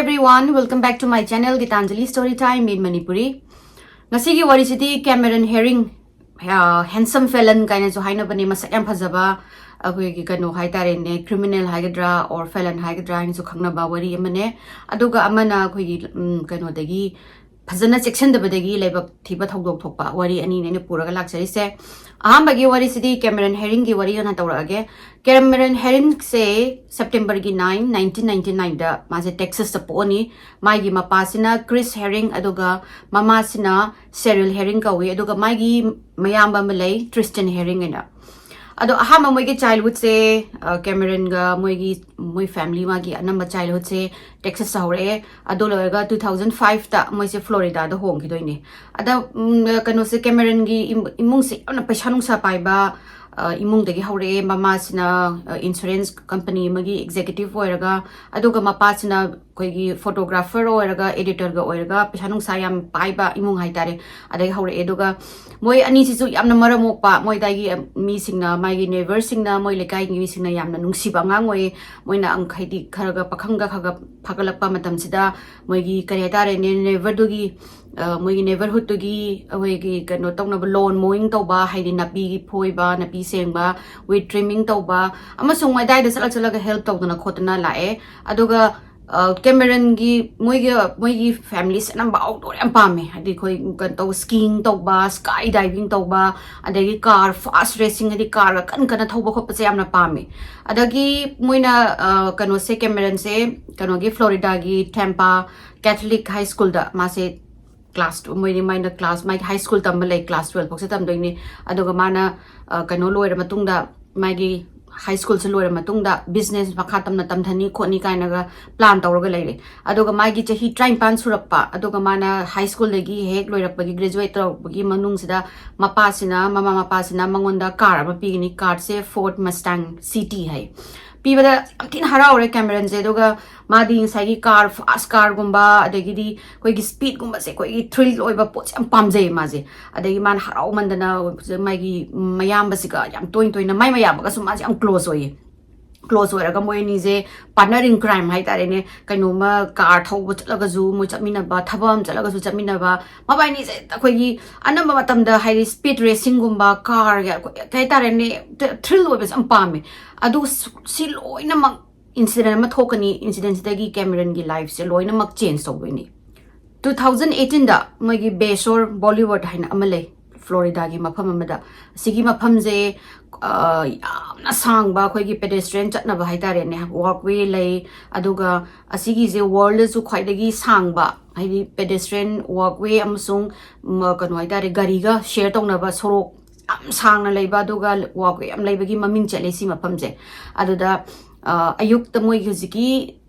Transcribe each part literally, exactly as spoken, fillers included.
Everyone, welcome back to my channel, Gitanjali Story Time in Manipuri. ꯉꯁꯤꯒꯤ ꯋꯥꯔꯤꯁꯤꯗꯤ ꯀꯦꯃꯦꯔꯟ ꯍꯦꯔꯤꯡ, handsome ꯐꯦꯂꯟ ꯀꯥꯏꯅꯁꯨ ꯍꯥꯏꯅꯕꯅꯦ, ꯃꯁꯛ ꯌꯥꯝ ꯐꯖꯕ, ꯑꯩꯈꯣꯏꯒꯤ ꯀꯩꯅꯣ ꯍꯥꯏꯇꯥꯔꯦꯅꯦ, ꯀ꯭ꯔꯤꯃꯤꯅꯦꯜ ꯍꯥꯏꯒꯗ꯭ꯔꯥ ꯑꯣꯔ ꯐꯦꯂꯟ ꯍꯥꯏꯒꯗ꯭ꯔꯥ ꯍꯥꯏꯅꯁꯨ ꯈꯪꯅꯕ ꯋꯥꯔꯤ ꯑꯃꯅꯦ꯫ ꯑꯗꯨꯒ ꯑꯃꯅ ꯑꯩꯈꯣꯏꯒꯤ ꯎꯝ, ꯀꯩꯅꯣꯗꯒꯤ ꯐꯖꯅ ꯆꯦꯛꯁꯤꯟꯗꯕꯗꯒꯤ ꯂꯥꯏꯕꯛ ꯊꯤꯕ ꯊꯧꯗꯣꯛ ꯊꯣꯛꯄ ꯋꯥꯔꯤ ꯑꯅꯤꯅꯦ ꯑꯩꯅ ꯄꯨꯔꯒ ꯂꯥꯛꯆꯔꯤꯁꯦ꯫ ꯑꯍꯥꯟꯕꯒꯤ ꯋꯥꯔꯤꯁꯤꯗꯤ ꯀꯦꯃꯦꯔꯟ ꯍꯦꯔꯤꯡꯒꯤ ꯋꯥꯔꯤ ꯑꯣꯏꯅ ꯇꯧꯔꯛꯑꯒꯦ꯫ ꯀꯦꯃꯦꯔꯟ ꯍꯦꯔꯤꯡꯁꯦ September ꯒꯤ nine, nineteen ninety nine ꯗ ꯃꯥꯁꯦ ꯇꯦꯛꯁꯥꯁꯇ ꯄꯣꯛꯑꯅꯤ꯫ ꯃꯥꯒꯤ ꯃꯄꯥꯁꯤꯅ ꯀ꯭ꯔꯤꯁ ꯍꯦꯔꯤꯡ, ꯑꯗꯨꯒ ꯃꯃꯥꯁꯤꯅ ꯁꯦꯔꯤꯜ ꯍꯦꯔꯤꯡ ꯀꯧꯏ, ꯑꯗꯨꯒ ꯃꯥꯒꯤ ꯃꯌꯥꯝꯕ ꯑꯃ ꯂꯩ, ꯇ꯭ꯔꯤꯁꯇꯟ ꯍꯦꯔꯤꯡ ꯍꯥꯏꯅ꯫ ꯑꯗꯣ ꯑꯍꯥꯟꯕ ꯃꯣꯏꯒꯤ ꯆꯥꯏꯜꯍꯨꯗꯁꯦ, ꯀꯦꯃꯦꯔꯟꯒ ꯃꯣꯏꯒꯤ, ꯃꯣꯏ ꯐꯦꯃꯤꯂꯤ, ꯃꯥꯒꯤ ꯑꯅꯝꯕ ꯆꯥꯏꯜꯍꯨꯗꯁꯦ ꯇꯦꯛꯁꯥꯁꯇ ꯍꯧꯔꯛꯑꯦ꯫ ꯑꯗꯨ ꯂꯣꯏꯔꯒ two thousand five ꯇ ꯃꯣꯏꯁꯦ ꯐ꯭ꯂꯣꯔꯤꯗꯥꯗ ꯍꯣꯡꯈꯤꯗꯣꯏꯅꯦ꯫ ꯑꯗ ꯎꯝ, ꯀꯩꯅꯣꯁꯦ, ꯀꯦꯃꯦꯔꯟꯒꯤ ꯏꯃꯨꯡꯁꯦ ꯌꯥꯝꯅ ꯄꯩꯁꯥ ꯅꯨꯡꯁꯥ ꯄꯥꯏꯕ ꯏꯃꯨꯡꯗꯒꯤ ꯍꯧꯔꯛꯑꯦ꯫ ꯃꯃꯥꯁꯤꯅ ꯏꯟꯁꯨꯔꯦꯟꯁ ꯀꯝꯄꯅꯤ ꯑꯃꯒꯤ ꯑꯦꯛꯖꯤꯀ꯭ꯌꯨꯇꯤꯚ ꯑꯣꯏꯔꯒ, ꯑꯗꯨꯒ ꯃꯄꯥꯁꯤꯅ ꯑꯩꯈꯣꯏꯒꯤ ꯐꯣꯇꯣꯒ꯭ꯔꯥꯐꯔ ꯑꯣꯏꯔꯒ, ꯑꯦꯗꯤꯇꯔꯒ ꯑꯣꯏꯔꯒ, ꯄꯩꯁꯥ ꯅꯨꯡꯁꯥ ꯌꯥꯝ ꯄꯥꯏꯕ ꯏꯃꯨꯡ ꯍꯥꯏꯇꯥꯔꯦ, ꯑꯗꯒꯤ ꯍꯧꯔꯛꯑꯦ꯫ ꯑꯗꯨꯒ ꯃꯣꯏ ꯑꯅꯤꯁꯤꯁꯨ ꯌꯥꯝꯅ ꯃꯔꯝ ꯃꯣꯛꯄ, ꯃꯣꯏ ꯑꯗꯥꯏꯒꯤ ꯃꯤꯁꯤꯡꯅ, ꯃꯥꯒꯤ ꯅꯦꯕꯔꯁꯤꯡꯅ, ꯃꯣꯏ ꯂꯩꯀꯥꯏꯒꯤ ꯃꯤꯁꯤꯡꯅ ꯌꯥꯝꯅ ꯅꯨꯡꯁꯤꯕ ꯑꯉꯥꯡ ꯑꯣꯏꯌꯦ꯫ ꯃꯣꯏꯅ ꯑꯪ-, ꯍꯥꯏꯗꯤ ꯈꯔꯒ ꯄꯥꯈꯪꯒ ꯈꯔꯒ ꯐꯥꯒꯠꯂꯛꯄ ꯃꯇꯝꯁꯤꯗ ꯃꯣꯏꯒꯤ ꯀꯔꯤ ꯍꯥꯏꯇꯥꯔꯦꯅꯦ, ꯅꯦꯕꯔꯗꯨꯒꯤ, ꯑ, ꯃꯣꯏꯒꯤ ꯅꯦꯕꯔꯍꯨꯗꯇꯨꯒꯤ ꯑꯩꯈꯣꯏꯒꯤ ꯀꯩꯅꯣ ꯇꯧꯅꯕ, ꯂꯣꯟ ꯃꯣꯋꯤꯡ ꯇꯧꯕ, ꯍꯥꯏꯗꯤ ꯅꯥꯄꯤ ꯐꯣꯏꯕ, ꯅꯥꯄꯤ ꯁꯦꯡꯕ, ꯋꯤꯠ ꯇ꯭ꯔꯤꯃꯤꯡ ꯇꯧꯕ, ꯑꯃꯁꯨꯡ ꯃꯣꯏ ꯑꯗꯥꯏꯗ ꯆꯠꯂ ꯆꯠꯂꯒ ꯍꯦꯜꯞ ꯇꯧꯗꯅ ꯈꯣꯠꯇꯅ ꯂꯥꯛꯑꯦ꯫ ꯑꯗꯨꯒ ꯑ, ꯀꯦꯃꯦꯔꯟꯒꯤ ꯃꯣꯏꯒꯤ, ꯃꯣꯏꯒꯤ ꯐꯦꯃꯤꯂꯤꯁꯦ ꯑꯅꯝꯕ ꯑꯥꯎꯠꯗꯣꯔ ꯌꯥꯝ ꯄꯥꯝꯃꯦ꯫ ꯍꯥꯏꯗꯤ ꯑꯩꯈꯣꯏ ꯀꯩꯅꯣ ꯇꯧꯕ, ꯁ꯭ꯀꯤꯏꯡ ꯇꯧꯕ, ꯁ꯭ꯀꯥꯏ ꯗꯥꯏꯚꯤꯡ ꯇꯧꯕ, ꯑꯗꯒꯤ ꯀꯥꯔ ꯐꯥꯁ ꯔꯦꯁꯤꯡ, ꯍꯥꯏꯗꯤ ꯀꯥꯔꯒ ꯀꯟ ꯀꯟꯅ ꯊꯧꯕ ꯈꯣꯠꯄꯁꯦ ꯌꯥꯝꯅ ꯄꯥꯝꯃꯦ꯫ ꯑꯗꯒꯤ ꯃꯣꯏꯅ, ꯑ, ꯀꯩꯅꯣꯁꯦ, ꯀꯦꯃꯦꯔꯟꯁꯦ ꯀꯩꯅꯣꯒꯤ, ꯐ꯭ꯂꯣꯔꯤꯗꯥꯒꯤ ꯊꯦꯝꯄꯥ ꯀꯦꯊꯂꯤꯛ ꯍꯥꯏ ꯁ꯭ꯀꯨꯜꯗ ꯃꯥꯁꯦ ꯀ꯭ꯂꯥꯁ ꯇꯨ-, ꯃꯣꯏꯗꯤ ꯃꯥꯏꯅ ꯀ꯭ꯂꯥꯁ, ꯃꯥꯒꯤ ꯍꯥꯏ ꯁ꯭ꯀꯨꯜ ꯇꯝꯕ ꯂꯩ, ꯀ꯭ꯂꯥꯁ twelve ꯐꯥꯎꯁꯦ ꯇꯝꯗꯣꯏꯅꯤ꯫ ꯑꯗꯨꯒ ꯃꯥꯅ, ꯑ, ꯀꯩꯅꯣ ꯂꯣꯏꯔ ꯃꯇꯨꯡꯗ, ꯃꯥꯒꯤ ꯍꯥꯏ ꯁ꯭ꯀꯨꯜꯁꯦ ꯂꯣꯏꯔ ꯃꯇꯨꯡꯗ ꯕꯤꯖꯤꯅꯦꯁ ꯃꯈꯥ ꯇꯝꯅ ꯇꯝꯊꯅꯤ ꯈꯣꯠꯅꯤ ꯀꯥꯏꯅꯒ ꯄ꯭ꯂꯥꯟ ꯇꯧꯔꯒ ꯂꯩꯔꯦ꯫ ꯑꯗꯨꯒ ꯃꯥꯒꯤ ꯆꯍꯤ ꯇꯔꯥꯅꯤꯄꯥꯟ ꯁꯨꯔꯛꯄ, ꯑꯗꯨꯒ ꯃꯥꯅ ꯍꯥꯏ ꯁ꯭ꯀꯨꯜꯗꯒꯤ ꯍꯦꯛ ꯂꯣꯏꯔꯛꯄꯒꯤ, ꯒ꯭ꯔꯦꯖꯨꯋꯦꯠ ꯇꯧꯔꯛꯄꯒꯤ ꯃꯅꯨꯡꯁꯤꯗ ꯃꯄꯥꯁꯤꯅ, ꯃꯃꯥ ꯃꯄꯥꯁꯤꯅ ꯃꯉꯣꯟꯗ ꯀꯥꯔ ꯑꯃ ꯄꯤꯒꯅꯤ꯫ ꯀꯥꯔꯁꯦ Ford Mustang C T ꯍꯥꯏ꯫ ꯄꯤꯕꯗ ꯌꯥꯝ ꯊꯤꯅ ꯍꯔꯥꯎꯔꯦ ꯀꯦꯃꯦꯔꯟꯁꯦ꯫ ꯑꯗꯨꯒ ꯃꯥꯗꯤ ꯉꯁꯥꯏꯒꯤ ꯀꯥꯔ, ꯐꯥꯁ ꯀꯥꯔꯒꯨꯝꯕ, ꯑꯗꯒꯤꯗꯤ ꯑꯩꯈꯣꯏꯒꯤ ꯁ꯭ꯄꯤꯗꯀꯨꯝꯕꯁꯦ, ꯑꯩꯈꯣꯏꯒꯤ ꯊ꯭ꯔꯤꯜ ꯑꯣꯏꯕ ꯄꯣꯠꯁꯦ ꯌꯥꯝ ꯄꯥꯝꯖꯩ ꯃꯥꯁꯦ꯫ ꯑꯗꯒꯤ ꯃꯥꯅ ꯍꯔꯥꯎꯃꯟꯗꯅ ꯃꯥꯒꯤ ꯃꯌꯥꯝꯕꯁꯤꯒ ꯌꯥꯝ ꯇꯣꯏꯅ ꯇꯣꯏꯅ, ꯃꯥꯏ ꯃꯌꯥꯝꯕꯒꯁꯨ ꯃꯥꯁꯦ ꯌꯥꯝ ꯀ꯭ꯂꯣꯖ ꯑꯣꯏꯌꯦ꯫ ꯀ꯭ꯂꯣꯖ ꯑꯣꯏꯔꯒ ꯃꯣꯏ ꯑꯅꯤꯁꯦ partner in crime ꯍꯥꯏꯇꯥꯔꯦꯅꯦ꯫ ꯀꯩꯅꯣꯝꯃ ꯀꯥꯔ ꯊꯧꯕ ꯆꯠꯂꯒꯁꯨ ꯃꯣꯏ ꯆꯠꯃꯤꯟꯅꯕ, ꯊꯕꯛ ꯑꯃ ꯆꯠꯂꯒꯁꯨ ꯆꯠꯃꯤꯟꯅꯕ, ꯃꯕꯥꯏꯅꯤꯁꯦ ꯑꯩꯈꯣꯏꯒꯤ ꯑꯅꯝꯕ ꯃꯇꯝꯗ ꯍꯥꯏꯗꯤ ꯁ꯭ꯄꯤꯗ ꯔꯦꯁꯤꯡꯒꯨꯝꯕ, ꯀꯥꯔꯒꯤ ꯑꯩꯈꯣꯏ ꯀꯩ ꯍꯥꯏꯇꯥꯔꯦꯅꯦ, ꯊ꯭ꯔꯤꯜ ꯑꯣꯏꯕꯁꯦ ꯌꯥꯝ ꯄꯥꯝꯃꯦ꯫ ꯑꯗꯨ ꯁ- ꯁꯤ ꯂꯣꯏꯅꯃꯛ ꯏꯟꯁꯤꯗꯦꯟ ꯑꯃ ꯊꯣꯛꯀꯅꯤ, ꯏꯟꯁꯤꯗꯦꯟꯁꯤꯗꯒꯤ ꯀꯦꯃꯦꯔꯟꯒꯤ ꯂꯥꯏꯐꯁꯦ ꯂꯣꯏꯅꯃꯛ ꯆꯦꯟꯖ ꯇꯧꯗꯣꯏꯅꯤ꯫ ꯇꯨ ꯊꯥꯎꯖꯟ ꯑꯩꯠꯇꯤꯟꯗ ꯃꯣꯏꯒꯤ ꯕꯦꯁꯣꯔ ꯕꯣꯂꯤꯋꯨꯗ ꯍꯥꯏꯅ ꯑꯃ ꯂꯩ, ꯐ꯭ꯂꯣꯔꯤꯗꯥꯒꯤ ꯃꯐꯝ ꯑꯃꯗ꯫ ꯑꯁꯤꯒꯤ ꯃꯐꯝꯁꯦ ꯑ, ꯌꯥꯝꯅ ꯁꯥꯡꯕ ꯑꯩꯈꯣꯏꯒꯤ ꯄꯦꯗꯦꯁꯇ꯭ꯔꯤꯌꯟ ꯆꯠꯅꯕ ꯍꯥꯏꯇꯥꯔꯦꯅꯦ, ꯋꯥꯛꯋꯦ ꯂꯩ꯫ ꯑꯗꯨꯒ ꯑꯁꯤꯒꯤꯁꯦ ꯋꯥꯔꯜꯗꯁꯨ ꯈ꯭ꯋꯥꯏꯗꯒꯤ ꯁꯥꯡꯕ ꯍꯥꯏꯗꯤ ꯄꯦꯗꯦꯁꯇ꯭ꯔꯤꯌꯟ ꯋꯥꯛꯋꯦ ꯑꯃꯁꯨꯡ ꯃ, ꯀꯩꯅꯣ ꯍꯥꯏꯇꯥꯔꯦ, ꯒꯥꯔꯤꯒ ꯁꯤꯌꯔ ꯇꯧꯅꯕ ꯁꯣꯔꯣꯛ ꯌꯥꯝ ꯁꯥꯡꯅ ꯂꯩꯕ, ꯑꯗꯨꯒ ꯋꯥꯛꯋꯦ ꯌꯥꯝ ꯂꯩꯕꯒꯤ ꯃꯃꯤꯡ ꯆꯠꯂꯦ ꯁꯤ ꯃꯐꯝꯁꯦ꯫ ꯑꯗꯨꯗ ꯑ, ꯑꯌꯨꯛꯇ ꯃꯣꯏꯒꯤ ꯍꯧꯖꯤꯛꯀꯤ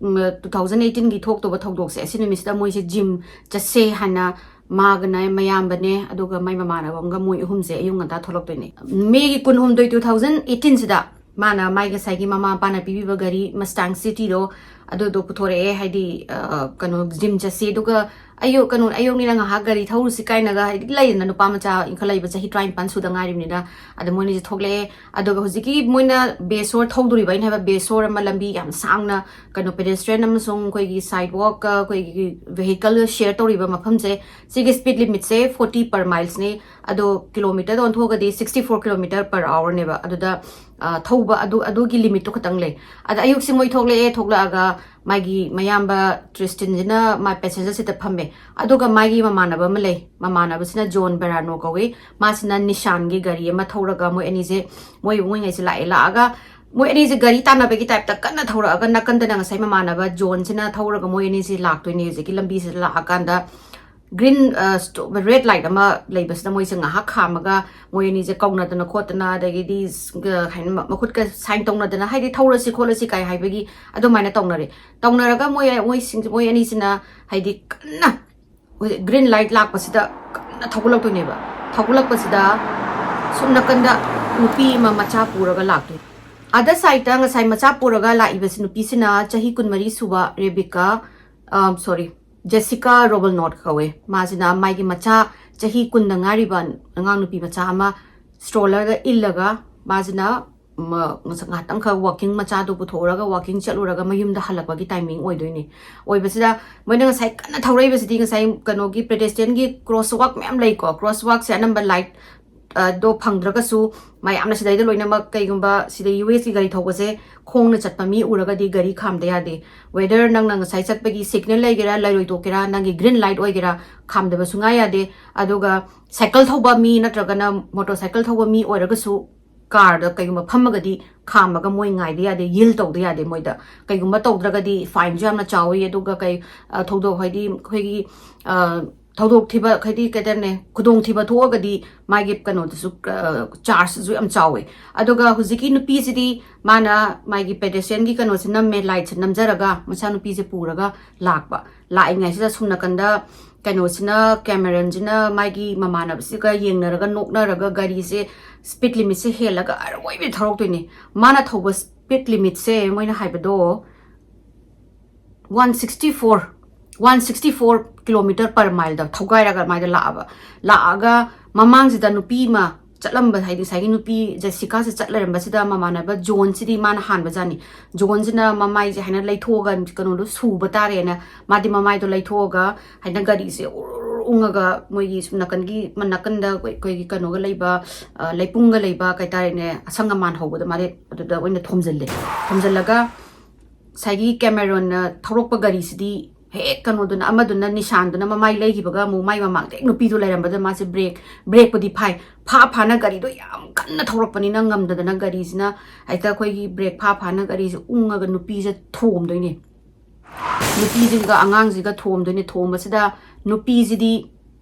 ꯇꯨ ꯊꯥꯎꯖꯟ ꯑꯩꯠꯇꯤꯟꯒꯤ ꯊꯣꯛꯇꯧꯕ ꯊꯧꯗꯣꯛꯁꯦ, ꯑꯁꯤ ꯅꯨꯃꯤꯠꯁꯤꯗ ꯃꯣꯏꯁꯦ ꯖꯤꯝ ꯆꯠꯁꯦ ꯍꯥꯏꯅ ꯃꯥꯒꯅꯦ, ꯃꯌꯥꯝꯕꯅꯦ, ꯑꯗꯨꯒ ꯃꯥꯏ ꯃꯃꯥꯟꯅꯕ ꯑꯃꯒ ꯃꯣꯏ ꯑꯍꯨꯝꯁꯦ ꯑꯌꯨꯛ ꯉꯟꯇꯥ ꯊꯣꯛꯂꯛꯇꯣꯏꯅꯦ꯫ ꯃꯦꯒꯤ ꯀꯨꯟꯍꯨꯝꯗꯣꯏ, ꯇꯨ ꯊꯥꯎꯖꯟ ꯑꯩꯠꯇꯤꯟꯁꯤꯗ ꯃꯥꯅ ꯃꯥꯏ ꯉꯁꯥꯏꯒꯤ ꯃꯃꯥ ꯃꯄꯥꯅ ꯄꯤꯕꯤꯕ ꯒꯥꯔꯤ ꯃꯁꯇꯥꯡ ꯁꯤꯇꯤꯗꯣ, ꯑꯗꯨꯗꯣ ꯄꯨꯊꯣꯔꯛꯑꯦ꯫ ꯍꯥꯏꯗꯤ ꯑ, ꯀꯩꯅꯣ, ꯖꯤꯝ ꯆꯠꯁꯤ, ꯑꯗꯨꯒ ꯑꯌꯨꯛ, ꯀꯩꯅꯣ, ꯑꯌꯨꯛꯅꯤꯅ ꯉꯥꯏꯍꯥꯛ ꯒꯥꯔꯤ ꯊꯧꯔꯨꯁꯤ ꯀꯥꯏꯅꯒ, ꯍꯥꯏꯗꯤ ꯂꯩꯗꯅ, ꯅꯨꯄꯥ ꯃꯆꯥ ꯏꯟꯈꯠꯂꯛꯏꯕ ꯆꯍꯤ ꯇꯔꯥꯅꯤꯄꯥꯟ ꯁꯨꯗ ꯉꯥꯏꯔꯤꯕꯅꯤꯅ꯫ ꯑꯗ ꯃꯣꯏꯅꯤꯁꯦ ꯊꯣꯛꯂꯛꯑꯦ꯫ ꯑꯗꯨꯒ ꯍꯧꯖꯤꯛꯀꯤ ꯃꯣꯏꯅ ꯕꯦꯁꯣꯔ ꯊꯧꯗꯣꯔꯤꯕ, ꯑꯩꯅ ꯍꯥꯏꯕ ꯕꯦꯁꯣꯔ ꯑꯃ, ꯂꯝꯕꯤ ꯌꯥꯝ ꯁꯥꯡꯅ, ꯀꯩꯅꯣ, ꯄꯦꯗꯦꯁꯇ꯭ꯔꯤꯌꯟ ꯑꯃꯁꯨꯡ ꯑꯩꯈꯣꯏꯒꯤ ꯁꯥꯏꯗꯋꯣꯛꯀ ꯑꯩꯈꯣꯏꯒꯤ ꯚꯦꯍꯤꯀꯜꯒ ꯁꯤꯌꯔ ꯇꯧꯔꯤꯕ ꯃꯐꯝꯁꯦ, ꯁꯤꯒꯤ ꯁ꯭ꯄꯤꯗ ꯂꯤꯃꯤꯠꯁꯦ ꯐꯣꯔꯇꯤ ꯄꯔ ꯃꯥꯏꯜꯁꯅꯤ꯫ ꯑꯗꯣ ꯀꯤꯂꯣꯃꯤꯇꯔꯗ ꯑꯣꯟꯊꯣꯛꯑꯒꯗꯤ ꯁꯤꯛꯁꯇꯤ ꯐꯣꯔ ꯀꯤꯂꯣꯃꯤꯇꯔ ꯄꯔ ꯑꯋꯔꯅꯦꯕ꯫ ꯑꯗꯨꯗ ꯑ, ꯊꯧꯕ ꯑꯗꯨ, ꯑꯗꯨꯒꯤ ꯂꯤꯃꯤꯠꯇꯨ ꯈꯛꯇꯪ ꯂꯩ꯫ ꯑꯗ ꯑꯌꯨꯛꯁꯦ ꯃꯣꯏ ꯊꯣꯛꯂꯛꯑꯦ, ꯊꯣꯛꯂꯛꯑꯒ ꯃꯥꯒꯤ ꯃꯌꯥꯝꯕ ꯇ꯭ꯔꯤꯁꯇꯤꯟꯁꯤꯅ ꯃꯥ ꯄꯦꯁꯦꯟꯖꯔ ꯁꯤꯠꯇ ꯐꯝꯃꯦ꯫ ꯑꯗꯨꯒ ꯃꯥꯒꯤ ꯃꯃꯥꯟꯅꯕ ꯑꯃ ꯂꯩ, ꯃꯃꯥꯟꯅꯕꯁꯤꯅ ꯖꯣꯟ ꯕꯦꯔꯥꯅꯣ ꯀꯧꯏ, ꯃꯥꯁꯤꯅ ꯅꯤꯁꯥꯟꯒꯤ ꯒꯥꯔꯤ ꯑꯃ ꯊꯧꯔꯒ ꯃꯣꯏ ꯑꯅꯤꯁꯦ, ꯃꯣꯏ ꯏꯃꯨꯡꯉꯩꯁꯦ ꯂꯥꯛꯑꯦ꯫ ꯂꯥꯛꯑꯒ ꯃꯣꯏ ꯑꯅꯤꯁꯦ ꯒꯥꯔꯤ ꯇꯥꯟꯅꯕꯒꯤ ꯇꯥꯏꯞꯇ ꯀꯟꯅ ꯊꯧꯔꯛꯑꯒ ꯅꯥꯀꯟꯗꯅ ꯉꯁꯥꯏ ꯃꯃꯥꯟꯅꯕ ꯖꯣꯟꯁꯤꯅ ꯊꯧꯔꯒ ꯃꯣꯏ ꯑꯅꯤꯁꯦ ꯂꯥꯛꯇꯣꯏꯅꯦ ꯍꯧꯖꯤꯛꯀꯤ ꯂꯝꯕꯤꯁꯤꯗ ꯂꯥꯛꯑꯀꯥꯟꯗ꯫ ꯒ꯭ꯔꯤꯟ, ꯑ, ꯁ꯭ꯇꯣ-, ꯔꯦꯗ ꯂꯥꯏꯠ ꯑꯃ ꯂꯩꯕꯁꯤꯗ ꯃꯣꯏꯁꯦ ꯉꯥꯏꯍꯥꯛ ꯈꯥꯝꯃꯒ ꯃꯣꯏ ꯑꯅꯤꯁꯦ ꯀꯧꯅꯗꯅ ꯈꯣꯠꯇꯅ, ꯑꯗꯒꯤꯗꯤ ꯁ-, ꯒ-, ꯍꯥꯏꯅ ꯃ-, ꯃꯈꯨꯠꯀ ꯁꯥꯏꯟ ꯇꯧꯅꯗꯅ, ꯍꯥꯏꯗꯤ ꯊꯧꯔꯁꯤ ꯈꯣꯠꯂꯁꯤ ꯀꯥꯏ ꯍꯥꯏꯕꯒꯤ ꯑꯗꯨꯃꯥꯏꯅ ꯇꯧꯅꯔꯦ꯫ ꯇꯧꯅꯔꯒ ꯃꯣꯏ, ꯃꯣꯏꯁꯤꯡ-, ꯃꯣꯏ ꯑꯅꯤꯁꯤꯅ ꯍꯥꯏꯗꯤ ꯀꯟꯅ ꯍꯧꯖꯤꯛ ꯒ꯭ꯔꯤꯟ ꯂꯥꯏꯠ ꯂꯥꯛꯄꯁꯤꯗ ꯀꯟꯅ ꯊꯧꯒꯠꯂꯛꯇꯣꯏꯅꯦꯕ꯫ ꯊꯧꯒꯠꯂꯛꯄꯁꯤꯗ ꯁꯨꯝ ꯅꯥꯀꯟꯗ ꯅꯨꯄꯤ ꯑꯃ ꯃꯆꯥ ꯄꯨꯔꯒ ꯂꯥꯛꯇꯣꯏꯅꯦ꯫ ꯑꯗ ꯁꯥꯏꯠꯇ ꯉꯁꯥꯏ ꯃꯆꯥ ꯄꯨꯔꯒ ꯂꯥꯛꯏꯕꯁꯤ ꯅꯨꯄꯤꯁꯤꯅ ꯆꯍꯤ ꯀꯨꯟꯃꯔꯤ ꯁꯨꯕ ꯔꯦꯕꯤꯀꯥ, ꯑ, ꯁꯣꯔꯤ, ꯖꯦꯁꯤꯀꯥ ꯔꯣꯕꯜꯅꯣꯠ ꯀꯧꯋꯦ꯫ ꯃꯥꯁꯤꯅ ꯃꯥꯒꯤ ꯃꯆꯥ ꯆꯍꯤ ꯀꯨꯟꯗ ꯉꯥꯏꯔꯤꯕ ꯑꯉꯥꯡ ꯅꯨꯄꯤ ꯃꯆꯥ ꯑꯃ ꯁ꯭ꯇ꯭ꯔꯣꯂꯔꯗ ꯏꯜꯂꯒ ꯃꯥꯁꯤꯅ ꯃ-, ꯉꯁ-, ꯉꯥꯏꯍꯥꯛꯇꯪꯈꯛ walking ꯃꯆꯥꯗꯣ ꯄꯨꯊꯣꯛꯎꯔꯒ, walking ꯆꯠꯂꯨꯔꯒ ꯃꯌꯨꯝꯗ ꯍꯜꯂꯛꯄꯒꯤ timing ꯑꯣꯏꯗꯣꯏꯅꯦ꯫ ꯑꯣꯏꯕꯁꯤꯗ ꯃꯣꯏꯅ ꯉꯁꯥꯏ ꯀꯟꯅ ꯊꯧꯔꯛꯏꯕꯁꯤꯗꯤ, ꯉꯁꯥꯏ ꯀꯩꯅꯣꯒꯤ pedestrianꯒꯤ cross walk ꯃꯌꯥꯝ ꯂꯩꯀꯣ, cross walkꯁꯦ ꯑꯅꯝꯕ light, ꯑ, ꯗꯣ ꯐꯪꯗ꯭ꯔꯒꯁꯨ, ꯃꯌꯥꯝꯅ ꯁꯤꯗꯩꯗ ꯂꯣꯏꯅꯃꯛ, ꯀꯩꯒꯨꯝꯕ ꯁꯤꯗ USꯀꯤ ꯒꯥꯔꯤ ꯊꯧꯕꯁꯦ ꯈꯣꯡꯅ ꯆꯠꯄ ꯃꯤ ꯎꯔꯒꯗꯤ ꯒꯥꯔꯤ ꯈꯥꯝꯗ ꯌꯥꯗꯦ꯫ Whether ꯅꯪꯅ ꯉꯁꯥꯏ ꯆꯠꯄꯒꯤ signal ꯂꯩꯒꯦꯔꯥ, ꯂꯩꯔꯣꯏ ꯇꯣꯛꯀꯦꯔꯥ, ꯅꯪꯒꯤ green light ꯑꯣꯏꯒꯦꯔꯥ, ꯈꯥꯝꯗꯕ ꯁꯨꯡꯌꯥ ꯌꯥꯗꯦ꯫ ꯑꯗꯨꯒ cycle ꯊꯧꯕ ꯃꯤ ꯅꯠꯇ꯭ꯔꯒꯅ motorcycle ꯊꯧꯕ ꯃꯤ ꯑꯣꯏꯔꯒꯁꯨ, carꯗ ꯀꯩꯒꯨꯝꯕ ꯐꯝꯃꯒꯗꯤ ꯈꯥꯝꯃꯒ ꯃꯣꯏ ꯉꯥꯏꯗ ꯌꯥꯗꯦ, yield ꯇꯧꯗ ꯌꯥꯗꯦ ꯃꯣꯏꯗ꯫ ꯀꯩꯒꯨꯝꯕ ꯇꯧꯗ꯭ꯔꯒꯗꯤ fineꯁꯨ ꯌꯥꯝꯅ ꯆꯥꯎꯋꯤ꯫ ꯑꯗꯨꯒ ꯀꯩ, ꯑ, ꯊꯧꯗꯣꯛ, ꯍꯥꯏꯗꯤ ꯑꯩꯈꯣꯏꯒꯤ, ꯑ, ꯊꯧꯗꯣꯛ ꯊꯤꯕ, ꯍꯥꯏꯗꯤ ꯀꯩ ꯍꯥꯏꯇꯥꯔꯦꯅꯦ, ꯈꯨꯗꯣꯡꯊꯤꯕ ꯊꯣꯛꯑꯒꯗꯤ ꯃꯥꯒꯤ ꯀꯩꯅꯣꯗꯨꯁꯨ, ꯑ, chargeꯁꯨ ꯌꯥꯝ ꯆꯥꯎꯋꯤ꯫ ꯑꯗꯨꯒ ꯍꯧꯖꯤꯛꯀꯤ ꯅꯨꯄꯤꯁꯤꯗꯤ ꯃꯥꯅ ꯃꯥꯒꯤ pedestrianꯒꯤ ꯀꯩꯅꯣꯁꯦ ꯅꯝꯃꯦ, lightꯁꯦ ꯅꯝꯖꯔꯒ ꯃꯆꯥꯅꯨꯄꯤꯁꯦ ꯄꯨꯔꯒ ꯂꯥꯛꯄ꯫ ꯂꯥꯛꯏꯉꯩꯁꯤꯗ ꯁꯨꯝ ꯅꯥꯀꯟꯗ ꯀꯩꯅꯣꯁꯤꯅ, Cameronꯁꯤꯅ ꯃꯥꯒꯤ ꯃꯃꯥꯟꯅꯕꯁꯤꯒ ꯌꯦꯡꯅꯔꯒ ꯅꯣꯛꯅꯔꯒ ꯒꯥꯔꯤꯁꯦ speed limitꯁꯦ ꯍꯦꯜꯂꯒ ꯑꯔꯣꯏꯕꯤ ꯊꯧꯔꯛꯇꯣꯏꯅꯦ꯫ ꯃꯥꯅ ꯊꯧꯕ speed limitꯁꯦ ꯃꯣꯏꯅ ꯍꯥꯏꯕꯗꯣ one sixty four, one sixty four kilometer per mileꯗ ꯊꯧꯒꯥꯏꯔꯒ ꯑꯗꯨꯃꯥꯏꯅ ꯂꯥꯛꯑꯕ꯫ ꯂꯥꯛꯑꯒ ꯃꯃꯥꯡꯁꯤꯗ ꯅꯨꯄꯤ ꯑꯃ ꯆꯠꯂꯝꯕ, ꯍꯥꯏꯗꯤ ꯉꯁꯥꯏꯒꯤ ꯅꯨꯄꯤ ꯖꯦꯁꯤꯀꯥꯁꯦ ꯆꯠ ꯂꯩꯔꯝꯕꯁꯤꯗ ꯃꯃꯥꯟꯅꯕ ꯖꯣꯟꯁꯤꯗꯤ ꯃꯥꯅ ꯍꯥꯟꯕꯖꯥꯠꯅꯤ꯫ ꯖꯣꯟꯁꯤꯅ ꯃꯃꯥꯏꯁꯦ ꯍꯥꯏꯅ ꯂꯩꯊꯣꯛꯑꯒ, ꯀꯩꯅꯣꯗꯣ ꯁꯨꯕ ꯇꯥꯔꯦꯅ, ꯃꯥꯗꯤ ꯃꯃꯥꯏꯗꯣ ꯂꯩꯊꯣꯛꯑꯒ ꯍꯥꯏꯅ ꯒꯥꯔꯤꯁꯦ ꯎꯔꯨ ꯎꯔꯨ ꯎꯪꯉꯒ ꯃꯣꯏꯒꯤ ꯁꯨꯝ ꯅꯥꯀꯟꯒꯤ, ꯃ-, ꯅꯥꯀꯟꯗ ꯑꯩꯈꯣꯏ-, ꯑꯩꯈꯣꯏꯒꯤ ꯀꯩꯅꯣꯒ ꯂꯩꯕ, ꯑ, ꯂꯩꯄꯨꯡꯒ ꯂꯩꯕ ꯀꯩ ꯍꯥꯏꯇꯥꯔꯦꯅꯦ, ꯑꯁꯪ ꯑꯃꯥꯟ ꯍꯧꯕꯗ ꯃꯥꯗꯤ ꯑꯗꯨꯗ ꯑꯣꯏꯅ ꯊꯣꯝꯖꯤꯜꯂꯦ꯫ ꯊꯣꯝꯖꯤꯜꯂꯒ ꯉꯁꯥꯏꯒꯤ Cameronꯅ ꯊꯧꯔꯛꯄ ꯒꯥꯔꯤꯁꯤꯗꯤ ꯍꯦꯛ ꯀꯩꯅꯣꯗꯨꯅ, ꯑꯃꯗꯨꯅ ꯅꯤꯁꯥꯟꯗꯨꯅ ꯃꯃꯥꯏ ꯂꯩꯈꯤꯕꯒ ꯑꯃꯨꯛ ꯃꯥꯏ ꯃꯃꯥꯡꯗ ꯍꯦꯛ ꯅꯨꯄꯤꯗꯨ ꯂꯩꯔꯝꯕꯗ ꯃꯥꯁꯦ brake, brakeꯄꯨꯗꯤ ꯐꯥꯏ꯫ ꯐꯥ ꯐꯥꯅ ꯒꯥꯔꯤꯗꯣ ꯌꯥꯝ ꯀꯟꯅ ꯊꯧꯔꯛꯄꯅꯤꯅ ꯉꯝꯗꯗꯅ ꯒꯥꯔꯤꯁꯤꯅ ꯍꯦꯛꯇ ꯑꯩꯈꯣꯏꯒꯤ brake ꯐꯥ ꯐꯥꯅ ꯒꯥꯔꯤꯁꯦ ꯎꯪꯉꯒ ꯅꯨꯄꯤꯁꯦ ꯊꯣꯝꯗꯣꯏꯅꯦ꯫ ꯅꯨꯄꯤꯁꯤꯒ ꯑꯉꯥꯡꯁꯤꯒ ꯊꯣꯝꯗꯣꯏꯅꯦ꯫ ꯊꯣꯝꯕꯁꯤꯗ ꯅꯨꯄꯤꯁꯤꯗꯤ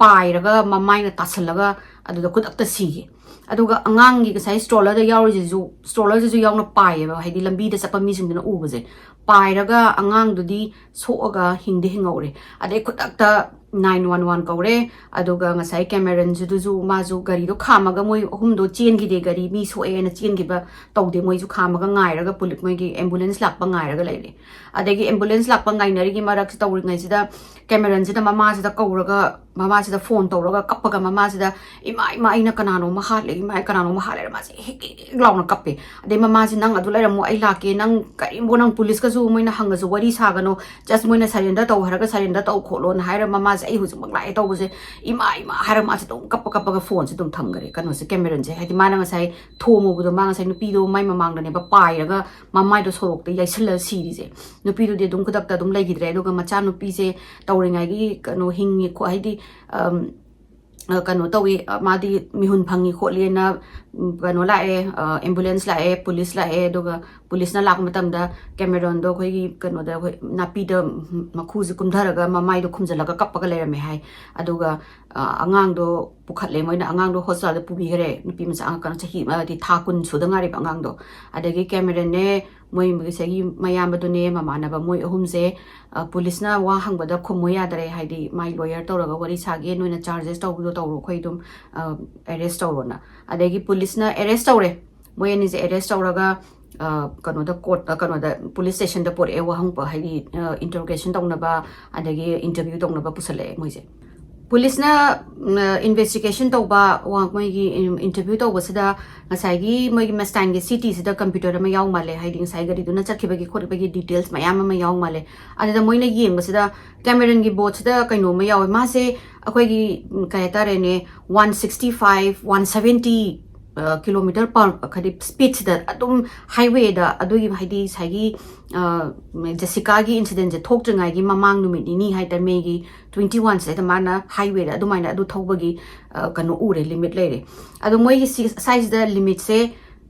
ꯄꯥꯏꯔꯒ ꯃꯃꯥꯏꯅ ꯇꯥꯁꯜꯂꯒ ꯑꯗꯨꯗ ꯈꯨꯗꯛꯇ ꯁꯤꯒꯤ꯫ ꯑꯗꯨꯒ ꯑꯉꯥꯡꯒꯤ ꯉꯁꯥꯏ stroller ꯗ ꯌꯥꯎꯔꯤꯁꯤꯁꯨ, stroller ꯁꯤꯁꯨ ꯌꯥꯎꯅ ꯄꯥꯏꯌꯦꯕ, ꯍꯥꯏꯗꯤ ꯂꯝꯕꯤꯗ ꯆꯠꯄ ꯃꯤꯁꯤꯡꯗꯨꯅ ꯎꯕꯁꯦ꯫ ꯄꯥꯏꯔꯒ ꯑꯉꯥꯡꯗꯨꯗꯤ ꯁꯣꯛꯑꯒ ꯍꯤꯡꯗꯤ ꯍꯤꯡꯍꯧꯔꯦ꯫ ꯑꯗꯩ ꯈꯨꯗꯛꯇ ꯅꯥꯏꯟ ꯋꯥꯟ ꯋꯥꯟ ꯀꯧꯔꯦ꯫ ꯑꯗꯨꯒ ꯉꯁꯥꯏ ꯀꯦꯃꯦꯔꯟꯁꯤꯗꯨꯁꯨ ꯃꯥꯁꯨ ꯒꯥꯔꯤꯗꯣ ꯈꯥꯝꯃꯒ, ꯃꯣꯏ ꯑꯍꯨꯝꯗꯣ ꯆꯦꯟꯈꯤꯗꯦ, ꯒꯥꯔꯤ ꯃꯤ ꯁꯣꯛꯑꯦꯅ ꯆꯦꯟꯈꯤꯕ ꯇꯧꯗꯦ, ꯃꯣꯏꯁꯨ ꯈꯥꯝꯃꯒ ꯉꯥꯏꯔꯒ ꯄꯨꯂꯤ-, ꯃꯣꯏꯒꯤ ꯑꯦꯝꯕꯨꯂꯦꯟꯁ ꯂꯥꯛꯄ ꯉꯥꯏꯔꯒ ꯂꯩꯔꯦ꯫ ꯑꯗꯒꯤ ꯑꯦꯝꯕꯨꯂꯦꯟꯁ ꯂꯥꯛꯄ ꯉꯥꯏꯅꯔꯤꯒꯤ ꯃꯔꯛꯁꯤ ꯇꯧꯔꯤꯉꯩꯁꯤꯗ ꯀꯦꯃꯦꯔꯟꯁꯤꯗ ꯃꯃꯥꯁꯤꯗ ꯀꯧꯔꯒ, ꯃꯃꯥꯁꯤꯗ ꯐꯣꯟ ꯇꯧꯔꯒ ꯀꯞꯄꯒ ꯃꯃꯥꯁꯤꯗ, "ꯏꯃꯥ, ꯏꯃꯥ, ꯑꯩꯅ ꯀꯅꯥꯅꯣꯝꯃ ꯍꯥꯠꯂꯦ, ꯏꯃꯥ, ꯑꯩ ꯀꯅꯥꯅꯣꯝꯃ ꯍꯥꯠꯂꯦ"꯫ ꯃꯥꯁꯦ ꯍꯤꯛ ꯍꯤꯛ ꯍꯤꯛ ꯂꯥꯎꯅ ꯀꯞꯄꯦ꯫ ꯑꯗꯩ ꯃꯃꯥꯁꯤ, "ꯅꯪ ꯑꯗꯨ ꯂꯩꯔꯝꯃꯣ, ꯑꯩ ꯂꯥꯛꯀꯦ, ꯅꯪ ꯀꯔꯤꯝꯕꯨ, ꯅꯪ ꯄꯨꯂꯤꯁꯀꯁꯨ ꯃꯣꯏꯅ ꯍꯪꯉꯁꯨ ꯋꯥꯔꯤ ꯁꯥꯒꯅꯣ, just ꯃꯣꯏꯅ surrender ꯇꯧ ꯍꯥꯏꯔꯒ surrender ꯇꯧ ꯈꯣꯠꯂꯣꯅ" ꯍꯥꯏꯔ ꯃꯃꯥꯁꯦ, "ꯑꯩ ꯍꯧꯖꯤꯛꯃꯛ ꯂꯥꯛꯑꯦ" ꯇꯧꯕꯁꯦ, "ꯏꯃꯥ, ꯏꯃꯥ" ꯍꯥꯏꯔ ꯃꯥꯁꯦ ꯑꯗꯨꯝ ꯀꯞꯄ ꯀꯞꯄꯒ ꯐꯣꯟꯁꯦ ꯑꯗꯨꯝ ꯊꯝꯈꯔꯦ꯫ ꯀꯩꯅꯣꯁꯦ, ꯀꯦꯃꯦꯔꯟꯁꯦ, ꯍꯥꯏꯗꯤ ꯃꯥꯅ ꯉꯁꯥꯏ ꯊꯣꯝꯃꯨꯕꯗꯣ, ꯃꯥ ꯉꯁꯥꯏ ꯅꯨꯄꯤꯗꯣ ꯃꯥꯏ ꯃꯃꯥꯡꯗꯅꯦꯕ ꯄꯥꯏꯔꯒ ꯃꯃꯥꯏꯗꯣ ꯁꯣꯔꯣꯛꯇ ꯌꯩꯁꯤꯜꯂ ꯁꯤꯔꯤꯁꯦ꯫ ꯅꯨꯄꯤꯗꯨꯗꯤ ꯑꯗꯨꯝ ꯈꯨꯗꯛꯇ ꯑꯗꯨꯝ ꯂꯩꯈꯤꯗ꯭ꯔꯦ꯫ ꯑꯗꯨꯒ ꯃꯆꯥꯅꯨꯄꯤꯁꯦ ꯇꯧꯔꯤꯉꯩꯒꯤ ꯀꯩꯅꯣ ꯍꯤꯡꯉꯤ ꯈꯣ-, ꯍꯥꯏꯗꯤ, ꯑꯝ, ꯑ, ꯀꯩꯅꯣ ꯇꯧꯏ, ꯑ, ꯃꯥꯗꯤ ꯃꯤꯍꯨꯟ ꯐꯪꯉꯤ ꯈꯣꯠꯂꯤꯅ, ꯎꯝ, ꯀꯩꯅꯣ ꯂꯥꯛꯑꯦ, ꯑ, ꯑꯦꯝꯕꯨꯂꯦꯟꯁ ꯂꯥꯛꯑꯦ, ꯄꯨꯂꯤꯁ ꯂꯥꯛꯑꯦ, ꯑꯗꯨꯒ ꯄꯨꯂꯤꯁꯅ ꯂꯥꯛꯄ ꯃꯇꯝꯗ ꯀꯦꯃꯦꯔꯣꯟꯗꯣ ꯑꯩꯈꯣꯏꯒꯤ ꯀꯩꯅꯣꯗ, ꯑꯩꯈꯣꯏ ꯅꯥꯄꯤꯗ, ꯎꯝ, ꯃꯈꯨꯁꯦ ꯀꯨꯝꯊꯔꯒ ꯃꯃꯥꯏꯗꯣ ꯈꯨꯝꯖꯤꯜꯂꯒ ꯀꯞꯄꯒ ꯂꯩꯔꯝꯃꯦ ꯍꯥꯏ꯫ ꯑꯗꯨꯒ, ꯑ, ꯑꯉꯥꯡꯗꯣ ꯄꯨꯈꯠꯂꯦ, ꯃꯣꯏꯅ ꯑꯉꯥꯡꯗꯣ ꯍꯣꯁꯄꯤꯇꯥꯜꯗ ꯄꯨꯕꯤꯈ꯭ꯔꯦ꯫ ꯅꯨꯄꯤ ꯃꯆꯥ ꯑꯉꯥꯡ ꯆꯍꯤ, ꯍꯥꯏꯗꯤ ꯊꯥ ꯀꯨꯟ ꯁꯨꯗ ꯉꯥꯏꯔꯤꯕ ꯑꯉꯥꯡꯗꯣ꯫ ꯑꯗꯒꯤ ꯀꯦꯃꯦꯔꯟꯅꯦ, ꯃꯣꯏ ꯉꯁꯥꯏꯒꯤ ꯃꯌꯥꯝꯕꯗꯨꯅꯦ, ꯃꯃꯥꯟꯅꯕ, ꯃꯣꯏ ꯑꯍꯨꯝꯁꯦ, ꯑ, ꯄꯨꯂꯤꯁꯅ ꯋꯥ ꯍꯪꯕꯗ ꯈꯨꯝꯃꯨ ꯌꯥꯗꯔꯦ, ꯍꯥꯏꯗꯤ ꯃꯥꯏ ꯂꯣꯌꯔ ꯇꯧꯔꯒ ꯋꯥꯔꯤ ꯁꯥꯒꯦ, "ꯅꯣꯏꯅ ꯆꯥꯔꯖꯦꯁ ꯇꯧꯕꯗꯣ ꯇꯧꯔꯣ, ꯑꯩꯈꯣꯏ ꯑꯗꯨꯝ, ꯑ, ꯑꯦꯔꯦꯁ ꯇꯧꯔꯣꯅ"꯫ ꯑꯗꯒꯤ ꯄꯨꯂꯤꯁꯅ ꯑꯦꯔꯦꯁ ꯇꯧꯔꯦ, ꯃꯣꯏ ꯑꯅꯤꯁꯦ ꯑꯦꯔꯦꯁ ꯇꯧꯔꯒ, ꯑ, ꯀꯩꯅꯣꯗ, ꯀꯣꯔꯠ, ꯑ, ꯀꯩꯅꯣꯗ, ꯄꯨꯂꯤꯁ ꯁ꯭ꯇꯦꯁꯟꯗ ꯄꯣꯔꯛꯑꯦ, ꯋꯥꯍꯪ ꯄ-, ꯍꯥꯏꯗꯤ, ꯑ, ꯏꯟꯇꯔꯣꯒꯦꯁꯟ ꯇꯧꯅꯕ, ꯑꯗꯒꯤ ꯏꯟꯇꯔꯚ꯭ꯌꯨ ꯇꯧꯅꯕ ꯄꯨꯁꯜꯂꯛꯑꯦ ꯃꯣꯏꯁꯦ꯫ ꯄꯨꯂꯤꯁꯅ, ꯎꯝ, ꯏꯟꯚꯦꯁꯇꯤꯒꯦꯁꯟ ꯇꯧꯕ, ꯋꯥ-, ꯃꯣꯏꯒꯤ ꯏꯟ-, ꯏꯟꯇꯔꯚ꯭ꯌꯨ ꯇꯧꯕꯁꯤꯗ ꯉꯁꯥꯏꯒꯤ ꯃꯣꯏꯒꯤ ꯃꯁꯇꯥꯏꯟꯒꯤ ꯁꯤꯇꯤꯁꯤꯗ ꯀꯝꯄ꯭ꯌꯨꯇꯔ ꯑꯃ ꯌꯥꯎ ꯃꯥꯜꯂꯦ, ꯍꯥꯏꯗꯤ ꯉꯁꯥꯏ ꯒꯥꯔꯤꯗꯨꯅ ꯆꯠꯈꯤꯕꯒꯤ ꯈꯣꯠꯈꯤꯕꯒꯤ ꯗꯤꯇꯦꯜꯁ ꯃꯌꯥꯝ ꯑꯃ ꯌꯥꯎ ꯃꯥꯜꯂꯦ꯫ ꯑꯗꯨꯗ ꯃꯣꯏꯅ ꯌꯦꯡꯕꯁꯤꯗ ꯀꯦꯃꯦꯔꯟꯒꯤ ꯕꯣꯠꯁꯤꯗ ꯀꯩꯅꯣꯝꯃ ꯌꯥꯎꯋꯦ, ꯃꯥꯁꯦ ꯑꯩꯈꯣꯏꯒꯤ, ꯎꯝ, ꯀꯩ ꯍꯥꯏꯇꯥꯔꯦꯅꯦ, one sixty five, one seventy, ꯑ, ꯀꯤꯂꯣꯃꯤꯇꯔ ꯄꯔ, ꯍꯥꯏꯗꯤ ꯁ꯭ꯄꯤꯗꯁꯤꯗ ꯑꯗꯨꯝ ꯍꯥꯏꯋꯦꯗ, ꯑꯗꯨꯒꯤ ꯍꯥꯏꯗꯤ ꯉꯁꯥꯏꯒꯤ, ꯑ, ꯖꯦꯁꯤꯀꯥꯒꯤ ꯏꯟꯁꯤꯗꯦꯟꯁꯦ ꯊꯣꯛꯇ꯭ꯔꯤꯉꯩꯒꯤ ꯃꯃꯥꯡ ꯅꯨꯃꯤꯠ ꯅꯤꯅꯤ ꯍꯥꯏꯇꯥꯔꯦ, ꯃꯦꯒꯤ ꯇ꯭ꯋꯦꯟꯇꯤ ꯋꯥꯟꯁꯤꯗ ꯃꯥꯅ ꯍꯥꯏꯋꯦꯗ ꯑꯗꯨꯃꯥꯏꯅ ꯑꯗꯨ ꯊꯧꯕꯒꯤ, ꯑ, ꯀꯩꯅꯣ ꯎꯔꯦ, ꯂꯤꯃꯤꯠ ꯂꯩꯔꯦ꯫ ꯑꯗꯣ ꯃꯣꯏꯒꯤ ꯁꯤ-, ꯁ꯭ꯋꯥꯏꯁꯤꯗ ꯂꯤꯃꯤꯠꯁꯦ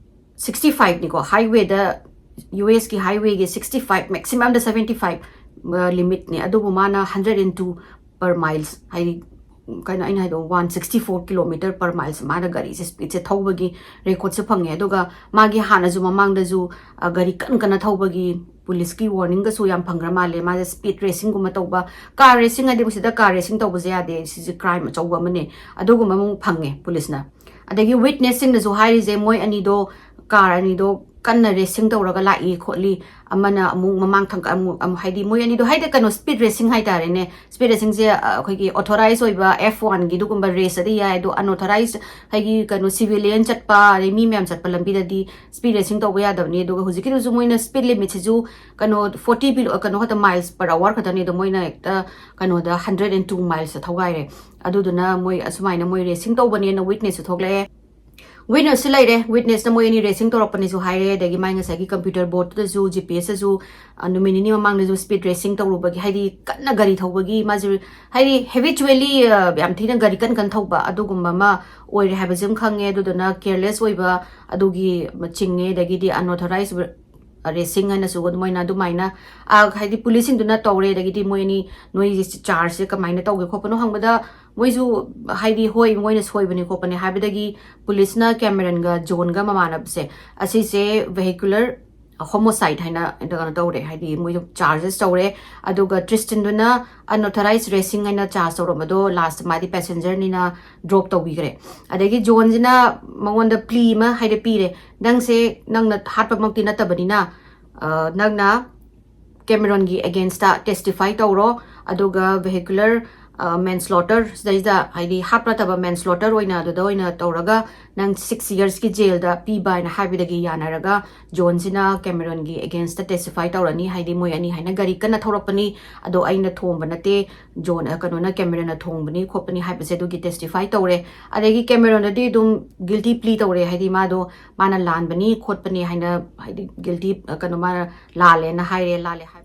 ꯁꯤꯛꯁꯇꯤ ꯐꯥꯏꯚꯅꯤꯀꯣ, ꯍꯥꯏꯋꯦꯗ, ꯌꯨ ꯑꯦꯁꯀꯤ ꯍꯥꯏꯋꯦꯒꯤ ꯁꯤꯛꯁꯇꯤ ꯐꯥꯏꯚ, ꯃꯦꯛꯁꯤꯃꯝꯗ ꯁꯚꯦꯟꯇꯤ ꯐꯥꯏꯚ, ꯑ, ꯂꯤꯃꯤꯠꯅꯦ꯫ ꯑꯗꯨꯕꯨ ꯃꯥꯅ hundred and two per miles, ꯍꯥꯏꯗꯤ, ꯀꯩꯅꯣ ꯑꯩꯅ ꯍꯥꯏꯗꯣ, one sixty four kilometre per miles ꯃꯥꯅ ꯒꯥꯔꯤꯁꯦ ꯁ꯭ꯄꯤꯗꯁꯦ ꯊꯧꯕꯒꯤ ꯔꯦꯀꯣꯔꯠꯁꯦ ꯐꯪꯉꯦ꯫ ꯑꯗꯨꯒ ꯃꯥꯒꯤ ꯍꯥꯟꯅꯁꯨ ꯃꯃꯥꯡꯗꯁꯨ, ꯑ, ꯒꯥꯔꯤ ꯀꯟ ꯀꯟꯅ ꯊꯧꯕꯒꯤ ꯄꯨꯂꯤꯁꯀꯤ ꯋꯥꯔꯅꯤꯡꯒꯁꯨ ꯌꯥꯝ ꯐꯪꯈ꯭ꯔ ꯃꯥꯜꯂꯦ꯫ ꯃꯥꯁꯦ ꯁ꯭ꯄꯤꯗ ꯔꯦꯁꯤꯡꯒꯨꯝꯕ ꯇꯧꯕ, ꯀꯥꯔ ꯔꯦꯁꯤꯡ ꯍꯥꯏꯗꯤ ꯃꯁꯤꯗ ꯀꯥꯔ ꯔꯦꯁꯤꯡ ꯇꯧꯕꯁꯦ ꯌꯥꯗꯦ, ꯁꯤꯁꯦ ꯀ꯭ꯔꯥꯏꯝ ꯑꯆꯧꯕ ꯑꯃꯅꯦ, ꯑꯗꯨꯒꯨꯝꯕ ꯑꯃꯨꯛ ꯐꯪꯉꯦ ꯄꯨꯂꯤꯁꯅ꯫ ꯑꯗꯒꯤ ꯋꯤꯠꯅꯦꯁꯁꯤꯡꯅꯁꯨ ꯍꯥꯏꯔꯤꯁꯦ, ꯃꯣꯏ ꯑꯅꯤꯗꯣ, ꯀꯥꯔ ꯑꯅꯤꯗꯣ ꯀꯟꯅ ꯔꯦꯁꯤꯡ ꯇꯧꯔꯒ ꯂꯥꯛꯏ ꯈꯣꯠꯂꯤ, ꯑꯃꯅ ꯑꯃꯨꯛ ꯃꯃꯥꯡ ꯊꯪ-, ꯑꯃꯨꯛ, ꯑꯃꯨꯛ, ꯍꯥꯏꯗꯤ ꯃꯣꯏ ꯑꯅꯤꯗꯣ ꯍꯥꯏꯗꯤ ꯀꯩꯅꯣ, ꯁ꯭ꯄꯤꯗ ꯔꯦꯁꯤꯡ ꯍꯥꯏꯇꯥꯔꯦꯅꯦ꯫ ꯁ꯭ꯄꯤꯗ ꯔꯦꯁꯤꯡꯁꯦ, ꯑ, ꯑꯩꯈꯣꯏꯒꯤ ꯑꯣꯊꯣꯔꯥꯏꯁ ꯑꯣꯏꯕ ꯑꯦꯐ ꯋꯥꯟꯒꯤ ꯑꯗꯨꯒꯨꯝꯕ ꯔꯦꯁꯇꯗꯤ ꯌꯥꯏ, ꯑꯗꯣ ꯑꯟꯑꯣꯊꯣꯔꯥꯏꯁ ꯍꯥꯏꯗꯤ ꯀꯩꯅꯣ, ꯁꯤꯚꯤꯂꯤꯌꯟ ꯆꯠꯄ, ꯑꯗꯩ ꯃꯤ ꯃꯌꯥꯝ ꯆꯠꯄ ꯂꯝꯕꯤꯗꯗꯤ ꯁ꯭ꯄꯤꯗ ꯔꯦꯁꯤꯡ ꯇꯧꯕ ꯌꯥꯗꯕꯅꯤ꯫ ꯑꯗꯨꯒ ꯍꯧꯖꯤꯛꯀꯤꯗꯨꯁꯨ ꯃꯣꯏꯅ ꯁ꯭ꯄꯤꯗ ꯂꯤꯃꯤꯠꯁꯤꯁꯨ ꯀꯩꯅꯣ, ꯐꯣꯔꯇꯤ ꯕꯤꯂꯣ, ꯀꯩꯅꯣ ꯈꯛꯇ, ꯃꯥꯏꯜꯁ ꯄꯔ ꯑꯋꯥꯔ ꯈꯛꯇꯅꯤ, ꯑꯗꯣ ꯃꯣꯏꯅ ꯍꯦꯛꯇ ꯀꯩꯅꯣꯗ ꯍꯟꯗ꯭ꯔꯦꯗ ꯑꯦꯟ ꯇꯨ ꯃꯥꯏꯜꯁꯇ ꯊꯧꯒꯥꯏꯔꯦ꯫ ꯑꯗꯨꯗꯨꯅ ꯃꯣꯏ ꯑꯁꯨꯃꯥꯏꯅ ꯃꯣꯏ ꯔꯦꯁꯤꯡ ꯇꯧꯕꯅꯦꯅ ꯋꯤꯠꯅꯦꯁꯁꯨ ꯊꯣꯛꯂꯛꯑꯦ꯫ ꯋꯤꯠꯅꯦꯁꯁꯨ ꯂꯩꯔꯦ, ꯋꯤꯠꯅꯦꯁꯅ ꯃꯣꯏ ꯑꯅꯤ ꯔꯦꯁꯤꯡ ꯇꯧꯔꯛꯄꯅꯦꯁꯨ ꯍꯥꯏꯔꯦ, ꯑꯗꯒꯤ ꯃꯥꯏ ꯉꯁꯥꯏꯒꯤ ꯀꯝꯄ꯭ꯌꯨꯇꯔ ꯕꯣꯔꯗꯇꯨꯗꯁꯨ, ꯖꯤ ꯄꯤ ꯑꯦꯁꯇꯁꯨ, ꯑ, ꯅꯨꯃꯤꯠ ꯅꯤꯅꯤ ꯃꯃꯥꯡꯗꯁꯨ ꯁ꯭ꯄꯤꯗ ꯔꯦꯁꯤꯡ ꯇꯧꯔꯨꯕꯒꯤ, ꯍꯥꯏꯗꯤ ꯀꯟꯅ ꯒꯥꯔꯤ ꯊꯧꯕꯒꯤ ꯃꯥꯁꯦ, ꯍꯥꯏꯗꯤ ꯍꯦꯕꯤꯆꯨꯋꯦꯂꯤ, ꯑ, ꯌꯥꯝ ꯊꯤꯅ ꯒꯥꯔꯤ ꯀꯟ ꯀꯟ ꯊꯧꯕ ꯑꯗꯨꯒꯨꯝꯕ ꯑꯃ ꯑꯣꯏꯔꯦ ꯍꯥꯏꯕꯁꯤ ꯑꯃ ꯈꯪꯉꯦ꯫ ꯑꯗꯨꯗꯨꯅ ꯀꯦꯌꯔꯂꯦꯁ ꯑꯣꯏꯕ ꯑꯗꯨꯒꯤ ꯆꯤꯡꯉꯦ, ꯑꯗꯒꯤꯗꯤ ꯑꯟꯑꯣꯊꯣꯔꯥꯏꯁ ꯔꯦꯁꯤꯡ ꯍꯥꯏꯅꯁꯨ ꯑꯗꯨꯃꯥꯏꯅ, ꯑꯗꯨꯃꯥꯏꯅ, ꯑ, ꯍꯥꯏꯗꯤ ꯄꯨꯂꯤꯁꯁꯤꯡꯗꯨꯅ ꯇꯧꯔꯦ, ꯑꯗꯒꯤꯗꯤ ꯃꯣꯏ ꯑꯅꯤ, "ꯅꯣꯏꯒꯤ ꯆꯥꯔꯖꯁꯦ ꯀꯃꯥꯏꯅ ꯇꯧꯒꯦ ꯈꯣꯠꯄꯅꯣ?" ꯍꯪꯕꯗ ꯃꯣꯏꯁꯨ ꯍꯥꯏꯗꯤ, "ꯍꯣꯏ, ꯃꯣꯏꯅ ꯁꯣꯏꯕꯅꯤ ꯈꯣꯠꯄꯅꯤ" ꯍꯥꯏꯕꯗꯒꯤ ꯄꯨꯂꯤꯁꯅ ꯀꯦꯃꯦꯔꯟꯒ ꯖꯣꯟꯒ ꯃꯃꯥꯟꯅꯕꯁꯦ, ꯑꯁꯤꯁꯦ ꯚꯦꯍꯤꯀꯨꯂꯔ ꯍꯣꯃꯣꯁꯥꯏꯗ ꯍꯥꯏꯅ ꯀꯩꯅꯣ ꯇꯧꯔꯦ, ꯍꯥꯏꯗꯤ ꯃꯣꯏꯗꯣ ꯆꯥꯔꯖꯦꯁ ꯇꯧꯔꯦ꯫ ꯑꯗꯨꯒ ꯇ꯭ꯔꯤꯁꯇꯤꯟꯗꯨꯅ ꯑꯟꯑꯣꯊꯣꯔꯥꯏꯁ ꯔꯦꯁꯤꯡ ꯍꯥꯏꯅ ꯆꯥꯔꯖ ꯇꯧꯔꯝꯕꯗꯣ ꯂꯥꯁꯇ ꯃꯥꯗꯤ ꯄꯦꯁꯦꯟꯖꯔꯅꯤꯅ ꯗ꯭ꯔꯣꯞ ꯇꯧꯕꯤꯈ꯭ꯔꯦ꯫ ꯑꯗꯒꯤ ꯖꯣꯟꯁꯤꯅ ꯃꯉꯣꯟꯗ ꯄ꯭ꯂꯤ ꯑꯃ ꯍꯥꯏꯗꯤ ꯄꯤꯔꯦ, "ꯅꯪꯁꯦ, ꯅꯪꯅ ꯍꯥꯠꯄꯃꯛꯇꯤ ꯅꯠꯇꯕꯅꯤꯅ, ꯑ, ꯅꯪꯅ ꯀꯦꯃꯦꯔꯣꯟꯒꯤ ꯑꯦꯒꯦꯟꯁꯇ ꯇꯦꯁꯇꯤꯐꯥꯏ ꯇꯧꯔꯣ, ꯑꯗꯨꯒ ꯚꯦꯍꯤꯀꯨꯂꯔ, ꯑ, ꯃꯦꯟꯁ꯭ꯂꯣꯇꯔ, ꯁꯤꯗꯩꯁꯤꯗ ꯍꯥꯏꯗꯤ ꯍꯥꯠꯄ ꯅꯠꯇꯕ ꯃꯦꯟꯁ꯭ꯂꯣꯇꯔ ꯑꯣꯏꯅ ꯑꯗꯨꯗ ꯑꯣꯏꯅ ꯇꯧꯔꯒ ꯅꯪ ꯁꯤꯛꯁ ꯌꯔꯁꯀꯤ ꯖꯦꯜꯗ ꯄꯤꯕ" ꯍꯥꯏꯅ ꯍꯥꯏꯕꯗꯒꯤ ꯌꯥꯅꯔꯒ ꯖꯣꯟꯁꯤꯅ ꯀꯦꯃꯦꯔꯣꯟꯒꯤ ꯑꯦꯒꯦꯟꯁꯇ ꯇꯦꯁꯇꯤꯐꯥꯏ ꯇꯧꯔꯅꯤ, ꯍꯥꯏꯗꯤ ꯃꯣꯏ ꯑꯅꯤ ꯍꯥꯏꯅ ꯒꯥꯔꯤ ꯀꯟꯅ ꯊꯧꯔꯛꯄꯅꯤ, ꯑꯗꯣ ꯑꯩꯅ ꯊꯣꯡꯕ ꯅꯠꯇꯦ, ꯖꯣꯟ, ꯑ, ꯀꯩꯅꯣꯅ, ꯀꯦꯃꯦꯔꯣꯟꯅ ꯊꯣꯡꯕꯅꯤ ꯈꯣꯠꯄꯅꯤ ꯍꯥꯏꯕꯁꯦ ꯑꯗꯨꯒꯤ ꯇꯦꯁꯇꯤꯐꯥꯏ ꯇꯧꯔꯦ꯫ ꯑꯗꯒꯤ ꯀꯦꯃꯦꯔꯣꯟꯗꯗꯤ ꯑꯗꯨꯝ ꯒꯤꯜꯇꯤ ꯄ꯭ꯂꯤ ꯇꯧꯔꯦ, ꯍꯥꯏꯗꯤ ꯃꯥꯗꯣ ꯃꯥꯅ ꯂꯥꯟꯕꯅꯤ ꯈꯣꯠꯄꯅꯤ ꯍꯥꯏꯅ, ꯍꯥꯏꯗꯤ ꯒꯤꯜꯇꯤ, ꯑ, ꯀꯩꯅꯣ, ꯃꯥꯅ ꯂꯥꯜꯂꯦꯅ ꯍꯥꯏꯔꯦ, ꯂꯥꯜꯂꯦ ꯍꯥꯏꯕ꯫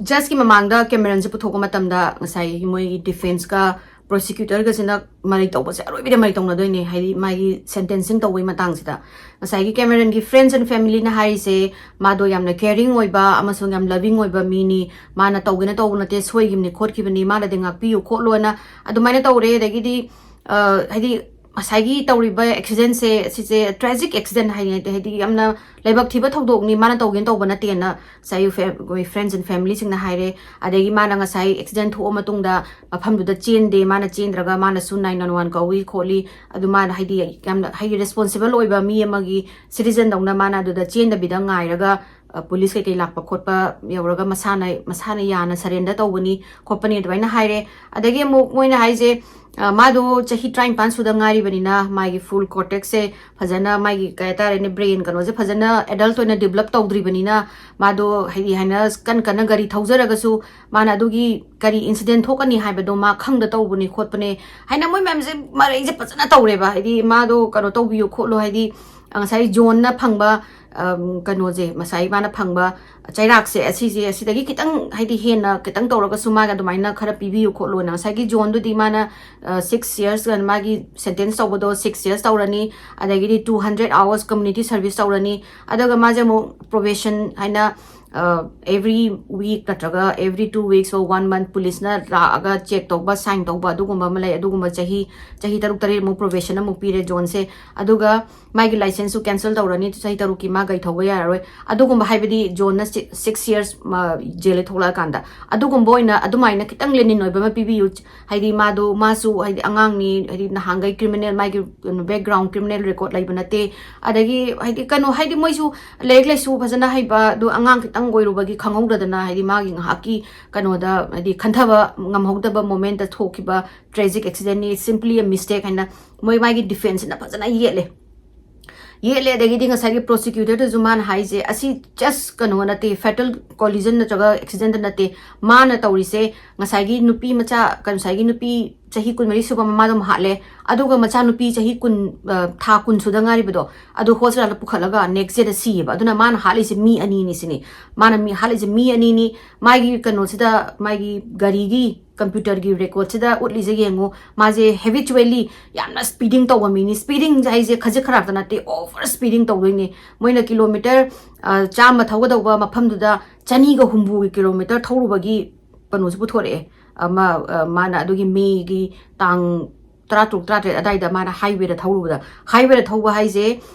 ꯖꯁꯀꯤ ꯃꯃꯥꯡꯗ ꯀꯦꯃꯦꯔꯟꯁꯦ ꯄꯨꯊꯣꯛꯄ ꯃꯇꯝꯗ ꯉꯁꯥꯏꯒꯤ ꯃꯣꯏꯒꯤ ꯗꯤꯐꯦꯟꯁꯀ ꯄ꯭ꯔꯣꯁꯤꯀ꯭ꯌꯨꯇꯔꯒꯁꯤꯅ ꯃꯔꯩ ꯇꯧꯕꯁꯦ ꯑꯔꯣꯏꯕꯤꯗ ꯃꯔꯩ ꯇꯧꯅꯗꯣꯏꯅꯦ, ꯍꯥꯏꯗꯤ ꯃꯥꯒꯤ ꯁꯦꯟꯇꯦꯟꯁꯤꯡ ꯇꯧꯕꯒꯤ ꯃꯇꯥꯡꯁꯤꯗ꯫ ꯉꯁꯥꯏꯒꯤ ꯀꯦꯃꯦꯔꯟꯒꯤ ꯐ꯭ꯔꯦꯟꯁ ꯑꯦꯟ ꯐꯦꯃꯤꯂꯤꯅ ꯍꯥꯏꯔꯤꯁꯦ, ꯃꯥꯗꯣ ꯌꯥꯝꯅ ꯀꯦꯌꯔꯤꯡ ꯑꯣꯏꯕ ꯑꯃꯁꯨꯡ ꯌꯥꯝ ꯂꯚꯤꯡ ꯑꯣꯏꯕ ꯃꯤꯅꯤ, ꯃꯥꯅ ꯇꯧꯒꯦꯅ ꯇꯧꯕ ꯅꯠꯇꯦ, ꯁꯣꯏꯈꯤꯕꯅꯤ ꯈꯣꯠꯈꯤꯕꯅꯤ, ꯃꯥꯅꯗꯤ ꯉꯥꯛꯄꯤꯌꯨ ꯈꯣꯠꯂꯣꯅ ꯑꯗꯨꯃꯥꯏꯅ ꯇꯧꯔꯦ꯫ ꯑꯗꯒꯤꯗꯤ, ꯑ, ꯍꯥꯏꯗꯤ ꯉꯁꯥꯏꯒꯤ ꯇꯧꯔꯤꯕ ꯑꯦꯛꯁꯤꯗꯦꯟꯁꯦ, ꯁꯤꯁꯦ ꯇ꯭ꯔꯦꯖꯤꯛ ꯑꯦꯛꯁꯤꯗꯦꯟ ꯍꯥꯏꯅꯤ, ꯍꯥꯏꯗꯤ ꯌꯥꯝꯅ ꯂꯥꯏꯕꯛ ꯊꯤꯕ ꯊꯧꯗꯣꯛꯅꯤ, ꯃꯥꯅ ꯇꯧꯒꯦꯅ ꯇꯧꯕ ꯅꯠꯇꯦꯅ ꯉꯁꯥꯏ ꯐꯦ-, ꯑꯩꯈꯣꯏ ꯐ꯭ꯔꯦꯟꯁ ꯑꯦꯟ ꯐꯦꯃꯤꯂꯤꯁꯤꯡꯅ ꯍꯥꯏꯔꯦ꯫ ꯑꯗꯒꯤ ꯃꯥꯅ ꯉꯁꯥꯏ ꯑꯦꯛꯁꯤꯗꯦꯟ ꯊꯣꯛꯑ ꯃꯇꯨꯡꯗ ꯃꯐꯝꯗꯨꯗ ꯆꯦꯟꯗꯦ, ꯃꯥꯅ ꯆꯦꯟꯗ꯭ꯔꯒ ꯃꯥꯅꯁꯨ ꯅꯥꯏꯟ ꯋꯥꯟ ꯋꯥꯟ ꯀꯧꯏ ꯈꯣꯠꯂꯤ, ꯑꯗꯨ ꯃꯥꯅ ꯍꯥꯏꯗꯤ ꯌꯥꯝꯅ ꯍꯥꯏꯗꯤ ꯔꯦꯁꯄꯣꯟꯁꯤꯕꯜ ꯑꯣꯏꯕ ꯃꯤ ꯑꯃꯒꯤ ꯁꯤꯇꯤꯖꯟꯗꯧꯅ ꯃꯥꯅ ꯑꯗꯨꯗ ꯆꯦꯟꯗꯕꯤꯗ ꯉꯥꯏꯔꯒ, ꯑ, ꯄꯨꯂꯤꯁ ꯀꯩꯀꯩ ꯂꯥꯛꯄ ꯈꯣꯠꯄ ꯌꯧꯔꯒ ꯃꯁꯥꯅ, ꯃꯁꯥꯅ ꯌꯥꯅ ꯁꯔꯦꯟꯗꯔ ꯇꯧꯕꯅꯤ ꯈꯣꯠꯄꯅꯤ ꯑꯗꯨꯃꯥꯏꯅ ꯍꯥꯏꯔꯦ꯫ ꯑꯗꯒꯤ ꯑꯃꯨꯛ ꯃꯣꯏꯅ ꯍꯥꯏꯁꯦ, ꯑ, ꯃꯥꯗꯣ ꯆꯍꯤ ꯇꯔꯥꯅꯤꯄꯥꯟ ꯁꯨꯗ ꯉꯥꯏꯔꯤꯕꯅꯤꯅ ꯃꯥꯒꯤ ꯐꯨꯜ ꯀꯣꯔꯇꯦꯛꯁꯁꯦ ꯐꯖꯅ, ꯃꯥꯒꯤ ꯀꯩ ꯍꯥꯏꯇꯥꯔꯦꯅꯦ, ꯕ꯭ꯔꯦꯟ ꯀꯩꯅꯣꯁꯦ ꯐꯖꯅ ꯑꯦꯗꯜꯠ ꯑꯣꯏꯅ ꯗꯤꯕꯂꯞ ꯇꯧꯗ꯭ꯔꯤꯕꯅꯤꯅ ꯃꯥꯗꯣ ꯍꯥꯏꯗꯤ ꯍꯥꯏꯅ ꯀꯟ ꯀꯟꯅ ꯒꯥꯔꯤ ꯊꯧꯖꯔꯒꯁꯨ ꯃꯥꯅ ꯑꯗꯨꯒꯤ ꯀꯔꯤ ꯏꯟꯁꯤꯗꯦꯟ ꯊꯣꯛꯀꯅꯤ ꯍꯥꯏꯕꯗꯣ ꯃꯥ ꯈꯪꯗ ꯇꯧꯕꯅꯤ ꯈꯣꯠꯄꯅꯦ ꯍꯥꯏꯅ ꯃꯣꯏ ꯃꯌꯥꯝꯁꯦ ꯃꯔꯩꯁꯦ ꯐꯖꯅ ꯇꯧꯔꯦꯕ꯫ ꯍꯥꯏꯗꯤ ꯃꯥꯗꯣ ꯀꯩꯅꯣ ꯇꯧꯕꯤꯌꯨ ꯈꯣꯠꯂꯨ, ꯍꯥꯏꯗꯤ ꯉꯁꯥꯏ ꯖꯣꯟꯅ ꯐꯪꯕ, ꯑꯝ, ꯀꯩꯅꯣꯁꯦ, ꯉꯁꯥꯏ ꯃꯥꯅ ꯐꯪꯕ ꯆꯩꯔꯥꯛꯁꯦ, ꯑꯁꯤꯁꯦ, ꯑꯁꯤꯗꯒꯤ ꯈꯤꯇꯪ, ꯍꯥꯏꯗꯤ ꯍꯦꯟꯅ ꯈꯤꯇꯪ ꯇꯧꯔꯒꯁꯨ ꯃꯥꯒꯤ ꯑꯗꯨꯃꯥꯏꯅ ꯈꯔ ꯄꯤꯕꯤꯌꯨ ꯈꯣꯠꯂꯨꯅ꯫ ꯉꯁꯥꯏꯒꯤ ꯖꯣꯟꯗꯨꯗꯤ ꯃꯥꯅ, ꯑ, ꯁꯤꯛꯁ ꯌꯔꯁ ꯃꯥꯒꯤ ꯁꯦꯟꯇꯦꯟꯁ ꯇꯧꯕꯗꯣ ꯁꯤꯛꯁ ꯌꯔꯁ ꯇꯧꯔꯅꯤ, ꯑꯗꯒꯤꯗꯤ two hundred hours community service ꯇꯧꯔꯅꯤ, ꯑꯗꯨꯒ ꯃꯥꯁꯦ ꯑꯃꯨꯛ ꯄ꯭ꯔꯣꯕꯦꯁꯟ ꯍꯥꯏꯅ, ꯑ, ꯑꯦꯚ꯭ꯔꯤ ꯋꯤꯛ ꯅꯠꯇ꯭ꯔꯒ every two weeks or one month ꯄꯨꯂꯤꯁꯅ ꯂꯥꯛꯑꯒ ꯆꯦꯛ ꯇꯧꯕ, ꯁꯥꯏꯟ ꯇꯧꯕ, ꯑꯗꯨꯒꯨꯝꯕ ꯑꯃ ꯂꯩ꯫ ꯑꯗꯨꯒꯨꯝꯕ ꯆꯍꯤ, ꯆꯍꯤ ꯇꯔꯨꯛ ꯇꯔꯦꯠꯃꯨꯛ ꯄ꯭ꯔꯣꯕꯦꯁꯟ ꯑꯃꯨꯛ ꯄꯤꯔꯦ ꯖꯣꯟꯁꯦ꯫ ꯑꯗꯨꯒ ꯃꯥꯒꯤ ꯂꯥꯏꯁꯦꯟꯁꯁꯨ ꯀꯦꯟꯁꯦꯜ ꯇꯧꯔꯅꯤ, ꯆꯍꯤ ꯇꯔꯨꯛꯀꯤ ꯃꯥ ꯒꯥꯔꯤ ꯊꯧꯕ ꯌꯥꯔꯔꯣꯏ꯫ ꯑꯗꯨꯒꯨꯝꯕ ꯍꯥꯏꯕꯗꯤ ꯖꯣꯟꯅ ꯁꯤ-, ꯁꯤꯛꯁ ꯌꯔꯁ ꯃꯥ ꯖꯦꯜꯗ ꯊꯣꯛꯂꯛꯑꯀꯥꯟꯗ꯫ ꯑꯗꯨꯒꯨꯝꯕ ꯑꯣꯏꯅ ꯑꯗꯨꯃꯥꯏꯅ ꯈꯤꯇꯪ ꯂꯦꯅꯤꯟ ꯑꯣꯏꯕ ꯑꯃ ꯄꯤꯕꯤꯌꯨ꯫ ꯍꯥꯏꯗꯤ ꯃꯥꯗꯣ, ꯃꯥꯁꯨ ꯍꯥꯏꯗꯤ ꯑꯉꯥꯡꯅꯤ, ꯍꯥꯏꯗꯤ ꯅꯍꯥꯟꯈꯩ ꯀ꯭ꯔꯤꯃꯤꯅꯦꯜ, ꯃꯥꯒꯤ ꯀꯩꯅꯣ ꯕꯦꯛꯒ꯭ꯔꯥꯎꯟ ꯀ꯭ꯔꯤꯃꯤꯅꯦꯜ ꯔꯦꯀꯣꯔꯗ ꯂꯩꯕ ꯅꯠꯇꯦ꯫ ꯑꯗꯒꯤ ꯍꯥꯏꯗꯤ ꯀꯩꯅꯣ, ꯍꯥꯏꯗꯤ ꯃꯣꯏꯁꯨ ꯂꯥꯏꯔꯤꯛ ꯂꯥꯏꯁꯨ ꯐꯖꯅ ꯍꯩꯕ, ꯑꯗꯣ ꯑꯉꯥꯡ ꯈꯤꯇꯪ ꯑꯣꯏꯔꯨꯕꯒꯤ ꯈꯪꯍꯧꯗꯗꯅ ꯍꯥꯏꯗꯤ ꯃꯥꯒꯤ ꯉꯥꯏꯍꯥꯛꯀꯤ ꯀꯩꯅꯣꯗ ꯍꯥꯏꯗꯤ ꯈꯟꯊꯕ ꯉꯝꯍꯧꯗꯕ ꯃꯣꯃꯦꯟꯠꯇ ꯊꯣꯛꯈꯤꯕ ꯇ꯭ꯔꯦꯖꯤꯛ ꯑꯦꯛꯁꯤꯗꯦꯟꯅꯤ, simply a mistake ꯍꯥꯏꯅ ꯃꯣꯏ ꯃꯥꯒꯤ ꯗꯤꯐꯦꯟꯁꯁꯤꯅ ꯐꯖꯅ ꯌꯦꯠꯂꯦ꯫ ꯌꯦꯠꯂꯦ꯫ ꯑꯗꯒꯤꯗꯤ ꯉꯁꯥꯏꯒꯤ ꯄ꯭ꯔꯣꯁꯤꯀ꯭ꯌꯨꯇꯔꯗꯨꯁꯨ ꯃꯥꯅ ꯍꯥꯏꯁꯦ, "ꯑꯁꯤ ꯖꯁ ꯀꯩꯅꯣ ꯅꯠꯇꯦ, ꯐꯦꯇꯜ ꯀꯣꯂꯤꯖꯟ ꯅꯠꯇ꯭ꯔꯒ ꯑꯦꯛꯁꯤꯗꯦꯟꯗ ꯅꯠꯇꯦ꯫ ꯃꯥꯅ ꯇꯧꯔꯤꯁꯦ ꯉꯁꯥꯏꯒꯤ ꯅꯨꯄꯤ ꯃꯆꯥ, ꯉꯁꯥꯏꯒꯤ ꯅꯨꯄꯤ ꯆꯍꯤ ꯀꯨꯟꯃꯔꯤ ꯁꯨꯕ ꯃꯃꯥꯗꯣ ꯑꯃꯨꯛ ꯍꯥꯠꯂꯦ, ꯑꯗꯨꯒ ꯃꯆꯥꯅꯨꯄꯤ ꯆꯍꯤ ꯀꯨꯟ, ꯑ, ꯊꯥ ꯀꯨꯟ ꯁꯨꯗ ꯉꯥꯏꯔꯤꯕꯗꯣ, ꯑꯗꯨ ꯍꯣꯁꯄꯤꯇꯥꯜꯗ ꯄꯨꯈꯠꯂꯒ ꯅꯦꯛꯁ ꯗꯦꯗ ꯁꯤꯌꯦꯕ꯫ ꯑꯗꯨꯅ ꯃꯥꯅ ꯍꯥꯠꯂꯤꯁꯦ ꯃꯤ ꯑꯅꯤꯅꯤ ꯁꯤꯅꯤ꯫ ꯃꯥꯅ ꯃꯤ ꯍꯥꯠꯂꯤꯁꯦ ꯃꯤ ꯑꯅꯤꯅꯤ꯫ ꯃꯥꯒꯤ ꯀꯩꯅꯣꯁꯤꯗ, ꯃꯥꯒꯤ ꯒꯥꯔꯤꯒꯤ ꯀꯝꯄ꯭ꯌꯨꯇꯔꯒꯤ ꯔꯦꯀꯣꯔꯗꯁꯤꯗ ꯎꯠꯂꯤꯁꯦ ꯌꯦꯡꯉꯨ, ꯃꯥꯁꯦ ꯍꯦꯕꯤꯆꯨꯋꯦꯂꯤ ꯌꯥꯝꯅ ꯁ꯭ꯄꯤꯗꯤꯡ ꯇꯧꯕ ꯃꯤꯅꯤ꯫ ꯁ꯭ꯄꯤꯗꯤꯡ ꯍꯥꯏꯁꯦ ꯈꯖꯤꯛ ꯈꯔꯥꯛꯇ ꯅꯠꯇꯦ, ꯑꯣꯚꯔ ꯁ꯭ꯄꯤꯗꯤꯡ ꯇꯧꯗꯣꯏꯅꯤ꯫ ꯃꯣꯏꯅ ꯀꯤꯂꯣꯃꯤꯇꯔ, ꯑ, ꯆꯥꯝꯃ ꯊꯧꯒꯗꯧꯕ ꯃꯐꯝꯗꯨꯗ ꯆꯅꯤꯒ ꯍꯨꯝꯐꯨꯒꯤ ꯀꯤꯂꯣꯃꯤꯇꯔ ꯊꯧꯔꯨꯕꯒꯤ ꯀꯩꯅꯣꯁꯨ ꯄꯨꯊꯣꯔꯛꯑꯦ꯫ ꯑꯃ, ꯑ, ꯃꯥꯅ ꯑꯗꯨꯒꯤ ꯃꯦꯒꯤ ꯇꯥꯡ ꯇꯔꯥ ꯇꯔꯨꯛ ꯇꯔꯥ ꯇꯔꯦꯠ ꯑꯗꯥꯏꯗ ꯃꯥꯅ highwayꯗ ꯊꯧꯔꯨꯕꯗ, highwayꯗ ꯊꯧꯕ ꯍꯥꯏꯁꯦ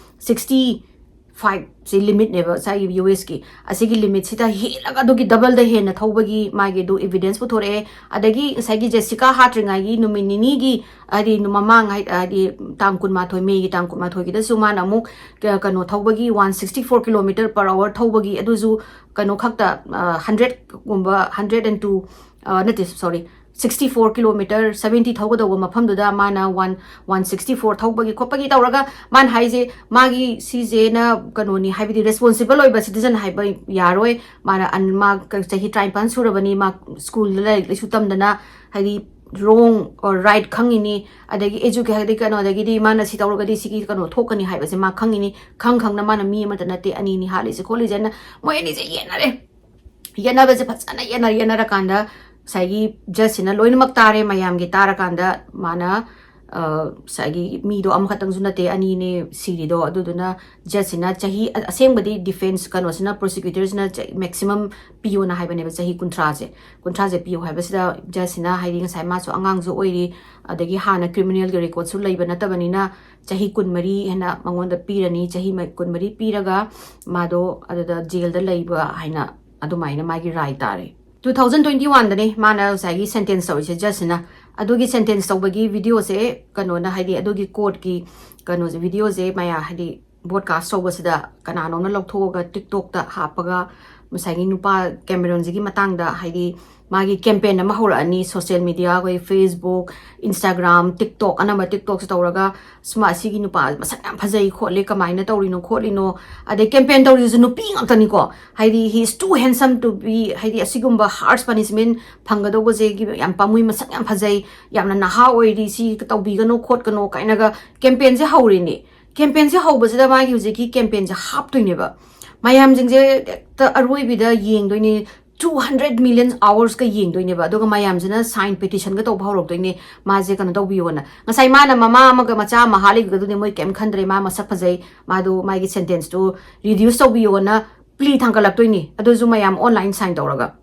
sixty five ꯁꯤ limitꯅꯦꯕ ꯉꯁꯥꯏꯒꯤ ꯌꯨ ꯑꯦꯁꯀꯤ꯫ ꯑꯁꯤꯒꯤ limitꯁꯤꯗ ꯍꯦꯜꯂꯒ ꯑꯗꯨꯒꯤ doubleꯗ ꯍꯦꯟꯅ ꯊꯧꯕꯒꯤ ꯃꯥꯒꯤ ꯑꯗꯨ evidence ꯄꯨꯊꯣꯔꯛꯑꯦ꯫ ꯑꯗꯒꯤ ꯉꯁꯥꯏꯒꯤ ꯖꯦꯁꯤꯀꯥ ꯍꯥꯠꯇ꯭ꯔꯤꯉꯩꯒꯤ ꯅꯨꯃꯤꯠ ꯅꯤꯅꯤꯒꯤ, ꯍꯥꯏꯗꯤ ꯃꯃꯥꯡ ꯍꯥꯏ-, ꯍꯥꯏꯗꯤ ꯇꯥꯡ ꯀꯨꯟꯃꯥꯊꯣꯏ, ꯃꯦꯒꯤ ꯇꯥꯡ ꯀꯨꯟꯃꯥꯊꯣꯏꯒꯤꯗꯁꯨ ꯃꯥꯅ ꯑꯃꯨꯛ ꯀ-, ꯀꯩꯅꯣ ꯊꯧꯕꯒꯤ, one sixty four kilometer per hour ꯊꯧꯕꯒꯤ, ꯑꯗꯨꯁꯨ ꯀꯩꯅꯣ ꯈꯛꯇ, ꯑ, hundredꯒꯨꯝꯕ, hundred and two, ꯑ, ꯅꯠꯇꯦ, sorry, sixty four kilometer, seventy ꯊꯧꯒꯗꯧꯕ ꯃꯐꯝꯗꯨꯗ ꯃꯥꯅ one, one sixty four ꯊꯧꯕꯒꯤ ꯈꯣꯠꯄꯒꯤ ꯇꯧꯔꯒ, ꯃꯥꯅ ꯍꯥꯏꯁꯦ ꯃꯥꯒꯤ ꯁꯤꯁꯦꯅ ꯀꯩꯅꯣꯅꯤ, ꯍꯥꯏꯕꯗꯤ responsible ꯑꯣꯏꯕ citizen ꯍꯥꯏꯕ ꯌꯥꯔꯣꯏ꯫ ꯃꯥꯅ ꯑꯟ-, ꯃꯥ ꯆꯍꯤ ꯇꯔꯥꯅꯤꯄꯥꯟ ꯁꯨꯔꯕꯅꯤ, ꯃꯥ schoolꯗ ꯂꯥꯏꯔꯤꯛ ꯂꯥꯏꯁꯨ ꯇꯝꯗꯅ, ꯍꯥꯏꯗꯤ wrong or right ꯈꯪꯉꯤꯅꯤ, ꯑꯗꯒꯤ educate, ꯍꯥꯏꯗꯤ ꯀꯩꯅꯣꯗꯒꯤꯗꯤ ꯃꯥꯅ ꯁꯤ ꯇꯧꯔꯒꯗꯤ ꯁꯤꯒꯤ ꯀꯩꯅꯣ ꯊꯣꯛꯀꯅꯤ ꯍꯥꯏꯕꯁꯦ ꯃꯥ ꯈꯪꯉꯤꯅꯤ꯫ ꯈꯪ ꯈꯪꯅ ꯃꯥꯅ ꯃꯤ ꯑꯃꯇ ꯅꯠꯇꯦ, ꯑꯅꯤꯅꯤ ꯍꯥꯠꯂꯤꯁꯦ ꯈꯣꯠꯂꯤꯁꯦꯅ ꯃꯣꯏ ꯑꯅꯤꯁꯦ ꯌꯦꯠꯅꯔꯦ꯫ ꯌꯦꯠꯅꯕꯁꯦ ꯐꯖꯅ ꯌꯦꯠꯅ-, ꯌꯦꯠꯅꯔꯀꯥꯟꯗ ꯉꯁꯥꯏꯒꯤ judgeꯁꯤꯅ ꯂꯣꯏꯅꯃꯛ ꯇꯥꯔꯦ꯫ ꯃꯌꯥꯝꯒꯤ ꯇꯥꯔꯀꯥꯟꯗ ꯃꯥꯅ, ꯑ, ꯉꯁꯥꯏꯒꯤ ꯃꯤꯗꯣ ꯑꯃꯈꯛꯇꯪꯁꯨ ꯅꯠꯇꯦ, ꯑꯅꯤꯅꯦ ꯁꯤꯔꯤꯗꯣ꯫ ꯑꯗꯨꯗꯨꯅ judgeꯁꯤꯅ ꯆꯍꯤ, ꯑ-, ꯑꯁꯦꯡꯕꯗꯤ defence ꯀꯩꯅꯣꯁꯤꯅ, prosecutorꯁꯤꯅ ꯆ-, maximum ꯄꯤꯌꯣꯅ ꯍꯥꯏꯕꯅꯦꯕ, ꯆꯍꯤ ꯀꯨꯟꯊ꯭ꯔꯥꯁꯦ꯫ ꯀꯨꯟꯊ꯭ꯔꯥꯁꯦ ꯄꯤꯌꯣ ꯍꯥꯏꯕꯁꯤꯗ judgeꯁꯤꯅ, ꯍꯥꯏꯗꯤ ꯉꯁꯥꯏ ꯃꯥꯁꯨ ꯑꯉꯥꯡꯁꯨ ꯑꯣꯏꯔꯤ, ꯑꯗꯒꯤ ꯍꯥꯟꯅ criminalꯒꯤ recordꯁꯨ ꯂꯩꯕ ꯅꯠꯇꯕꯅꯤꯅ, ꯆꯍꯤ ꯀꯨꯟꯃꯔꯤ ꯍꯦꯟꯅ ꯃꯉꯣꯟꯗ ꯄꯤꯔꯅꯤ꯫ ꯆꯍꯤ ꯃ-, ꯀꯨꯟꯃꯔꯤ ꯄꯤꯔꯒ ꯃꯥꯗꯣ ꯑꯗꯨꯗ jailꯗ ꯂꯩꯕ ꯍꯥꯏꯅ ꯑꯗꯨꯃꯥꯏꯅ ꯃꯥꯒꯤ ꯔꯥꯏ ꯇꯥꯔꯦ꯫ Two thousand twenty oneꯗꯅꯦ ꯃꯥꯅ ꯉꯁꯥꯏꯒꯤ sentence ꯇꯧꯔꯤꯁꯦ judgeꯁꯤꯅ꯫ ꯑꯗꯨꯒꯤ sentence ꯇꯧꯕꯒꯤ videoꯁꯦ ꯀꯩꯅꯣꯅ, ꯍꯥꯏꯗꯤ ꯑꯗꯨꯒꯤ courtꯀꯤ ꯀꯩꯅꯣꯁꯦ, videoꯁꯦ ꯃꯌꯥ-, ꯍꯥꯏꯗꯤ broadcast ꯇꯧꯕꯁꯤꯗ ꯀꯅꯥꯅꯣꯝꯅ ꯂꯧꯊꯣꯛꯑꯒ TikTokꯇ ꯍꯥꯞꯄꯒ ꯉꯁꯥꯏꯒꯤ ꯅꯨꯄꯥ ꯀꯦꯃꯦꯔꯣꯟꯁꯤꯒꯤ ꯃꯇꯥꯡꯗ, ꯍꯥꯏꯗꯤ ꯃꯥꯒꯤ campaign ꯑꯃ ꯍꯧꯔꯛꯑꯅꯤ, social media, ꯑꯩꯈꯣꯏ Facebook, Instagram, TikTok, ꯑꯅꯝꯕ TikTokꯁꯦ ꯇꯧꯔꯒ, "ꯁꯨꯃ, ꯑꯁꯤꯒꯤ ꯅꯨꯄꯥ ꯃꯁꯛ ꯌꯥꯝ ꯐꯖꯩ ꯈꯣꯠꯂꯤ, ꯀꯃꯥꯏꯅ ꯇꯧꯔꯤꯅꯣ ꯈꯣꯠꯂꯤꯅꯣ?" ꯑꯗꯩ campaign ꯇꯧꯔꯤꯗꯨꯁꯨ ꯅꯨꯄꯤ ꯉꯥꯛꯇꯅꯤꯀꯣ, ꯍꯥꯏꯗꯤ he is too handsome to be, ꯍꯥꯏꯗꯤ ꯑꯁꯤꯒꯨꯝꯕ harsh punishment ꯐꯪꯒꯗꯧꯕꯁꯦ ꯌꯥꯝ ꯄꯥꯝꯃꯨꯏ, ꯃꯁꯛ ꯌꯥꯝ ꯐꯖꯩ, ꯌꯥꯝꯅ ꯅꯍꯥ ꯑꯣꯏꯔꯤ, ꯁꯤ ꯇꯧꯕꯤꯒꯅꯣ ꯈꯣꯠꯀꯅꯣ ꯀꯥꯏꯅꯒ campaignꯁꯦ ꯍꯧꯔꯤꯅꯤ꯫ Campaignꯁꯦ ꯍꯧꯕꯁꯤꯗ ꯃꯥꯒꯤ ꯍꯧꯖꯤꯛꯀꯤ campaignꯁꯦ ꯍꯥꯞꯇꯣꯏꯅꯦꯕ꯫ ꯃꯌꯥꯝꯁꯤꯡꯁꯦ ꯍꯦꯛꯇ ꯑꯔꯣꯏꯕꯤꯗ ꯌꯦꯡꯗꯣꯏꯅꯤ꯫ Two hundred million hoursꯀ ꯌꯦꯡꯗꯣꯏꯅꯦꯕ꯫ ꯑꯗꯨꯒ ꯃꯌꯥꯝꯁꯤꯅ sign petitionꯒ ꯇꯧꯕ ꯍꯧꯔꯛꯇꯣꯏꯅꯦ, ꯃꯥꯁꯦ ꯀꯩꯅꯣ ꯇꯧꯕꯤꯌꯣꯅ꯫ ꯉꯁꯥꯏ ꯃꯥꯅ ꯃꯃꯥ ꯑꯃꯒ ꯃꯆꯥ ꯑꯃ ꯍꯥꯠꯂꯤꯕꯗꯨꯗꯤ ꯃꯣꯏ ꯀꯩꯝ ꯈꯟꯗ꯭ꯔꯦ, ꯃꯥ ꯃꯁꯛ ꯐꯖꯩ, ꯃꯥꯗꯣ ꯃꯥꯒꯤ sentenceꯇꯨ reduce ꯇꯧꯕꯤꯌꯣꯅ plea ꯊꯥꯡꯒꯠꯂꯛꯇꯣꯏꯅꯤ꯫ ꯑꯗꯨꯁꯨ ꯃꯌꯥꯝ online sign ꯇꯧꯔꯒ꯫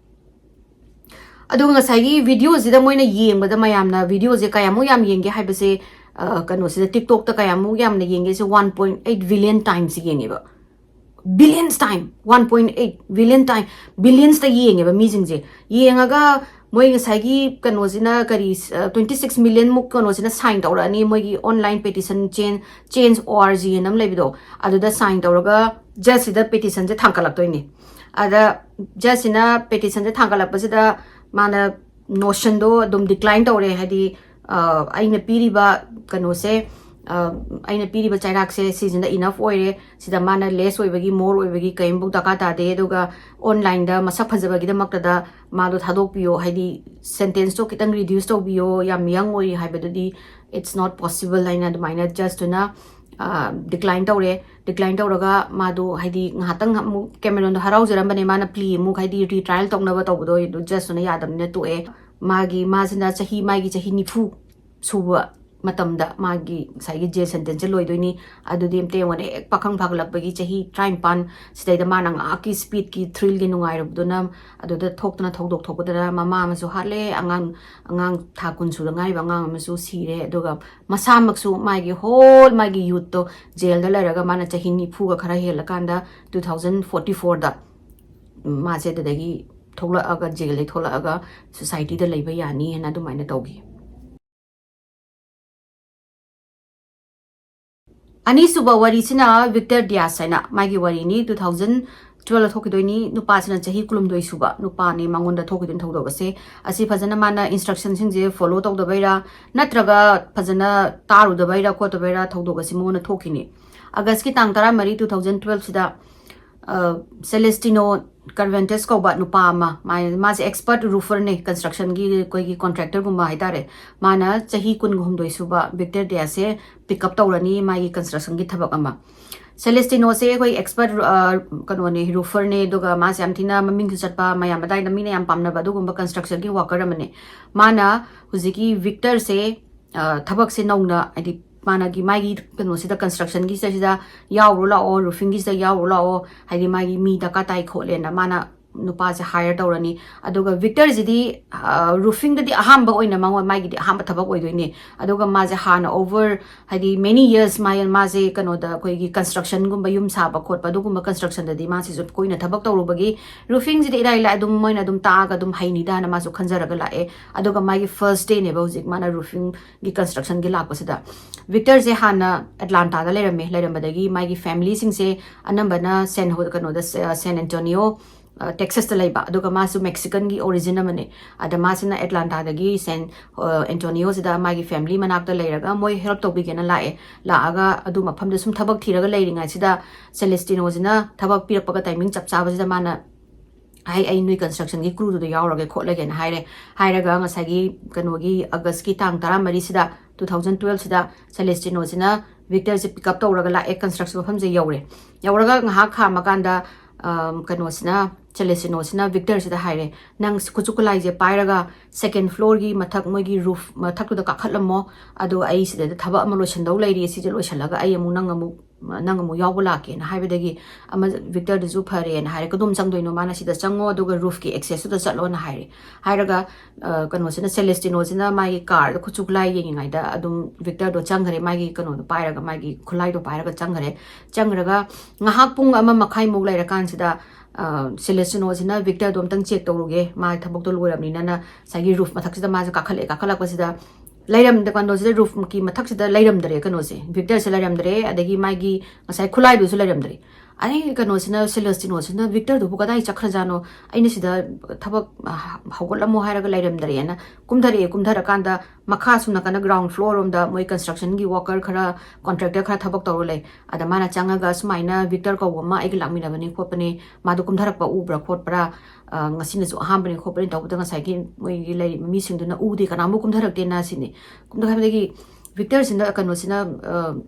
ꯑꯗꯨꯒ ꯉꯁꯥꯏꯒꯤ videoꯁꯤꯗ ꯃꯣꯏꯅ ꯌꯦꯡꯕꯗ, ꯃꯌꯥꯝꯅ videoꯁꯦ ꯀꯌꯥꯃꯨꯛ ꯌꯥꯝ ꯌꯦꯡꯒꯦ ꯍꯥꯏꯕꯁꯦ, ꯑ, ꯀꯩꯅꯣꯁꯤꯗ, TikTokꯇ ꯀꯌꯥꯃꯨꯛ ꯌꯥꯝꯅ ꯌꯦꯡꯒꯦꯁꯦ, one point eight billion timesꯁꯦ ꯌꯦꯡꯉꯦꯕ꯫ Billions time, one point eight billion time, billionsꯇ ꯌꯦꯡꯉꯦꯕ ꯃꯤꯁꯤꯡꯁꯦ꯫ ꯌꯦꯡꯉꯒ ꯃꯣꯏ ꯉꯁꯥꯏꯒꯤ ꯀꯩꯅꯣꯁꯤꯅ ꯀꯔꯤ, ꯑ, twenty six million ꯃꯨꯛ ꯀꯩꯅꯣꯁꯤꯅ sign ꯇꯧꯔꯛꯑꯅꯤ, ꯃꯣꯏꯒꯤ online petition change, change org ꯑꯅ ꯑꯃ ꯂꯩꯕꯗꯣ, ꯑꯗꯨꯗ sign ꯇꯧꯔꯒ judgeꯁꯤꯗ petitionꯁꯦ ꯊꯥꯡꯒꯠꯂꯛꯇꯣꯏꯅꯦ꯫ ꯑꯗ judgeꯁꯤꯅ petitionꯁꯦ ꯊꯥꯡꯒꯠꯂꯛꯄꯁꯤꯗ ꯃꯥꯅ notionꯗꯣ ꯑꯗꯨꯝ decline ꯇꯧꯔꯦ, ꯍꯥꯏꯗꯤ, ꯑ, ꯑꯩꯅ ꯄꯤꯔꯤꯕ ꯀꯩꯅꯣꯁꯦ, ꯑ, ꯑꯩꯅ ꯄꯤꯔꯤꯕ ꯆꯩꯔꯥꯛꯁꯦ ꯁꯤꯁꯤꯅ enough ꯑꯣꯏꯔꯦ, ꯁꯤꯗ ꯃꯥꯅ less ꯑꯣꯏꯕꯒꯤ, more ꯑꯣꯏꯕꯒꯤ ꯀꯔꯤꯝꯐꯥꯎ ꯗꯔꯀꯥꯔ ꯇꯥꯗꯦ, ꯑꯗꯨꯒ onlineꯗ ꯃꯁꯛ ꯐꯖꯕꯒꯤꯗꯃꯛꯇꯗ ꯃꯥꯗꯣ ꯊꯥꯗꯣꯛꯄꯤꯌꯣ, ꯍꯥꯏꯗꯤ sentenceꯇꯣ ꯈꯤꯇꯪ reduce ꯇꯧꯕꯤꯌꯣ, ꯌꯥꯝ young ꯑꯣꯏꯔꯤ ꯍꯥꯏꯕꯗꯨꯗꯤ it's not possible ꯍꯥꯏꯅ ꯑꯗꯨꯃꯥꯏꯅ judgeꯇꯨꯅ, ꯑ, decline ꯇꯧꯔꯦ꯫ Decline ꯇꯧꯔꯒ ꯃꯥꯗꯣ, ꯍꯥꯏꯗꯤ, ꯉꯥꯏꯍꯥꯛꯇꯪ ꯑꯃꯨꯛ Cameronꯗꯣ ꯍꯔꯥꯎꯖꯔꯝꯕꯅꯦ, ꯃꯥꯅ plea ꯑꯃꯨꯛ, ꯍꯥꯏꯗꯤ, retrial ꯇꯧꯅꯕ ꯇꯧꯕꯗꯣ ꯑꯗꯨ judgeꯇꯨꯅ ꯌꯥꯗꯕꯅꯤꯅ ꯇꯣꯛꯑꯦ꯫ ꯃꯥꯒꯤ, ꯃꯥꯁꯤꯅ ꯆꯍꯤ, ꯃꯥꯒꯤ ꯆꯍꯤ ꯅꯤꯐꯨ ꯁꯨꯕ ꯃꯇꯝꯗ ꯃꯥꯒꯤ ꯉꯁꯥꯏꯒꯤ jail sentenceꯁꯦ ꯂꯣꯏꯗꯣꯏꯅꯤ꯫ ꯑꯗꯨꯗꯤ ꯑꯝꯇ ꯌꯦꯡꯉꯣꯅꯦ, ꯍꯦꯛ ꯄꯥꯈꯪ ꯐꯥꯒꯠꯂꯛꯄꯒꯤ ꯆꯍꯤ ꯇꯔꯥꯅꯤꯄꯥꯟ ꯁꯤꯗꯩꯗ ꯃꯥꯅ ꯉꯥꯏꯍꯥꯛꯀꯤ speedꯀꯤ thrillꯒꯤ ꯅꯨꯡꯉꯥꯏꯔꯨꯕꯗꯨꯅ, ꯑꯗꯨꯗ ꯊꯣꯛꯇꯅ ꯊꯧꯗꯣꯛ ꯊꯣꯛꯄꯗꯨꯅ ꯃꯃꯥ ꯑꯃꯁꯨ ꯍꯥꯠꯂꯦ, ꯑꯉꯥꯡ, ꯑꯉꯥꯡ ꯊꯥ ꯀꯨꯟ ꯁꯨꯗ ꯉꯥꯏꯔꯤꯕ ꯑꯉꯥꯡ ꯑꯃꯁꯨ ꯁꯤꯔꯦ, ꯑꯗꯨꯒ ꯃꯁꯥꯃꯛꯁꯨ ꯃꯥꯒꯤ whole ꯃꯥꯒꯤ youthꯇꯣ jailꯗ ꯂꯩꯔꯒ ꯃꯥꯅ ꯆꯍꯤ ꯅꯤꯐꯨꯒ ꯈꯔ ꯍꯦꯜꯂꯀꯥꯟꯗ two thousand forty fourꯗ ꯃꯥꯁꯦ ꯑꯗꯨꯗꯒꯤ ꯊꯣꯛꯂꯛꯑꯒ, jailꯗꯒꯤ ꯊꯣꯛꯂꯛꯑꯒ societyꯗ ꯂꯩꯕ ꯌꯥꯅꯤ ꯍꯥꯏꯅ ꯑꯗꯨꯃꯥꯏꯅ ꯇꯧꯈꯤ꯫ ꯑꯅꯤꯁꯨꯕ ꯋꯥꯔꯤꯁꯤꯅ Victor Diaz ꯍꯥꯏꯅ ꯃꯥꯒꯤ ꯋꯥꯔꯤꯅꯤ, two thousand twelve ꯊꯣꯛꯈꯤꯗꯣꯏꯅꯤ꯫ ꯅꯨꯄꯥꯁꯤꯅ ꯆꯍꯤ ꯀꯨꯟꯍꯨꯝꯗꯣꯏ ꯁꯨꯕ ꯅꯨꯄꯥꯅꯤ, ꯃꯉꯣꯟꯗ ꯊꯣꯛꯈꯤꯗꯣꯏꯅꯤ ꯊꯧꯗꯣꯛ ꯑꯁꯦ꯫ ꯑꯁꯤ ꯐꯖꯅ ꯃꯥꯅ instructionꯁꯤꯡꯁꯦ follow ꯇꯧꯗꯕꯩꯔꯥ, ꯅꯠꯇ꯭ꯔꯒ ꯐꯖꯅ ꯇꯥꯔꯨꯗꯕꯩꯔꯥ ꯈꯣꯠꯇꯕꯩꯔꯥ ꯊꯧꯗꯣꯛ ꯑꯁꯤ ꯃꯉꯣꯟꯗ ꯊꯣꯛꯈꯤꯅꯤ꯫ Augustꯀꯤ ꯇꯥꯡ ꯇꯔꯥꯃꯔꯤ, two thousand twelveꯁꯤꯗ, ꯑ, Celestino Cervantes ꯀꯧꯕ ꯅꯨꯄꯥ ꯑꯃ, ꯃꯥ-, ꯃꯥꯁꯦ expert rooferꯅꯦ, constructionꯒꯤ ꯑꯩꯈꯣꯏꯒꯤ contractorꯒꯨꯝꯕ ꯍꯥꯏꯇꯥꯔꯦ꯫ ꯃꯥꯅ ꯆꯍꯤ ꯀꯨꯟꯍꯨꯝꯗꯣꯏ ꯁꯨꯕ Victor Diazꯁꯦ pick up ꯇꯧꯔꯅꯤ, ꯃꯥꯒꯤ constructionꯒꯤ ꯊꯕꯛ ꯑꯃ꯫ Celestinoꯁꯦ ꯑꯩꯈꯣꯏ expert, ꯑ, ꯀꯩꯅꯣꯅꯦ, rooferꯅꯦ, ꯑꯗꯨꯒ ꯃꯥꯁꯦ ꯌꯥꯝ ꯊꯤꯅ ꯃꯃꯤꯡꯁꯨ ꯆꯠꯄ, ꯃꯌꯥꯝ ꯑꯗꯥꯏꯗ ꯃꯤꯅ ꯌꯥꯝ ꯄꯥꯝꯅꯕ ꯑꯗꯨꯒꯨꯝꯕ constructionꯒꯤ worker ꯑꯃꯅꯦ꯫ ꯃꯥꯅ ꯍꯧꯖꯤꯛꯀꯤ Victorꯁꯦ, ꯑ, ꯊꯕꯛꯁꯦ ꯅꯧꯅ, ꯍꯥꯏꯗꯤ ꯃꯥꯅꯒꯤ, ꯃꯥꯒꯤ ꯀꯩꯅꯣꯁꯤꯗ, constructionꯒꯤ ꯁꯤꯗ ꯌꯥꯎꯔꯨ ꯂꯥꯛꯑꯣ, roofingꯒꯤꯁꯤꯗ ꯌꯥꯎꯔꯨ ꯂꯥꯛꯑꯣ, ꯍꯥꯏꯗꯤ ꯃꯥꯒꯤ ꯃꯤ ꯗꯔꯀꯥꯔ ꯇꯥꯏ ꯈꯣꯠꯂꯦꯅ ꯃꯥꯅ ꯅꯨꯄꯥꯁꯦ ꯍꯥꯏꯌꯔ ꯇꯧꯔꯅꯤ꯫ ꯑꯗꯨꯒ ꯔꯨꯐꯤꯡꯗꯗꯤ ꯑꯍꯥꯟꯕ ꯑꯣꯏꯅ ꯃꯉꯣꯟ ꯃꯥꯒꯤꯗꯤ ꯑꯍꯥꯟꯕ ꯊꯕꯛ ꯑꯣꯏꯗꯣꯏꯅꯦ꯫ ꯑꯗꯨꯒ ꯃꯥꯁꯦ ꯍꯥꯟꯅ ꯑꯣꯚꯔ ꯍꯥꯏꯗꯤ ꯃꯦꯅꯤ ꯌꯔꯁ ꯃꯥ ꯃꯥꯁꯦ ꯀꯩꯅꯣꯗ ꯑꯩꯈꯣꯏꯒꯤ ꯀꯟꯁꯇ꯭ꯔꯛꯁꯟꯒꯨꯝꯕ ꯌꯨꯝ ꯁꯥꯕ ꯈꯣꯠꯄ ꯑꯗꯨꯒꯨꯝꯕ ꯀꯟꯁꯇ꯭ꯔꯛꯁꯟꯗꯗꯤ ꯃꯥꯁꯤꯁꯨ ꯀꯨꯏꯅ ꯊꯕꯛ ꯇꯧꯔꯨꯕꯒꯤ ꯔꯨꯐꯤꯡꯁꯤꯗꯤ ꯏꯔꯥꯏ ꯂꯥꯏ ꯑꯗꯨꯝ ꯃꯣꯏꯅ ꯑꯗꯨꯝ ꯇꯥꯛꯑꯒ ꯑꯗꯨꯝ ꯍꯩꯅꯤꯗꯥꯅ ꯃꯥꯁꯨ ꯈꯟꯖꯔꯒ ꯂꯥꯛꯑꯦ꯫ ꯑꯗꯨꯒ ꯃꯥꯒꯤ ꯐꯥꯔꯁ ꯗꯦꯅꯦꯕ ꯍꯧꯖꯤꯛ ꯃꯥꯅ ꯔꯨꯐꯤꯡꯒꯤ ꯀꯟꯁꯇ꯭ꯔꯛꯁꯟꯒꯤ ꯂꯥꯛꯄꯁꯤꯗ꯫ ꯕꯤꯛꯇꯔꯁꯦ ꯍꯥꯟꯅ ꯑꯦꯠꯂꯥꯟꯇꯥꯗ ꯂꯩꯔꯝꯃꯦ꯫ ꯂꯩꯔꯝꯕꯗꯒꯤ ꯃꯥꯒꯤ ꯐꯦꯃꯤꯂꯤꯁꯤꯡꯁꯦ ꯑꯅꯝꯕꯅ ꯁꯦꯟ ꯀꯩꯅꯣꯗ ꯁꯦꯟ ꯑꯦꯟꯇꯣꯅꯤꯌꯣ ꯇꯦꯛꯁꯁꯇ ꯂꯩꯕ꯫ ꯑꯗꯨꯒ ꯃꯥꯁꯨ ꯃꯦꯛꯁꯤꯀꯟꯒꯤ ꯑꯣꯔꯤꯖꯤꯟ ꯑꯃꯅꯦ꯫ ꯑꯗ ꯃꯥꯁꯤꯅ ꯑꯦꯠꯂꯥꯟꯇꯥꯗꯒꯤ ꯁꯦꯟ ꯑꯦꯟꯇꯣꯅꯤꯌꯣꯁꯤꯗ ꯃꯥꯒꯤ ꯐꯦꯃꯤꯂꯤ ꯃꯅꯥꯛꯇ ꯂꯩꯔꯒ ꯃꯣꯏ ꯍꯦꯜꯞ ꯇꯧꯕꯤꯒꯦꯅ ꯂꯥꯛꯑꯦ꯫ ꯂꯥꯛꯑꯒ ꯑꯗꯨ ꯃꯐꯝꯗ ꯁꯨꯝ ꯊꯕꯛ ꯊꯤꯔꯒ ꯂꯩꯔꯤꯉꯩꯁꯤꯗ ꯁꯦꯂꯦꯁꯇꯤꯅꯣꯁꯤꯅ ꯊꯕꯛ ꯄꯤꯔꯛꯄꯒ ꯇꯥꯏꯃꯤꯡ ꯆꯞ ꯆꯥꯕꯁꯤꯗ ꯃꯥꯅ ꯍꯥꯏ ꯑꯩ ꯅꯣꯏ ꯀꯟꯁꯇ꯭ꯔꯛꯁꯟꯒꯤ ꯀ꯭ꯔꯨꯗꯨꯗ ꯌꯥꯎꯔꯒꯦ ꯈꯣꯠꯂꯒꯦꯅ ꯍꯥꯏꯔꯦ꯫ ꯍꯥꯏꯔꯒ ꯉꯁꯥꯏꯒꯤ ꯀꯩꯅꯣꯒꯤ ꯑꯒꯁꯀꯤ ꯇꯥꯡ ꯇꯔꯥꯃꯔꯤꯁꯤꯗ ꯇꯨ ꯊꯥꯎꯖꯟ ꯇꯨꯋꯦꯜꯞꯁꯤꯗ ꯁꯦꯂꯦꯁꯇꯤꯅꯣꯁꯤꯅ ꯕꯤꯛꯇꯔꯁꯦ ꯄꯤꯛ ꯑꯞ ꯇꯧꯔꯒ ꯂꯥꯛꯑꯦ ꯀꯟꯁꯇ꯭ꯔꯛꯁꯟ ꯃꯐꯝꯁꯦ ꯌꯧꯔꯦ꯫ ꯌꯧꯔꯒ ꯉꯥꯏꯍꯥꯛ ꯈꯥꯝꯃꯀꯥꯟꯗ ꯀꯩꯅꯣꯁꯤꯅ ꯁꯦꯂꯦꯁꯇꯤꯅꯣꯁꯤꯅ ꯕꯤꯛꯇꯔꯁꯤꯗ ꯍꯥꯏꯔꯦ, ꯅꯪ ꯈꯨꯠꯁꯨ ꯈꯨꯠꯂꯥꯏꯁꯦ ꯄꯥꯏꯔꯒ ꯁꯦꯀꯦꯟ ꯐ꯭ꯂꯣꯔꯒꯤ ꯃꯊꯛ ꯃꯣꯏꯒꯤ ꯔꯨꯐ ꯃꯊꯛꯇꯨꯗ ꯀꯥꯈꯠꯂꯝꯃꯣ꯫ ꯑꯗꯣ ꯑꯩ ꯁꯤꯗ ꯊꯕꯛ ꯑꯃ ꯂꯣꯏꯁꯤꯟꯗꯧ ꯂꯩꯔꯤ꯫ ꯁꯤꯁꯦ ꯂꯣꯏꯁꯤꯜꯂꯒ ꯑꯩ ꯑꯃꯨꯛ ꯅꯪ ꯑꯃꯨꯛ ꯅꯪ ꯑꯃꯨꯛ ꯌꯥꯎꯕ ꯂꯥꯛꯀꯦꯅ ꯍꯥꯏꯕꯗꯒꯤ ꯑꯃ ꯕꯤꯛꯇꯔꯗꯨꯁꯨ ꯐꯔꯦꯅ ꯍꯥꯏꯔꯦ꯫ ꯀꯗꯣꯝ ꯆꯪꯗꯣꯏꯅꯣ? ꯃꯥꯅ ꯁꯤꯗ ꯆꯪꯉꯣ ꯑꯗꯨꯒ ꯔꯨꯐꯀꯤ ꯑꯦꯛꯁꯦꯁꯇꯨꯗ ꯆꯠꯂꯣꯅ ꯍꯥꯏꯔꯦ꯫ ꯍꯥꯏꯔꯒ ꯀꯩꯅꯣꯁꯤꯅ ꯁꯦꯂꯦꯁꯇꯤꯅꯣꯁꯤꯅ ꯃꯥꯒꯤ ꯀꯥꯔꯗ ꯈꯨꯠꯁꯨ ꯈꯨꯠꯂꯥꯏ ꯌꯦꯡꯉꯤꯉꯩꯗ ꯑꯗꯨꯝ ꯕꯤꯛꯇꯔꯗꯣ ꯆꯪꯈ꯭ꯔꯦ꯫ ꯃꯥꯒꯤ ꯀꯩꯅꯣꯗꯣ ꯄꯥꯏꯔꯒ ꯃꯥꯒꯤ ꯈꯨꯠꯂꯥꯏꯗꯣ ꯄꯥꯏꯔꯒ ꯆꯪꯈ꯭ꯔꯦ꯫ ꯆꯪꯈ꯭ꯔꯒ ꯉꯥꯏꯍꯥꯛ ꯄꯨꯡ ꯑꯃ ꯃꯈꯥꯏꯃꯨꯛ ꯂꯩꯔꯀꯥꯟꯁꯤꯗ ꯁꯦꯂꯦꯁꯇꯤꯅꯣꯁꯤꯅ ꯕꯤꯛꯇꯔꯗꯣ ꯑꯝꯇꯪ ꯆꯦꯛ ꯇꯧꯔꯨꯒꯦ, ꯃꯥ ꯊꯕꯛꯇꯣ ꯂꯣꯏꯔꯕꯅꯤꯅꯅ ꯉꯁꯥꯏꯒꯤ ꯔꯨꯐ ꯃꯊꯛꯁꯤꯗ ꯃꯥꯁꯦ ꯀꯥꯈꯠꯂꯛꯑꯦ꯫ ꯀꯥꯈꯠꯂꯛꯄꯁꯤꯗ ꯂꯩꯔꯝꯗ ꯀꯩꯅꯣꯁꯤꯗ ꯔꯨꯐꯀꯤ ꯃꯊꯛꯁꯤꯗ ꯂꯩꯔꯝꯗ꯭ꯔꯦ ꯀꯩꯅꯣꯁꯦ, ꯕꯤꯛꯇꯔꯁꯦ ꯂꯩꯔꯝꯗ꯭ꯔꯦ꯫ ꯑꯗꯒꯤ ꯃꯥꯒꯤ ꯉꯁꯥꯏ ꯈꯨꯠꯂꯥꯏꯗꯨꯁꯨ ꯂꯩꯔꯝꯗ꯭ꯔꯦ꯫ ꯑꯗꯩ ꯀꯩꯅꯣꯁꯤꯅ ꯁꯦꯂꯦꯁꯇꯤꯅꯣꯁꯤꯅ ꯕꯤꯛꯇꯔꯗꯨꯕꯨ ꯀꯗꯥꯏ ꯆꯠꯈ꯭ꯔꯖꯥꯠꯅꯣ, ꯑꯩꯅ ꯁꯤꯗ ꯊꯕꯛ ꯍꯧꯒꯠꯂꯝꯃꯣ ꯍꯥꯏꯔꯒ ꯂꯩꯔꯝꯗ꯭ꯔꯦꯅ ꯀꯨꯝꯊꯔꯛꯑꯦ꯫ ꯀꯨꯝꯊꯔꯀꯥꯟꯗ ꯃꯈꯥ ꯁꯨꯝ ꯅꯥꯀꯟꯗ ꯒ꯭ꯔꯥꯎꯟ ꯐ꯭ꯂꯣꯔ ꯔꯣꯝꯗ ꯃꯣꯏ ꯀꯟꯁꯇ꯭ꯔꯛꯁꯟꯒꯤ ꯋꯥꯀꯔ ꯈꯔ ꯀꯣꯟꯇ꯭ꯔꯦꯛꯇꯔ ꯈꯔ ꯊꯕꯛ ꯇꯧꯔ ꯂꯩ꯫ ꯑꯗ ꯃꯥꯅ ꯆꯪꯉꯒ ꯁꯨꯃꯥꯏꯅ ꯕꯤꯛꯇꯔ ꯀꯧꯕ ꯑꯃ ꯑꯩꯒ ꯂꯥꯛꯃꯤꯟꯅꯕꯅꯤ ꯈꯣꯠꯄꯅꯤ, ꯃꯥꯗꯣ ꯀꯨꯝꯊꯔꯛꯄ ꯎꯕ꯭ꯔꯥ ꯈꯣꯠꯄ꯭ꯔꯥ, ꯉꯁꯤꯅꯁꯨ ꯑꯍꯥꯟꯕꯅꯤ ꯈꯣꯠꯄꯅꯤ ꯇꯧꯕꯗ ꯉꯁꯥꯏꯒꯤ ꯃꯣꯏꯒꯤ ꯂꯩꯔꯤꯕ ꯃꯤꯁꯤꯡꯗꯨꯅ ꯎꯗꯦ, ꯀꯅꯥꯝꯕꯨ ꯀꯨꯝꯊꯔꯛꯇꯦꯅ ꯁꯤꯅꯤ꯫ ꯀꯨꯝꯊꯔꯛꯄꯗꯒꯤ ꯕꯤꯛꯇꯔꯁꯤꯅ ꯀꯩꯅꯣꯁꯤꯅ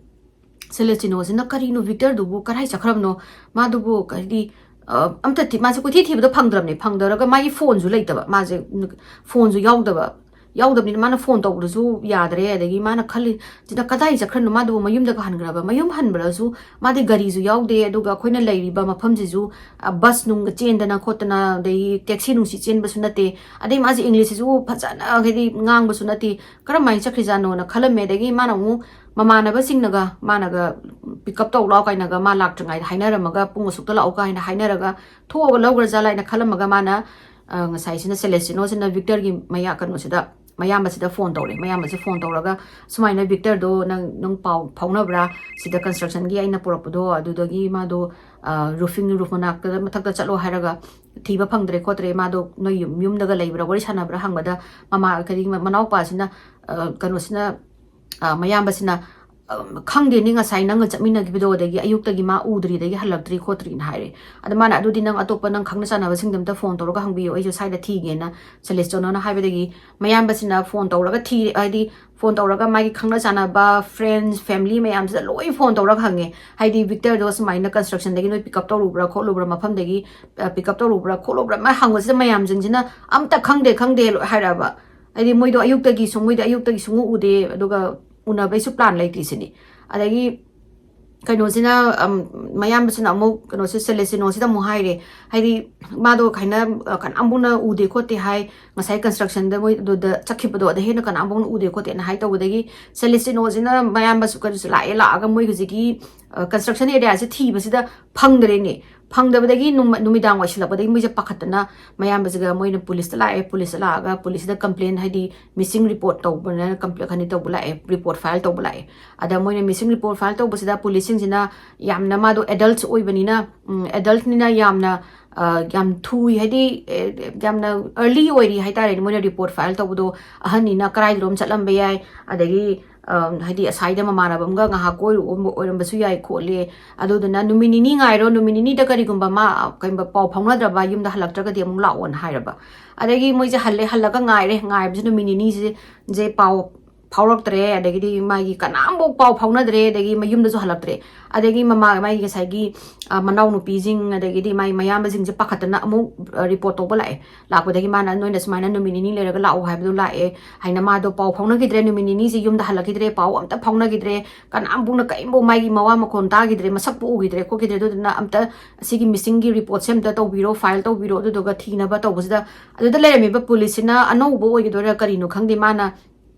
ꯁꯦꯂꯦꯁꯇꯤꯅꯣꯁꯤꯅ ꯀꯔꯤꯅꯣ ꯕꯤꯛꯇꯔꯗꯨꯕꯨ ꯀꯔꯥꯏ ꯆꯠꯈ꯭ꯔꯕꯅꯣ, ꯃꯥꯗꯨꯕꯨ ꯍꯥꯏꯗꯤ ꯑꯝꯇ ꯃꯥꯁꯦ ꯀꯣꯏꯊꯤ ꯊꯤꯕꯗ ꯐꯪꯗ꯭ꯔꯕꯅꯦ꯫ ꯐꯪꯗ꯭ꯔꯒ ꯃꯥꯒꯤ ꯐꯣꯟꯁꯨ ꯂꯩꯇꯕ, ꯃꯥꯁꯦ ꯐꯣꯟꯁꯨ ꯌꯥꯎꯗꯕ꯫ ꯌꯥꯎꯗꯕꯅꯤꯅ ꯃꯥꯅ ꯐꯣꯟ ꯇꯧꯕꯗꯁꯨ ꯌꯥꯗ꯭ꯔꯦ꯫ ꯑꯗꯒꯤ ꯃꯥꯅ ꯈꯜꯂꯤ, "ꯁꯤꯗ ꯀꯗꯥꯏ ꯆꯠꯈ꯭ꯔꯅꯣ? ꯃꯥꯗꯨꯕꯨ ꯃꯌꯨꯝꯗꯒ ꯍꯟꯈ꯭ꯔꯕ?" ꯃꯌꯨꯝ ꯍꯟꯕꯗꯁꯨ ꯃꯥꯗꯤ ꯒꯥꯔꯤꯁꯨ ꯌꯥꯎꯗꯦ, ꯑꯗꯨꯒ ꯑꯩꯈꯣꯏꯅ ꯂꯩꯔꯤꯕ ꯃꯐꯝꯁꯤꯁꯨ, ꯑ, ꯕꯁ ꯅꯨꯡꯒ ꯆꯦꯟꯗꯅ ꯈꯣꯠꯇꯅ, ꯑꯗꯒꯤ ꯇꯦꯛꯁꯤ ꯅꯨꯡꯁꯤ ꯆꯦꯟꯕꯁꯨ ꯅꯠꯇꯦ, ꯑꯗꯩ ꯃꯥꯁꯦ ꯏꯪꯂꯤꯁꯁꯤꯁꯨ ꯐꯖꯅ ꯍꯥꯏꯗꯤ ꯉꯥꯡꯕꯁꯨ ꯅꯠꯇꯦ, ꯀꯔꯝꯍꯥꯏꯅ ꯆꯠꯈ꯭ꯔꯤꯖꯥꯠꯅꯣꯅ ꯈꯜꯂꯝꯃꯦ꯫ ꯑꯗꯒꯤ ꯃꯥꯅ ꯑꯃꯨꯛ ꯃꯃꯥꯟꯅꯕꯁꯤꯡꯅꯒ, ꯃꯥꯅꯒ ꯄꯤꯛ ꯑꯞ ꯇꯧ ꯂꯥꯛꯑꯣ ꯀꯥꯏꯅꯒ, ꯃꯥ ꯂꯥꯛꯇ꯭ꯔꯤꯉꯩꯗ ꯍꯥꯏꯅꯔꯝꯃꯒ ꯄꯨꯡ ꯑꯁꯨꯛꯇ ꯂꯥꯛꯑꯣ ꯀꯥꯏꯅ ꯍꯥꯏꯅꯔꯒ ꯊꯣꯛꯑꯒ ꯂꯧꯈ꯭ꯔꯖꯥꯠꯂ ꯍꯥꯏꯅ ꯈꯜꯂꯝꯃꯒ ꯃꯥꯅ, ꯑ, ꯉꯁꯥꯏꯁꯤꯅ ꯁꯦꯂꯦꯁꯇꯤꯅꯣꯁꯤꯅ ꯚꯤꯛꯇꯔꯒꯤ ꯃꯌꯥ ꯀꯩꯅꯣꯁꯤꯗ, ꯃꯌꯥꯝꯕꯁꯤꯗ ꯐꯣꯟ ꯇꯧꯔꯦ꯫ ꯃꯌꯥꯝꯕꯁꯤ ꯐꯣꯟ ꯇꯧꯔꯒ, "ꯁꯨꯃꯥꯏꯅ ꯚꯤꯛꯇꯔꯗꯣ ꯅꯪ, ꯅꯪ ꯄꯥꯎ ꯐꯥꯎꯅꯕ꯭ꯔꯥ? ꯁꯤꯗ ꯀꯟꯁꯇ꯭ꯔꯛꯁꯟꯒꯤ ꯑꯩꯅ ꯄꯨꯔꯛꯄꯗꯣ, ꯑꯗꯨꯗꯒꯤ ꯃꯥꯗꯣ, ꯑ, ꯔꯨꯐꯤꯡ, ꯔꯨꯐ ꯃꯅꯥꯛꯇ ꯃꯊꯛꯇ ꯆꯠꯂꯣ ꯍꯥꯏꯔꯒ ꯊꯤꯕ ꯐꯪꯗ꯭ꯔꯦ ꯈꯣꯠꯇ꯭ꯔꯦ, ꯃꯥꯗꯣ ꯅꯣꯏ ꯌꯨꯝ, ꯌꯨꯝꯗꯒ ꯂꯩꯕ꯭ꯔꯥ, ꯋꯥꯔꯤ ꯁꯥꯟꯅꯕ꯭ꯔꯥ?" ꯍꯪꯕꯗ ꯃꯃꯥ, ꯀꯔꯤ, ꯃꯅꯥꯎꯄꯥꯁꯤꯅ, ꯑ, ꯀꯩꯅꯣꯁꯤꯅ, ꯑ, ꯃꯌꯥꯝꯕꯁꯤꯅ, "ꯑ, ꯈꯪꯗꯦꯅꯦ, ꯉꯁꯥꯏ ꯅꯪꯒ ꯆꯠꯃꯤꯟꯅꯈꯤꯕꯗꯣ, ꯑꯗꯒꯤ ꯑꯌꯨꯛꯇꯒꯤ ꯃꯥ ꯎꯗ꯭ꯔꯤ, ꯑꯗꯒꯤ ꯍꯜꯂꯛꯇ꯭ꯔꯤ ꯈꯣꯠꯇ꯭ꯔꯤꯅ" ꯍꯥꯏꯔꯦ꯫ ꯑꯗ ꯃꯥꯅ, "ꯑꯗꯨꯗꯤ ꯅꯪ ꯑꯇꯣꯞꯄ ꯅꯪ ꯈꯪꯅ ꯆꯥꯟꯅꯕꯁꯤꯡꯗ ꯑꯝꯇ ꯐꯣꯟ ꯇꯧꯔꯒ ꯍꯪꯕꯤꯌꯣ, ꯑꯩꯁꯨ ꯁ꯭ꯋꯥꯏꯗ ꯊꯤꯒꯦꯅ ꯁꯦꯂꯦꯁꯇꯤꯅꯣꯅ" ꯍꯥꯏꯕꯗꯒꯤ ꯃꯌꯥꯝꯕꯁꯤꯅ ꯐꯣꯟ ꯇꯧꯔꯒ ꯊꯤꯔꯦ, ꯍꯥꯏꯗꯤ ꯐꯣꯟ ꯇꯧꯔꯒ ꯃꯥꯒꯤ ꯈꯪꯅ ꯆꯥꯟꯅꯕ, friends, family ꯃꯌꯥꯝꯁꯤꯗ ꯂꯣꯏ ꯐꯣꯟ ꯇꯧꯔꯒ ꯍꯪꯉꯦ꯫ ꯍꯥꯏꯗꯤ ꯚꯤꯛꯇꯔꯗꯣ ꯁꯨꯃꯥꯏꯅ ꯀꯟꯁꯇ꯭ꯔꯛꯁꯟꯗꯒꯤ ꯅꯣꯏ ꯄꯤꯛ ꯑꯞ ꯇꯧꯔꯨꯕ꯭ꯔꯥ ꯈꯣꯠꯂꯨꯕ꯭ꯔꯥ, ꯃꯐꯝꯗꯒꯤ, ꯑ, ꯄꯤꯛ ꯑꯞ ꯇꯧꯔꯨꯕ꯭ꯔꯥ ꯈꯣꯠꯂꯨꯕ꯭ꯔꯥ, ꯃꯥ ꯍꯪꯕꯁꯤꯗ ꯃꯌꯥꯝꯁꯤꯡꯁꯤꯅ ꯑꯝꯇ ꯈꯪꯗꯦ, ꯈꯪꯗꯦ ꯂꯣꯏ ꯍꯥꯏꯔꯛꯑꯕ꯫ ꯍꯥꯏꯗꯤ ꯃꯣꯏꯗꯣ ꯑꯌꯨꯛꯇꯒꯤ ꯁꯨꯝ, ꯃꯣꯏꯗꯤ ꯑꯌꯨꯛꯇꯒꯤ ꯁꯨꯡꯎ ꯎꯗꯦ, ꯑꯗꯨꯒ ꯎꯅꯕꯩꯁꯨ ꯄ꯭ꯂꯥꯟ ꯂꯩꯇ꯭ꯔꯤꯁꯤꯅꯤ꯫ ꯑꯗꯒꯤ ꯀꯩꯅꯣꯁꯤꯅ, ꯑꯝ, ꯃꯌꯥꯝꯕꯁꯤꯅ ꯑꯃꯨꯛ ꯀꯩꯅꯣꯁꯤ, ꯁꯦꯂꯦꯁꯇꯤꯅꯣꯁꯤꯗ ꯑꯃꯨꯛ ꯍꯥꯏꯔꯦ, ꯍꯥꯏꯗꯤ ꯃꯥꯗꯣ ꯀꯥꯏꯅ, ꯑ, ꯀꯅꯥꯝꯕꯨꯅ ꯎꯗꯦ ꯈꯣꯠꯇꯦ ꯍꯥꯏ, ꯉꯁꯥꯏ ꯀꯟꯁꯇ꯭ꯔꯛꯁꯟꯗ ꯃꯣꯏ ꯑꯗꯨꯗ ꯆꯠꯈꯤꯕꯗꯣ, ꯑꯗ ꯍꯦꯟꯅ ꯀꯅꯥꯝꯕꯨꯅ ꯎꯗꯦ ꯈꯣꯠꯇꯦꯅ ꯍꯥꯏ ꯇꯧꯕꯗꯒꯤ ꯁꯦꯂꯦꯁꯇꯤꯅꯣꯁꯤꯅ ꯃꯌꯥꯝꯕꯁꯨ ꯀꯩꯅꯣꯁꯨ ꯂꯥꯛꯑꯦ, ꯂꯥꯛꯑꯒ ꯃꯣꯏ ꯍꯧꯖꯤꯛꯀꯤ, ꯑ, ꯀꯟꯁꯇ꯭ꯔꯛꯁꯟ ꯑꯦꯔꯤꯌꯥꯁꯦ ꯊꯤꯕꯁꯤꯗ ꯐꯪꯗ꯭ꯔꯦꯅꯦ꯫ ꯐꯪꯗꯕꯗꯒꯤ ꯅꯨꯃ-, ꯅꯨꯃꯤꯗꯥꯡ ꯋꯥꯏꯁꯤꯜꯂꯛꯄꯗꯒꯤ ꯃꯣꯏꯁꯦ ꯄꯥꯈꯠꯇꯅ ꯃꯌꯥꯝꯕꯁꯤꯒ ꯃꯣꯏꯅ ꯄꯨꯂꯤꯁꯇ ꯂꯥꯛꯑꯦ, ꯄꯨꯂꯤꯁꯇ ꯂꯥꯛꯑꯒ ꯄꯨꯂꯤꯁꯇ ꯀꯝꯄ꯭ꯂꯦꯟ, ꯍꯥꯏꯗꯤ ꯃꯤꯁꯤꯡ ꯔꯤꯄꯣꯔꯠ ꯇꯧꯕꯅ ꯀꯝꯄ꯭ꯂꯦꯟ ꯇꯧꯕ ꯂꯥꯛꯑꯦ, ꯔꯤꯄꯣꯔꯠ ꯐꯥꯏꯜ ꯇꯧꯕ ꯂꯥꯛꯑꯦ꯫ ꯑꯗ ꯃꯣꯏꯅ ꯃꯤꯁꯤꯡ ꯔꯤꯄꯣꯔꯠ ꯐꯥꯏꯜ ꯇꯧꯕꯁꯤꯗ ꯄꯨꯂꯤꯁꯁꯤꯡꯁꯤꯅ ꯌꯥꯝꯅ, ꯃꯥꯗꯣ ꯑꯦꯗꯜꯠꯁ ꯑꯣꯏꯕꯅꯤꯅ, ꯎꯝ, ꯑꯦꯗꯜꯠꯅꯤꯅ ꯌꯥꯝꯅ, ꯑ, ꯌꯥꯝ ꯊꯨꯏ, ꯍꯥꯏꯗꯤ, ꯑꯦ, ꯌꯥꯝꯅ ꯑꯔꯂꯤ ꯑꯣꯏꯔꯤ ꯍꯥꯏꯇꯥꯔꯦꯅꯦ꯫ ꯃꯣꯏꯅ ꯔꯤꯄꯣꯔꯠ ꯐꯥꯏꯜ ꯇꯧꯕꯗꯣ ꯑꯍꯟꯅꯤꯅ ꯀꯗꯥꯏꯗꯅꯣꯝ ꯆꯠꯂꯝꯕ ꯌꯥꯏ, ꯑꯗꯒꯤ, ꯑ, ꯍꯥꯏꯗꯤ ꯑꯁꯥꯏꯗ ꯃꯃꯥꯟꯅꯕ ꯑꯃꯒ ꯉꯥꯏꯍꯥꯛ ꯀꯣꯏꯔꯨꯕ ꯑꯣꯏꯔꯝꯕꯁꯨ ꯌꯥꯏ ꯈꯣꯠꯂꯦ, ꯑꯗꯨꯗꯨꯅ ꯅꯨꯃꯤꯠ ꯅꯤꯅꯤ ꯉꯥꯏꯔꯣ, ꯅꯨꯃꯤꯠ ꯅꯤꯅꯤꯗ ꯀꯔꯤꯒꯨꯝꯕ ꯃꯥ, ꯑ, ꯀꯩꯒꯨꯝꯕ ꯄꯥꯎ ꯐꯥꯎꯅꯗ꯭ꯔꯕ, ꯌꯨꯝꯗ ꯍꯜꯂꯛꯇ꯭ꯔꯒꯗꯤ ꯑꯃꯨꯛ ꯂꯥꯛꯑꯣꯅ ꯍꯥꯏꯔꯕ꯫ ꯑꯗꯒꯤ ꯃꯣꯏꯁꯦ ꯍꯜꯂꯦ, ꯍꯜꯂꯒ ꯉꯥꯏꯔꯦ, ꯉꯥꯏꯕꯁꯦ ꯅꯨꯃꯤꯠ ꯅꯤꯅꯤꯁꯦ ꯄꯥꯎ ꯐꯥꯎꯔꯛꯇ꯭ꯔꯦ, ꯑꯗꯒꯤꯗꯤ ꯃꯥꯒꯤ ꯀꯅꯥꯝꯐꯥꯎ ꯄꯥꯎ ꯐꯥꯎꯅꯗ꯭ꯔꯦ, ꯑꯗꯒꯤ ꯃꯌꯨꯝꯗꯁꯨ ꯍꯜꯂꯛꯇ꯭ꯔꯦ꯫ ꯑꯗꯒꯤ ꯃꯃꯥ, ꯃꯥꯒꯤ ꯉꯁꯥꯏꯒꯤ, ꯑ, ꯃꯅꯥꯎꯅꯨꯄꯤꯁꯤꯡ, ꯑꯗꯒꯤꯗꯤ ꯃꯥꯒꯤ ꯃꯌꯥꯝꯕꯁꯤꯡꯁꯦ ꯄꯥꯈꯠꯇꯅ ꯑꯃꯨꯛ, ꯑ, ꯔꯤꯄꯣꯔꯠ ꯇꯧꯕ ꯂꯥꯛꯑꯦ꯫ ꯂꯥꯛꯄꯗꯒꯤ ꯃꯥꯅ, "ꯅꯣꯏꯅ ꯁꯨꯃꯥꯏꯅ ꯅꯨꯃꯤꯠ ꯅꯤꯅꯤ ꯂꯩꯔꯒ ꯂꯥꯛꯑꯣ" ꯍꯥꯏꯕꯗꯣ ꯂꯥꯛꯑꯦ ꯍꯥꯏꯅ ꯃꯥꯗꯣ ꯄꯥꯎ ꯐꯥꯎꯅꯈꯤꯗ꯭ꯔꯦ꯫ ꯅꯨꯃꯤꯠ ꯅꯤꯅꯤꯁꯦ ꯌꯨꯝꯗ ꯍꯜꯂꯛꯈꯤꯗ꯭ꯔꯦ, ꯄꯥꯎ ꯑꯝꯇ ꯐꯥꯎꯅꯈꯤꯗ꯭ꯔꯦ, ꯀꯅꯥꯝꯕꯨꯛꯅ ꯀꯔꯤꯝꯐꯥꯎ ꯃꯥꯒꯤ ꯃꯋꯥ ꯃꯈꯣꯟ ꯇꯥꯈꯤꯗ꯭ꯔꯦ, ꯃꯁꯛꯄꯨ ꯎꯈꯤꯗ꯭ꯔꯦ ꯈꯣꯠꯈꯤꯗ꯭ꯔꯦ꯫ ꯑꯗꯨꯗꯨꯅ ꯑꯝꯇ ꯑꯁꯤꯒꯤ ꯃꯤꯁꯤꯡꯒꯤ ꯔꯤꯄꯣꯔꯠꯁꯦ ꯑꯝꯇ ꯇꯧꯕꯤꯔꯣ, ꯐꯥꯏꯜ ꯇꯧꯕꯤꯔꯣ꯫ ꯑꯗꯨꯗꯨꯒ ꯊꯤꯅꯕ ꯇꯧꯕꯁꯤꯗ ꯑꯗꯨꯗ ꯂꯩꯔꯝꯃꯤꯕ ꯄꯨꯂꯤꯁꯁꯤꯅ ꯑꯅꯧꯕ ꯑꯣꯏꯒꯗꯣꯏꯔꯥ ꯀꯔꯤꯅꯣ ꯈꯪꯗꯦ, ꯃꯥꯅ,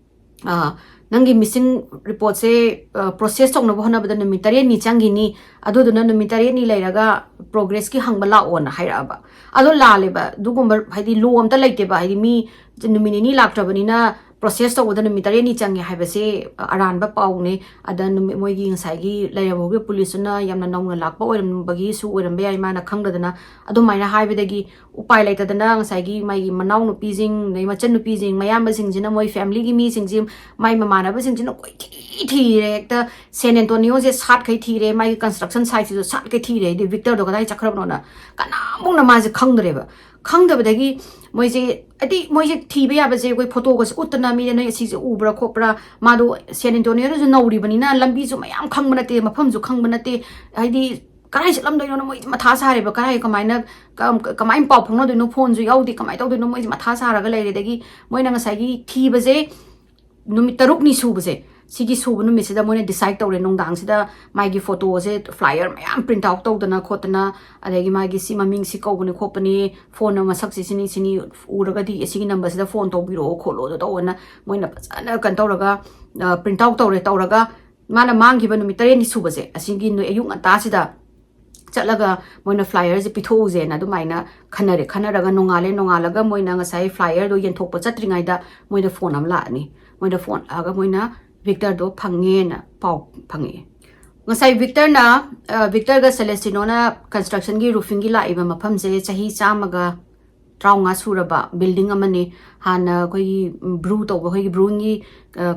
ꯑ, "ꯅꯪꯒꯤ ꯃꯤꯁꯤꯡ ꯔꯤꯄꯣꯔꯠꯁꯦ, ꯑ, ꯄ꯭ꯔꯣꯁꯦꯁ ꯇꯧꯅꯕ ꯍꯣꯠꯅꯕꯗ ꯅꯨꯃꯤꯠ ꯇꯔꯦꯠꯅꯤ ꯆꯪꯈꯤꯅꯤ, ꯑꯗꯨꯗꯨꯅ ꯅꯨꯃꯤꯠ ꯇꯔꯦꯠꯅꯤ ꯂꯩꯔꯒ ꯄ꯭ꯔꯣꯒ꯭ꯔꯦꯁꯀꯤ ꯍꯪꯕ ꯂꯥꯛꯑꯣꯅ" ꯍꯥꯏꯔꯛꯑꯕ꯫ ꯑꯗꯣ ꯂꯥꯜꯂꯦꯕ, ꯑꯗꯨꯒꯨꯝꯕ ꯍꯥꯏꯗꯤ ꯂꯣ ꯑꯝꯇ ꯂꯩꯇꯦꯕ꯫ ꯍꯥꯏꯗꯤ ꯃꯤ ꯅꯨꯃꯤꯠ ꯅꯤꯅꯤ ꯂꯥꯛꯇ꯭ꯔꯕꯅꯤꯅ ꯄ꯭ꯔꯣꯁꯦꯁ ꯇꯧꯕꯗ ꯅꯨꯃꯤꯠ ꯇꯔꯦꯠꯅꯤ ꯆꯪꯉꯦ ꯍꯥꯏꯕꯁꯦ, ꯑ, ꯑꯔꯥꯟꯕ ꯄꯥꯎꯅꯦ꯫ ꯑꯗ ꯅꯨꯃꯤꯠ, ꯃꯣꯏꯒꯤ ꯉꯁꯥꯏꯒꯤ ꯂꯩꯔꯝꯕꯒꯤ ꯄꯨꯂꯤꯁꯇꯨꯅ ꯌꯥꯝꯅ ꯅꯧꯅ ꯂꯥꯛꯄ ꯑꯣꯏꯔꯝꯕꯒꯤꯁꯨ ꯑꯣꯏꯔꯝꯕ ꯌꯥꯏ, ꯃꯥꯅ ꯈꯪꯗꯗꯅ꯫ ꯑꯗꯨꯃꯥꯏꯅ ꯍꯥꯏꯕꯗꯒꯤ ꯎꯄꯥꯏ ꯂꯩꯇꯗꯅ ꯉꯁꯥꯏꯒꯤ ꯃꯥꯒꯤ ꯃꯅꯥꯎꯅꯨꯄꯤꯁꯤꯡ, ꯑꯗꯩ ꯃꯆꯟꯅꯨꯄꯤꯁꯤꯡ, ꯃꯌꯥꯝꯕꯁꯤꯡꯁꯤꯅ ꯃꯣꯏ ꯐꯦꯃꯤꯂꯤꯒꯤ ꯃꯤꯁꯤꯡꯁꯤ, ꯃꯥꯏ ꯃꯃꯥꯟꯅꯕꯁꯤꯡꯁꯤꯅ ꯀꯣꯏꯊꯤ ꯊꯤꯔꯦ, ꯍꯦꯛꯇ ꯁꯦꯟ ꯑꯦꯟꯇꯣꯅꯤꯌꯣꯁꯦ ꯁꯥꯠꯈꯩ ꯊꯤꯔꯦ, ꯃꯥꯒꯤ ꯀꯟꯁꯇ꯭ꯔꯛꯁꯟ ꯁꯥꯏꯠꯁꯤꯁꯨ ꯁꯥꯠꯈꯩ ꯊꯤꯔꯦ, ꯍꯥꯏꯗꯤ ꯚꯤꯛꯇꯔꯗꯣ ꯀꯗꯥꯏ ꯆꯠꯈ꯭ꯔꯕꯅꯣꯅ ꯀꯅꯥꯝꯕꯨꯛꯅ ꯃꯥꯁꯦ ꯈꯪꯗ꯭ꯔꯦꯕ꯫ ꯈꯪꯗꯕꯗꯒꯤ ꯃꯣꯏꯁꯦ, ꯍꯥꯏꯗꯤ ꯃꯣꯏꯁꯦ ꯊꯤꯕ ꯌꯥꯕꯁꯦ ꯑꯩꯈꯣꯏ ꯐꯣꯇꯣꯒꯁꯦ ꯎꯠꯇꯅ ꯃꯤꯗ ꯅꯣꯏ ꯑꯁꯤꯁꯦ ꯎꯕ꯭ꯔꯥ ꯈꯣꯠꯄ꯭ꯔꯥ, ꯃꯥꯗꯣ ꯁꯦꯟ ꯑꯦꯟꯇꯣꯅꯤꯌꯣꯗꯁꯨ ꯅꯧꯔꯤꯕꯅꯤꯅ ꯂꯝꯕꯤꯁꯨ ꯃꯌꯥꯝ ꯈꯪꯕ ꯅꯠꯇꯦ, ꯃꯐꯝꯁꯨ ꯈꯪꯕ ꯅꯠꯇꯦ, ꯍꯥꯏꯗꯤ ꯀꯗꯥꯏ ꯆꯠꯂꯝꯗꯣꯏꯅꯣꯅ ꯃꯣꯏꯁꯦ ꯃꯊꯥ ꯁꯥꯔꯦꯕ꯫ ꯀꯗꯥꯏ, ꯀꯃꯥꯏꯅ, ꯀ-, ꯀꯃꯥꯏꯅ ꯄꯥꯎ ꯐꯥꯎꯅꯗꯣꯏꯅꯣ? ꯐꯣꯟꯁꯨ ꯌꯥꯎꯗꯦ, ꯀꯃꯥꯏꯅ ꯇꯧꯗꯣꯏꯅꯣ? ꯃꯣꯏꯁꯦ ꯃꯊꯥ ꯁꯥꯔꯒ ꯂꯩꯔꯦ꯫ ꯑꯗꯒꯤ ꯃꯣꯏꯅ ꯉꯁꯥꯏꯒꯤ ꯊꯤꯕꯁꯦ ꯅꯨꯃꯤꯠ ꯇꯔꯨꯛꯅꯤ ꯁꯨꯕꯁꯦ, ꯁꯤꯒꯤ ꯁꯨꯕ ꯅꯨꯃꯤꯠꯁꯤꯗ ꯃꯣꯏꯅ ꯗꯤꯁꯥꯏꯗ ꯇꯧꯔꯦ, ꯅꯨꯡꯗꯥꯡꯁꯤꯗ ꯃꯥꯒꯤ ꯐꯣꯇꯣꯁꯦ ꯐ꯭ꯂꯥꯏꯌꯔ ꯃꯌꯥꯝ ꯄ꯭ꯔꯤꯟꯠ ꯑꯥꯎꯠ ꯇꯧꯗꯅ ꯈꯣꯠꯇꯅ, ꯑꯗꯒꯤ ꯃꯥꯒꯤ ꯁꯤ ꯃꯃꯤꯡ ꯁꯤ ꯀꯧꯕꯅꯤ ꯈꯣꯠꯄꯅꯤ, ꯐꯣꯟ ꯃꯁꯛꯁꯤ ꯁꯤꯅꯤ ꯁꯤꯅꯤ ꯎꯔꯒꯗꯤ ꯑꯁꯤꯒꯤ ꯅꯝꯕꯔꯁꯤꯗ ꯐꯣꯟ ꯇꯧꯕꯤꯔꯛꯑꯣ ꯈꯣꯠꯂꯣ ꯑꯗꯨ ꯇꯧꯑꯣꯅ ꯃꯣꯏꯅ ꯐꯖꯅ ꯀꯩꯅꯣ ꯇꯧꯔꯒ, ꯑ, ꯄ꯭ꯔꯤꯟꯠ ꯑꯥꯎꯠ ꯇꯧꯔꯦ꯫ ꯇꯧꯔꯒ ꯃꯥꯅ ꯃꯥꯡꯈꯤꯕ ꯅꯨꯃꯤꯠ ꯇꯔꯦꯠꯅꯤ ꯁꯨꯕꯁꯦ, ꯑꯁꯤꯒꯤ ꯅꯨ-, ꯑꯌꯨꯛ ꯉꯟꯇꯥꯁꯤꯗ ꯆꯠꯂꯒ ꯃꯣꯏꯅ ꯐ꯭ꯂꯥꯏꯌꯔꯁꯦ ꯄꯤꯊꯣꯛꯎꯁꯦꯅ ꯑꯗꯨꯃꯥꯏꯅ ꯈꯟꯅꯔꯦ꯫ ꯈꯟꯅꯔꯒ ꯅꯣꯡꯉꯥꯜꯂꯦ, ꯅꯣꯡꯉꯥꯜꯂꯒ ꯃꯣꯏꯅ ꯉꯁꯥꯏ ꯐ꯭ꯂꯥꯏꯌꯔꯗꯣ ꯌꯦꯟꯊꯣꯛꯄ ꯆꯠꯇ꯭ꯔꯤꯉꯩꯗ ꯃꯣꯏꯗ ꯐꯣꯟ ꯑꯃ ꯂꯥꯛꯑꯅꯤ꯫ ꯃꯣꯏꯗ ꯐꯣꯟ ꯂꯥꯛꯑꯒ ꯃꯣꯏꯅ ꯚꯤꯛꯇꯔꯗꯣ ꯐꯪꯉꯦꯅ ꯄꯥꯎ ꯐꯪꯉꯛꯑꯦ꯫ ꯉꯁꯥꯏ ꯚꯤꯛꯇꯔꯅ, ꯑ, ꯚꯤꯛꯇꯔꯒ ꯁꯦꯂꯦꯁꯇꯤꯅꯣꯅ ꯀꯟꯁꯇ꯭ꯔꯛꯁꯟꯒꯤ ꯔꯨꯐꯤꯡꯒꯤ ꯂꯥꯛꯏꯕ ꯃꯐꯝꯁꯦ ꯆꯍꯤ ꯆꯥꯝꯃꯒ ꯇꯔꯥꯃꯉꯥ ꯁꯨꯔꯕ ꯕꯤꯜꯗꯤꯡ ꯑꯃꯅꯤ꯫ ꯍꯥꯟꯅ ꯑꯩꯈꯣꯏꯒꯤ ꯕ꯭ꯔꯨ ꯇꯧꯕ, ꯑꯩꯈꯣꯏꯒꯤ ꯕ꯭ꯔꯨꯋꯤꯡꯒꯤ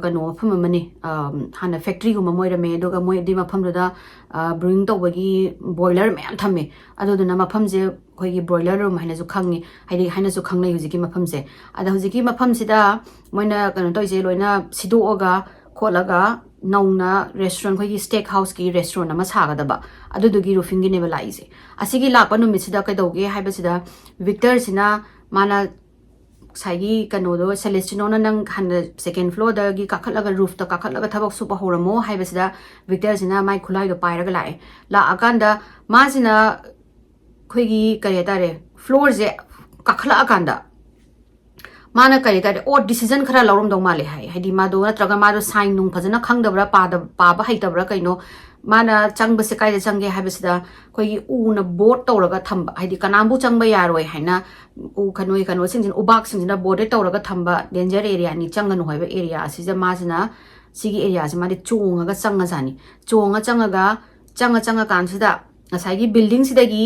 ꯀꯩꯅꯣ ꯃꯐꯝ ꯑꯃꯅꯤ꯫ ꯍꯥꯟꯅ ꯐꯦꯛꯇ꯭ꯔꯤꯒꯨꯝꯕ ꯑꯃ ꯑꯣꯏꯔꯝꯃꯦ, ꯑꯗꯨꯒ ꯃꯣꯏ ꯑꯗꯨꯒꯤ ꯃꯐꯝꯗꯨꯗ ꯕ꯭ꯔꯨꯋꯤꯡ ꯇꯧꯕꯒꯤ ꯕꯣꯏꯂꯔ ꯃꯌꯥꯝ ꯊꯝꯃꯦ꯫ ꯑꯗꯨꯗꯨꯅ ꯃꯐꯝꯁꯦ ꯑꯩꯈꯣꯏꯒꯤ ꯕ꯭ꯔꯣꯏꯂꯔ ꯔꯨꯝ ꯍꯥꯏꯅꯁꯨ ꯈꯪꯉꯤ, ꯍꯥꯏꯗꯤ ꯍꯥꯏꯅꯁꯨ ꯈꯪꯅꯩ ꯍꯧꯖꯤꯛꯀꯤ ꯃꯐꯝꯁꯦ꯫ ꯑꯗ ꯍꯧꯖꯤꯛꯀꯤ ꯃꯐꯝꯁꯤꯗ ꯃꯣꯏꯅ ꯀꯩꯅꯣ ꯇꯧꯔꯤꯁꯦ ꯂꯣꯏꯅ ꯁꯤꯗꯣꯛꯑꯒ ꯈꯣꯠꯂꯒ ꯅꯧꯅ ꯔꯦꯁꯇꯨꯔꯦꯟ, ꯑꯩꯈꯣꯏꯒꯤ ꯁ꯭ꯇꯦꯛ ꯍꯥꯎꯁꯀꯤ ꯔꯦꯁꯇꯨꯔꯦꯟ ꯑꯃ ꯁꯥꯒꯗꯕ, ꯑꯗꯨꯗꯨꯒꯤ ꯔꯨꯐꯤꯡꯒꯤꯅꯦꯕ ꯂꯥꯛꯏꯁꯦ꯫ ꯑꯁꯤꯒꯤ ꯂꯥꯛꯄ ꯅꯨꯃꯤꯠꯁꯤꯗ ꯀꯩꯗꯧꯒꯦ ꯍꯥꯏꯕꯁꯤꯗ, ꯚꯤꯛꯇꯔꯁꯤꯅ ꯃꯥꯅ ꯉꯁꯥꯏꯒꯤ ꯀꯩꯅꯣꯗꯣ, ꯁꯦꯂꯦꯁꯇꯤꯅꯣꯅ "ꯅꯪ ꯍꯥꯟꯅ ꯁꯦꯀꯦꯟ ꯐ꯭ꯂꯣꯔꯗꯒꯤ ꯀꯥꯈꯠꯂꯒ, ꯔꯨꯐꯇ ꯀꯥꯈꯠꯂꯒ ꯊꯕꯛ ꯁꯨꯕ ꯍꯧꯔꯝꯃꯣ" ꯍꯥꯏꯕꯁꯤꯗ, ꯚꯤꯛꯇꯔꯁꯤꯅ ꯃꯥꯏ ꯈꯨꯠꯂꯥꯏꯗꯣ ꯄꯥꯏꯔꯒ ꯂꯥꯛꯑꯦ꯫ ꯂꯥꯛꯑꯀꯥꯟꯗ ꯃꯥꯁꯤꯅ ꯑꯩꯈꯣꯏꯒꯤ ꯀꯔꯤ ꯍꯥꯏꯇꯥꯔꯦ, ꯐ꯭ꯂꯣꯔꯁꯦ ꯀꯥꯈꯠꯂꯛꯑꯀꯥꯟꯗ ꯃꯥꯅ ꯀꯔꯤ ꯍꯥꯏꯇꯥꯔꯦ, ꯑꯣ, ꯗꯤꯁꯤꯖꯟ ꯈꯔ ꯂꯧꯔꯝꯗꯧ ꯃꯥꯜꯂꯦ ꯍꯥꯏ꯫ ꯍꯥꯏꯗꯤ ꯃꯥꯗꯣ, ꯅꯠꯇ꯭ꯔꯒ ꯃꯥꯗꯣ ꯁꯥꯏꯟ ꯅꯨꯡ ꯐꯖꯅ ꯈꯪꯗꯕ꯭ꯔꯥ, ꯄꯥꯗ-, ꯄꯥꯕ ꯍꯩꯇꯕ꯭ꯔꯥ ꯀꯩꯅꯣ, ꯃꯥꯅ ꯆꯪꯕꯁꯦ ꯀꯥꯏꯗ ꯆꯪꯒꯦ ꯍꯥꯏꯕꯁꯤꯗ, ꯑꯩꯈꯣꯏꯒꯤ ꯎꯅ ꯕꯣꯔꯗ ꯇꯧꯔꯒ ꯊꯝꯕ, ꯍꯥꯏꯗꯤ ꯀꯅꯥꯝꯕꯨ ꯆꯪꯕ ꯌꯥꯔꯣꯏ ꯍꯥꯏꯅ, ꯎ ꯀꯩꯅꯣ, ꯀꯩꯅꯣꯁꯤꯡꯁꯤꯅ, ꯎꯕꯥꯛꯁꯤꯡꯁꯤꯅ ꯕꯣꯔꯗꯦꯠ ꯇꯧꯔꯒ ꯊꯝꯕ, ꯗꯦꯟꯖꯔ ꯑꯦꯔꯤꯌꯥꯅꯤ, ꯆꯪꯒꯅꯨ ꯍꯥꯏꯕ ꯑꯦꯔꯤꯌꯥ ꯑꯁꯤꯗ ꯃꯥꯁꯤꯅ, ꯁꯤꯒꯤ ꯑꯦꯔꯤꯌꯥꯁꯤ ꯃꯥꯗꯤ ꯆꯣꯡꯉꯒ ꯆꯪꯉꯖꯥꯠꯅꯤ꯫ ꯆꯣꯡꯉ ꯆꯪꯉꯒ, ꯆꯪꯉ ꯆꯪꯉꯀꯥꯟꯁꯤꯗ ꯉꯁꯥꯏꯒꯤ ꯕꯤꯜꯗꯤꯡꯁꯤꯗꯒꯤ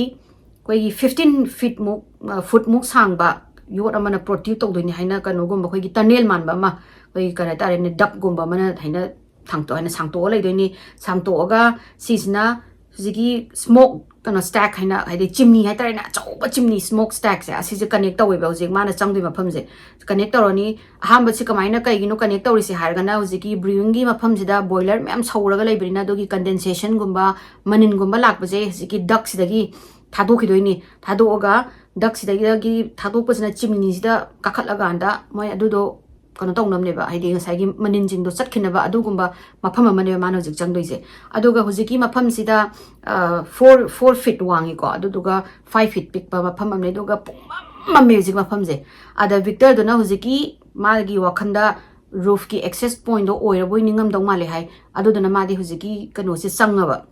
ꯑꯩꯈꯣꯏꯒꯤ ꯐꯤꯐꯇꯤꯟ ꯐꯤꯠꯃꯨꯛ, ꯑ, ꯐꯨꯠꯃꯨꯛ ꯁꯥꯡꯕ ꯌꯣꯠ ꯑꯃꯅ ꯄ꯭ꯔꯣꯇ꯭ꯔꯨꯠ ꯇꯧꯗꯣꯏꯅꯤ ꯍꯥꯏꯅ, ꯀꯩꯅꯣꯒꯨꯝꯕ, ꯑꯩꯈꯣꯏꯒꯤ ꯇꯅꯦꯜ ꯃꯥꯟꯕ ꯑꯃ, ꯑꯩꯈꯣꯏꯒꯤ ꯀꯔꯤ ꯍꯥꯏꯇꯥꯔꯦꯅꯦ, ꯗꯛꯒꯨꯝꯕ ꯑꯃꯅ ꯍꯥꯏꯅ ꯊꯥꯡꯇꯣꯛ-, ꯍꯥꯏꯅ ꯁꯥꯡꯇꯣꯛꯑ ꯂꯩꯗꯣꯏꯅꯤ꯫ ꯁꯥꯡꯇꯣꯛꯑꯒ ꯁꯤꯁꯤꯅ ꯍꯧꯖꯤꯛꯀꯤ ꯁ꯭ꯃꯣꯛ, ꯀꯩꯅꯣ, ꯁ꯭ꯇꯦꯛ ꯍꯥꯏꯅ, ꯍꯥꯏꯗꯤ ꯆꯤꯝꯅꯤ ꯍꯥꯏꯇꯥꯔꯦꯅꯦ, ꯑꯆꯧꯕ ꯆꯤꯝꯅꯤ, ꯁ꯭ꯃꯣꯛ ꯁ꯭ꯇꯦꯛꯁꯦ, ꯑꯁꯤꯁꯦ ꯀꯅꯦꯛ ꯇꯧꯋꯦꯕ ꯍꯧꯖꯤꯛ ꯃꯥꯅ ꯆꯪꯗꯣꯏ ꯃꯐꯝꯁꯦ꯫ ꯀꯅꯦꯛ ꯇꯧꯔꯅꯤ꯫ ꯑꯍꯥꯟꯕꯁꯤ ꯀꯃꯥꯏꯅ, ꯀꯩꯒꯤꯅꯣ ꯀꯅꯦꯛ ꯇꯧꯔꯤꯁꯦ ꯍꯥꯏꯔꯒꯅ, ꯍꯧꯖꯤꯛꯀꯤ ꯕ꯭ꯔꯤꯋꯤꯡꯒꯤ ꯃꯐꯝꯁꯤꯗ ꯕꯣꯏꯂꯔ ꯃꯌꯥꯝ ꯁꯧꯔꯒ ꯂꯩꯕꯅꯤꯅ, ꯑꯗꯨꯒꯤ ꯀꯟꯗꯦꯟꯁꯦꯁꯟꯒꯨꯝꯕ, ꯃꯅꯤꯟꯒꯨꯝꯕ ꯂꯥꯛꯄꯁꯦ ꯍꯧꯖꯤꯛꯀꯤ ꯗꯛꯁꯤꯗꯒꯤ ꯊꯥꯗꯣꯛꯈꯤꯗꯣꯏꯅꯤ꯫ ꯊꯥꯗꯣꯛꯑꯒ ꯗꯛꯁꯤꯗꯒꯤ ꯊꯥꯗꯣꯛꯄꯁꯤꯅ ꯆꯤꯝꯅꯤꯁꯤꯗ ꯀꯥꯈꯠꯂꯀꯥꯟꯗ ꯃꯣꯏ ꯑꯗꯨꯗꯣ ꯀꯩꯅꯣ ꯇꯧꯅꯕꯅꯦꯕ, ꯍꯥꯏꯗꯤ ꯉꯁꯥꯏꯒꯤ ꯃꯅꯤꯟꯁꯤꯡꯗꯣ ꯆꯠꯈꯤꯅꯕ ꯑꯗꯨꯒꯨꯝꯕ ꯃꯐꯝ ꯑꯃꯅꯦꯕ ꯃꯥꯅ ꯍꯧꯖꯤꯛ ꯆꯪꯗꯣꯏꯁꯦ꯫ ꯑꯗꯨꯒ ꯍꯧꯖꯤꯛꯀꯤ ꯃꯐꯝꯁꯤꯗ, ꯑ, ꯐꯣꯔ, ꯐꯣꯔ ꯐꯤꯠ ꯋꯥꯡꯉꯤꯀꯣ, ꯑꯗꯨꯗꯨꯒ ꯐꯥꯏꯚ ꯐꯤꯠ ꯄꯤꯛꯄ ꯃꯐꯝ ꯑꯃꯅꯦ, ꯑꯗꯨꯒ ꯄꯨꯡꯃꯝ ꯃꯝꯃꯦ ꯍꯧꯖꯤꯛ ꯃꯐꯝꯁꯦ꯫ ꯑꯗ ꯚꯤꯛꯇꯔꯗꯨꯅ ꯍꯧꯖꯤꯛꯀꯤ ꯃꯥꯒꯤ ꯋꯥꯈꯟꯗ ꯔꯨꯐꯀꯤ ꯑꯦꯛꯁꯦꯁ ꯄꯣꯏꯟꯗꯣ ꯑꯣꯏꯔꯕꯣꯏ ꯅꯤꯡꯉꯝꯗꯧ ꯃꯥꯜꯂꯦ ꯍꯥꯏ꯫ ꯑꯗꯨꯗꯨꯅ ꯃꯥꯗꯤ ꯍꯧꯖꯤꯛꯀꯤ ꯀꯩꯅꯣꯁꯦ ꯆꯪꯉꯕ,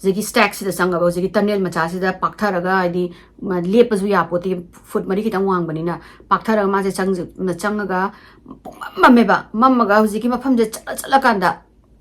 ꯍꯧꯖꯤꯛꯀꯤ ꯁ꯭ꯇꯦꯛꯁꯤꯗ ꯆꯪꯉꯕ, ꯍꯧꯖꯤꯛꯀꯤ ꯇꯅꯦꯜ ꯃꯆꯥꯁꯤꯗ ꯄꯥꯛꯊꯔꯒ, ꯍꯥꯏꯗꯤ, ꯃ-, ꯂꯦꯞꯄꯁꯨ ꯌꯥꯄꯣꯠꯇꯦ, ꯐꯨꯠ ꯃꯔꯤ ꯈꯤꯇꯪ ꯋꯥꯡꯕꯅꯤꯅ, ꯄꯥꯛꯊꯔꯒ ꯃꯥꯁꯦ ꯆꯪ-, ꯆꯪꯉꯒ ꯄꯨꯡꯃꯝ ꯃꯝꯃꯦꯕ꯫ ꯃꯝꯃꯒ ꯍꯧꯖꯤꯛꯀꯤ ꯃꯐꯝꯁꯦ ꯆꯠꯂ ꯆꯠꯂꯀꯥꯟꯗ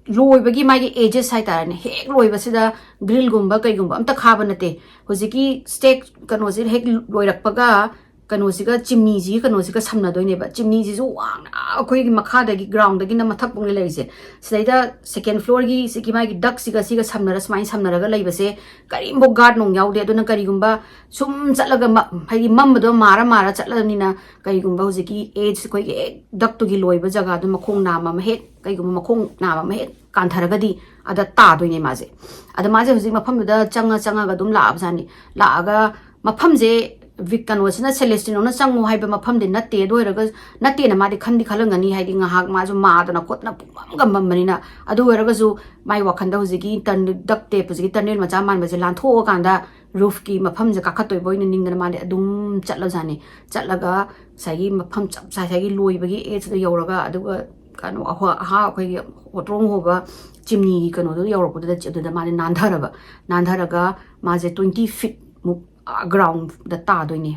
ꯂꯣꯏꯕꯒꯤ ꯃꯥꯒꯤ edges ꯍꯥꯏꯇꯥꯔꯦꯅꯦ, ꯍꯦꯛ ꯂꯣꯏꯕꯁꯤꯗ grillꯒꯨꯝꯕ ꯀꯩꯒꯨꯝꯕ ꯑꯝꯇ ꯈꯥꯕ ꯅꯠꯇꯦ꯫ ꯍꯧꯖꯤꯛꯀꯤ stack ꯀꯩꯅꯣꯁꯦ ꯍꯦꯛ ꯂꯣꯏꯔꯛꯄꯒ ꯀꯩꯅꯣꯁꯤꯒ, ꯆꯤꯝꯅꯤꯁꯤꯒꯤ ꯀꯩꯅꯣꯁꯤꯒ ꯁꯝꯅꯗꯣꯏꯅꯦꯕ꯫ ꯆꯤꯝꯅꯤꯁꯤꯁꯨ ꯋꯥꯡꯅ ꯑꯩꯈꯣꯏꯒꯤ ꯃꯈꯥꯗꯒꯤ groundꯗꯒꯤꯅ ꯃꯊꯛ ꯄꯨꯡꯂꯩ ꯂꯩꯔꯤꯁꯦ, ꯁꯤꯗꯩꯗ second floorꯒꯤ ꯁꯤꯒꯤ ꯃꯥꯒꯤ ductꯁꯤꯒ ꯁꯤꯒ ꯁꯝꯅꯔ, ꯁꯨꯃꯥꯏꯅ ꯁꯝꯅꯔꯒ ꯂꯩꯕꯁꯦ ꯀꯔꯤꯝꯐꯥꯎ guard ꯅꯨꯡ ꯌꯥꯎꯗꯦ꯫ ꯑꯗꯨꯅ ꯀꯔꯤꯒꯨꯝꯕ ꯁꯨꯝ ꯆꯠꯂꯒ ꯃ-, ꯍꯥꯏꯗꯤ ꯃꯝꯕꯗꯣ ꯃꯥꯔ ꯃꯥꯔ ꯆꯠꯂꯕꯅꯤꯅ, ꯀꯔꯤꯒꯨꯝꯕ ꯍꯧꯖꯤꯛꯀꯤ edge ꯑꯩꯈꯣꯏꯒꯤ ꯍꯦꯛ ductꯇꯨꯒꯤ ꯂꯣꯏꯕ ꯖꯒꯥꯗꯣ ꯃꯈꯣꯡ ꯅꯥꯝꯃ ꯑꯃ ꯍꯦꯛ, ꯀꯩꯒꯨꯝꯕ ꯃꯈꯣꯡ ꯅꯥꯝꯃ ꯑꯃ ꯍꯦꯛ ꯀꯥꯟꯊꯔꯒꯗꯤ ꯑꯗ ꯇꯥꯗꯣꯏꯅꯦ ꯃꯥꯁꯦ꯫ ꯑꯗ ꯃꯥꯁꯦ ꯍꯧꯖꯤꯛ ꯃꯐꯝꯗꯨꯗ ꯆꯪꯉ ꯆꯪꯉꯒ ꯑꯗꯨꯝ ꯂꯥꯛꯑꯕꯖꯥꯠꯅꯤ꯫ ꯂꯥꯛꯑꯒ ꯃꯐꯝꯁꯦ ꯀꯩꯅꯣꯁꯤꯅ, ꯁꯦꯂꯦꯁꯇꯤꯅꯣꯅ ꯆꯪꯉꯣ ꯍꯥꯏꯕ ꯃꯐꯝꯗꯤ ꯅꯠꯇꯦ꯫ ꯑꯗꯨ ꯑꯣꯏꯔꯒ, ꯅꯠꯇꯦꯅ ꯃꯥꯗꯤ ꯈꯟꯗꯤ ꯈꯜꯂꯝꯒꯅꯤ, ꯍꯥꯏꯗꯤ ꯉꯥꯏꯍꯥꯛ ꯃꯥꯁꯨ ꯃꯥꯗꯅ ꯈꯣꯠꯇꯅ ꯄꯨꯡꯃꯝꯒ ꯃꯝꯕꯅꯤꯅ꯫ ꯑꯗꯨ ꯑꯣꯏꯔꯒꯁꯨ ꯃꯥꯏ ꯋꯥꯈꯟꯗ ꯍꯧꯖꯤꯛꯀꯤ ꯇꯟ-, duct tape, ꯍꯧꯖꯤꯛꯀꯤ tunnel ꯃꯆꯥ ꯃꯥꯟꯕꯁꯦ ꯂꯥꯟꯊꯣꯛꯑꯀꯥꯟꯗ roofꯀꯤ ꯃꯐꯝꯁꯦ ꯀꯥꯈꯠꯇꯣꯏꯕ ꯑꯣꯏꯅ ꯅꯤꯡꯗꯅ ꯃꯥꯗꯤ ꯑꯗꯨꯝ ꯆꯠꯂꯖꯥꯠꯅꯤ꯫ ꯆꯠꯂꯒ ꯉꯁꯥꯏꯒꯤ ꯃꯐꯝ ꯆꯞ ꯆꯥꯏ, ꯉꯁꯥꯏꯒꯤ ꯂꯣꯏꯕꯒꯤ edgeꯗ ꯌꯧꯔꯒ, ꯑꯗꯨꯒ ꯀꯩꯅꯣ, ꯑꯍꯣ-, ꯑꯍꯥ, ꯑꯩꯈꯣꯏꯒꯤ ꯍꯣꯇ꯭ꯔꯣꯡ ꯍꯣꯕ ꯆꯤꯝꯅꯤꯒꯤ ꯀꯩꯅꯣꯗꯨꯗ ꯌꯧꯔꯛꯄꯗꯨꯗ, ꯑꯗꯨꯗ ꯃꯥꯁꯦ ꯅꯥꯟꯊꯔꯕ꯫ ꯅꯥꯟꯊꯔꯒ ꯃꯥꯁꯦ twenty feet ꯃꯨꯛ, ꯑꯥ, groundꯗ ꯇꯥꯗꯣꯏꯅꯦ,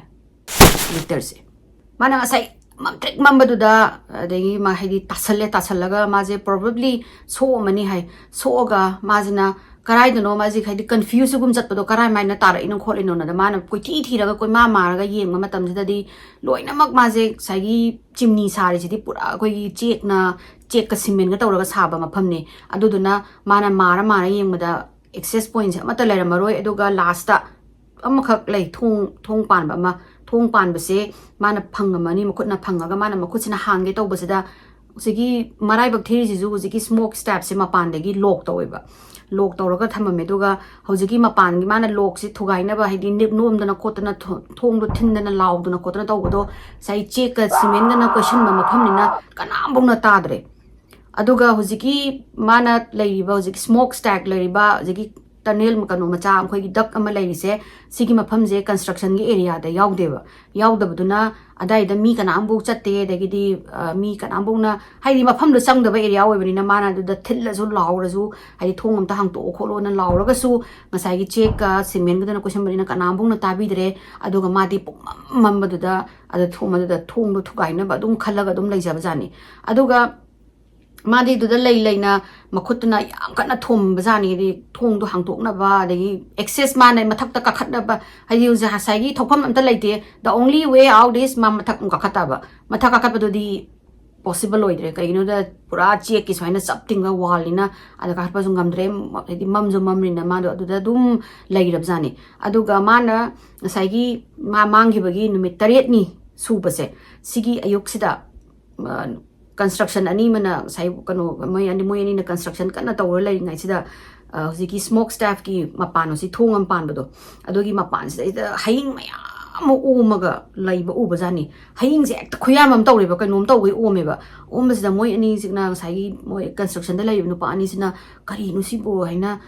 ꯂꯤꯇꯔꯁꯦ꯫ ꯃꯥꯅ ꯉꯁꯥꯏ ꯃꯝꯇ꯭ꯔꯤꯛ ꯃꯝꯕꯗꯨꯗ, ꯑꯗꯒꯤ ꯃꯥ ꯍꯥꯏꯗꯤ ꯇꯥꯁꯜꯂꯦ, ꯇꯥꯁꯜꯂꯒ ꯃꯥꯁꯦ probably ꯁꯣꯛꯑꯝꯃꯅꯤ ꯍꯥꯏ꯫ ꯁꯣꯛꯑꯒ ꯃꯥꯁꯤꯅ ꯀꯔꯥꯏꯗꯅꯣ, ꯃꯥꯁꯦ ꯍꯥꯏꯗꯤ confuseꯒꯨꯝ ꯆꯠꯄꯗꯣ, ꯀꯔꯥꯏꯃꯥꯏꯅ ꯇꯥꯔꯛꯏꯅꯣ ꯈꯣꯠꯂꯤꯅꯣꯅ ꯃꯥꯅ ꯀꯣꯏꯊꯤ ꯊꯤꯔꯒ ꯀꯣꯏꯃꯥ ꯃꯥꯔꯒ ꯌꯦꯡꯕ ꯃꯇꯝꯁꯤꯗꯗꯤ ꯂꯣꯏꯅꯃꯛ ꯃꯥꯁꯦ ꯉꯁꯥꯏꯒꯤ ꯆꯤꯝꯅꯤ ꯁꯥꯔꯤꯁꯤꯗꯤ ꯄꯨꯔꯥ ꯑꯩꯈꯣꯏꯒꯤ ꯆꯦꯛꯅ, ꯆꯦꯛꯀ ꯁꯤꯃꯦꯟꯒ ꯇꯧꯔꯒ ꯁꯥꯕ ꯃꯐꯝꯅꯦ꯫ ꯑꯗꯨꯗꯨꯅ ꯃꯥꯅ ꯃꯥꯔ ꯃꯥꯔ ꯌꯦꯡꯕꯗ access pointꯁꯦ ꯑꯃꯠꯇ ꯂꯩꯔꯝꯃꯔꯣꯏ꯫ ꯑꯗꯨꯒ lastꯇ ꯑꯃꯈꯛ ꯂꯩ, ꯊꯣꯡ, ꯊꯣꯡ ꯄꯥꯟꯕ ꯑꯃ꯫ ꯊꯣꯡ ꯄꯥꯟꯕꯁꯦ ꯃꯥꯅ ꯐꯪꯉꯝꯃꯅꯤ, ꯃꯈꯨꯠꯅ ꯐꯪꯉꯒ ꯃꯥꯅ ꯃꯈꯨꯠꯁꯤꯅ ꯍꯥꯡꯒꯦ ꯇꯧꯕꯁꯤꯗ ꯍꯧꯖꯤꯛꯀꯤ ꯃꯔꯥꯏꯕꯛ ꯊꯤꯔꯤꯁꯤꯁꯨ ꯍꯧꯖꯤꯛꯀꯤ smoke stackꯁꯦ ꯃꯄꯥꯟꯗꯒꯤ lock ꯇꯧꯋꯦꯕ꯫ Lock ꯇꯧꯔꯒ ꯊꯝꯃꯝꯃꯦ꯫ ꯑꯗꯨꯒ ꯍꯧꯖꯤꯛꯀꯤ ꯃꯄꯥꯟꯒꯤ ꯃꯥꯅ lockꯁꯤ ꯊꯨꯒꯥꯏꯅꯕ, ꯍꯥꯏꯗꯤ ꯅꯤꯞ ꯅꯣꯝꯗꯅ ꯈꯣꯠꯇꯅ ꯊꯣ-, ꯊꯣꯡꯗꯣ ꯊꯤꯟꯗꯅ ꯂꯥꯎꯗꯅ ꯈꯣꯠꯇꯅ ꯇꯧꯕꯗꯣ ꯉꯁꯥꯏ ꯆꯦꯛꯀ ꯁꯤꯃꯦꯟꯒꯅ ꯀꯣꯏꯁꯤꯟꯕ ꯃꯐꯝꯅꯤꯅ ꯀꯅꯥꯝꯐꯥꯎꯅ ꯇꯥꯗ꯭ꯔꯦ꯫ ꯑꯗꯨꯒ ꯍꯧꯖꯤꯛꯀꯤ ꯃꯥꯅ ꯂꯩꯔꯤꯕ, ꯍꯧꯖꯤꯛ smoke stack ꯂꯩꯔꯤꯕ, ꯍꯧꯖꯤꯛꯀꯤ tunnel ꯀꯩꯅꯣ ꯃꯆꯥ, ꯑꯩꯈꯣꯏꯒꯤ duct ꯑꯃ ꯂꯩꯔꯤꯁꯦ, ꯁꯤꯒꯤ ꯃꯐꯝꯁꯦ constructionꯒꯤ areaꯗ ꯌꯥꯎꯗꯦꯕ꯫ ꯌꯥꯎꯗꯕꯗꯨꯅ ꯑꯗꯥꯏꯗ ꯃꯤ ꯀꯅꯥꯝꯐꯥꯎ ꯆꯠꯇꯦ, ꯑꯗꯒꯤꯗꯤ, ꯑ, ꯃꯤ ꯀꯅꯥꯝꯐꯥꯎꯅ, ꯍꯥꯏꯗꯤ ꯃꯐꯝꯗꯣ ꯆꯪꯗꯕ area ꯑꯣꯏꯕꯅꯤꯅ ꯃꯥꯅ ꯑꯗꯨꯗ ꯊꯤꯜꯂꯁꯨ ꯂꯥꯎꯔꯁꯨ, ꯍꯥꯏꯗꯤ ꯊꯣꯡ ꯑꯝꯇ ꯍꯥꯡꯇꯣꯛꯑꯣ ꯈꯣꯠꯂꯣꯅ ꯂꯥꯎꯔꯒꯁꯨ ꯉꯁꯥꯏꯒꯤ ꯆꯦꯛꯀ ꯁꯤꯃꯦꯟꯒꯗꯨꯅ ꯀꯣꯏꯁꯟꯕꯅꯤꯅ ꯀꯅꯥꯝꯐꯥꯎꯅ ꯇꯥꯕꯤꯗ꯭ꯔꯦ꯫ ꯑꯗꯨꯒ ꯃꯥꯗꯤ ꯄꯨꯡꯃꯝ ꯃꯝꯕꯗꯨꯗ ꯑꯗ ꯊꯣꯡ, ꯑꯗꯨꯗ ꯊꯣꯡꯗꯣ ꯊꯨꯒꯥꯏꯅꯕ ꯑꯗꯨꯝ ꯈꯜꯂꯒ ꯑꯗꯨꯝ ꯂꯩꯖꯕꯖꯥꯠꯅꯤ꯫ ꯑꯗꯨꯒ ꯃꯥꯗꯤ ꯑꯗꯨꯗ ꯂꯩ ꯂꯩꯅ ꯃꯈꯨꯠꯇꯨꯅ ꯌꯥꯝ ꯀꯟꯅ ꯊꯣꯝꯕꯖꯥꯠꯅꯤ, ꯍꯥꯏꯗꯤ ꯊꯣꯡꯗꯣ ꯍꯥꯡꯇꯣꯛꯅꯕ, ꯑꯗꯒꯤ access ꯃꯥꯅ ꯃꯊꯛꯇ ꯀꯥꯈꯠꯅꯕ, ꯍꯥꯏꯗꯤ ꯍꯧꯖꯤꯛ ꯉꯁꯥꯏꯒꯤ ꯊꯣꯛꯐꯝ ꯑꯝꯇ ꯂꯩꯇꯦ, the only way out is ꯃꯥ ꯃꯊꯛ ꯑꯃꯨꯛ ꯀꯥꯈꯠꯇꯕ꯫ ꯃꯊꯛ ꯀꯥꯈꯠꯄꯗꯨꯗꯤ possible ꯑꯣꯏꯗ꯭ꯔꯦ, ꯀꯩꯒꯤꯅꯣꯗ ꯄꯨꯔꯥ ꯆꯦꯛꯀꯤ ꯁꯨꯃꯥꯏꯅ ꯆꯞ ꯇꯤꯡꯉ wallꯅꯤꯅ ꯑꯗ ꯀꯥꯈꯠꯄꯁꯨ ꯉꯝꯗ꯭ꯔꯦ, ꯍꯥꯏꯗꯤ ꯃꯝꯁꯨ ꯃꯝꯔꯤꯅ ꯃꯥꯗꯣ ꯑꯗꯨꯗ ꯑꯗꯨꯝ ꯂꯩꯔꯕꯖꯥꯠꯅꯤ꯫ ꯑꯗꯨꯒ ꯃꯥꯅ ꯉꯁꯥꯏꯒꯤ ꯃꯥ ꯃꯥꯡꯈꯤꯕꯒꯤ ꯅꯨꯃꯤꯠ ꯇꯔꯦꯠꯅꯤ ꯁꯨꯕꯁꯦ, ꯁꯤꯒꯤ ꯑꯌꯨꯛꯁꯤꯗ, ꯑ, construction ꯑꯅꯤ ꯑꯃꯅ ꯉꯁꯥꯏ ꯀꯩꯅꯣ, ꯃꯣꯏ ꯑꯅꯤ, ꯃꯣꯏ ꯑꯅꯤꯅ construction ꯀꯟꯅ ꯇꯧꯔ ꯂꯩꯔꯤꯉꯩꯁꯤꯗ, ꯑ, ꯍꯧꯖꯤꯛꯀꯤ smoke stackꯀꯤ ꯃꯄꯥꯟ ꯑꯁꯤ ꯊꯣꯡ ꯑꯃ ꯄꯥꯟꯕꯗꯣ, ꯑꯗꯨꯒꯤ ꯃꯄꯥꯟꯁꯤꯗꯩꯗ ꯍꯌꯤꯡ ꯃꯌꯥꯝ ꯑꯃ ꯑꯣꯝꯃꯒ ꯂꯩꯕ ꯎꯕꯖꯥꯠꯅꯤ꯫ ꯍꯌꯤꯡꯁꯦ ꯍꯦꯛꯇ ꯈꯨꯌꯥꯝ ꯑꯃ ꯇꯧꯔꯦꯕ, ꯀꯩꯅꯣꯝ ꯇꯧꯕꯩ ꯑꯣꯝꯃꯦꯕ꯫ ꯑꯣꯝꯕꯁꯤꯗ ꯃꯣꯏ ꯑꯅꯤꯁꯤꯅ, ꯉꯁꯥꯏꯒꯤ ꯃꯣꯏ constructionꯗ ꯂꯩꯔꯤꯕ ꯅꯨꯄꯥ ꯑꯅꯤꯁꯤꯅ, "ꯀꯔꯤꯅꯣ ꯁꯤꯕꯨ?" ꯍꯥꯏꯅ,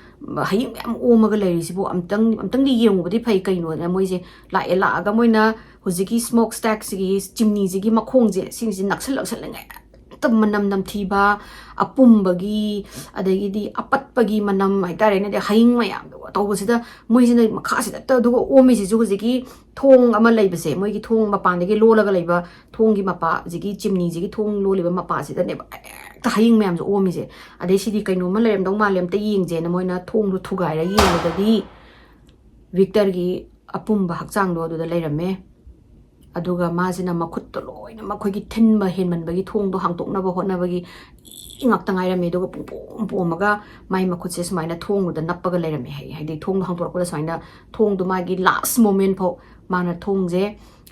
ꯍꯌꯤꯡ ꯃꯌꯥꯝ ꯑꯣꯝꯃꯒ ꯂꯩꯔꯤꯁꯤꯕꯨ ꯑꯝꯇꯪ, ꯑꯝꯇꯪꯗꯤ ꯌꯦꯡꯉꯨꯕꯗꯤ ꯐꯩ ꯀꯩꯅꯣꯅ ꯃꯣꯏꯁꯦ ꯂꯥꯛꯑꯦ꯫ ꯂꯥꯛꯑꯒ ꯃꯣꯏꯅ ꯍꯧꯖꯤꯛꯀꯤ smoke stackꯁꯤꯒꯤ ꯆꯤꯝꯅꯤꯁꯤꯒꯤ ꯃꯈꯣꯡꯁꯦ, ꯁꯤꯁꯦ ꯅꯛꯁꯜ ꯅꯛꯁꯜꯂꯤꯉꯩ ꯍꯦꯛꯇ ꯃꯅꯝ ꯅꯝꯊꯤꯕ, ꯑꯄꯨꯝꯕꯒꯤ, ꯑꯗꯒꯤꯗꯤ ꯑꯄꯠꯄꯒꯤ ꯃꯅꯝ ꯍꯥꯏꯇꯥꯔꯦꯅꯦ, ꯑꯗꯩ ꯍꯌꯤꯡ ꯃꯌꯥꯝꯗꯣ ꯇꯧꯕꯁꯤꯗ ꯃꯣꯏꯁꯤꯅ ꯃꯈꯥꯁꯤꯗ ꯍꯦꯛꯇ, ꯑꯗꯨꯒ ꯑꯣꯝꯃꯤꯁꯤꯁꯨ ꯍꯧꯖꯤꯛꯀꯤ ꯊꯣꯡ ꯑꯃ ꯂꯩꯕꯁꯦ, ꯃꯣꯏꯒꯤ ꯊꯣꯡ ꯃꯄꯥꯟꯗꯒꯤ ꯂꯣꯜꯂꯒ ꯂꯩꯕ ꯊꯣꯡꯒꯤ ꯃꯄꯥ, ꯍꯧꯖꯤꯛꯀꯤ ꯆꯤꯝꯅꯤꯁꯤꯒꯤ ꯊꯣꯡ ꯂꯣꯜꯂꯤꯕ ꯃꯄꯥꯁꯤꯗꯅꯦꯕ ꯍꯦꯛꯇ ꯍꯌꯤꯡ ꯃꯌꯥꯝꯁꯦ ꯑꯣꯝꯃꯤꯁꯦ꯫ ꯑꯗꯩ ꯁꯤꯗꯤ ꯀꯩꯅꯣꯝꯃ ꯂꯩꯔꯝꯗꯧ ꯃꯥꯜꯂꯦ, ꯑꯝꯇ ꯌꯦꯡꯁꯦꯅ ꯃꯣꯏꯅ ꯊꯣꯡꯗꯣ ꯊꯨꯒꯥꯏꯔ ꯌꯦꯡꯕꯗꯗꯤ ꯚꯤꯛꯇꯔꯒꯤ ꯑꯄꯨꯝꯕ ꯍꯛꯆꯥꯡꯗꯣ ꯑꯗꯨꯗ ꯂꯩꯔꯝꯃꯦ꯫ ꯑꯗꯨꯒ ꯃꯥꯁꯤꯅ ꯃꯈꯨꯠꯇꯣ ꯂꯣꯏꯅ ꯃꯈꯣꯏꯒꯤ ꯊꯤꯟꯕ ꯍꯦꯟꯃꯟꯕꯒꯤ ꯊꯣꯡꯗꯣ ꯍꯥꯡꯇꯣꯛꯅꯕ ꯍꯣꯠꯅꯕꯒꯤ ꯏ ꯉꯥꯛꯇ ꯉꯥꯏꯔꯝꯃꯦ꯫ ꯑꯗꯨꯒ ꯄꯨꯡꯄꯣꯝ ꯄꯣꯝꯃꯒ ꯃꯥꯏ ꯃꯈꯨꯠꯁꯦ ꯁꯨꯃꯥꯏꯅ ꯊꯣꯡꯗꯨꯗ ꯅꯞꯄꯒ ꯂꯩꯔꯝꯃꯦ ꯍꯥꯏ꯫ ꯍꯥꯏꯗꯤ ꯊꯣꯡꯗꯣ ꯍꯥꯡꯇꯣꯔꯛꯄꯗ ꯁꯨꯃꯥꯏꯅ ꯊꯣꯡꯗꯣ ꯃꯥꯒꯤ last moment ꯐꯥꯎ ꯃꯥꯅ ꯊꯣꯡꯁꯦ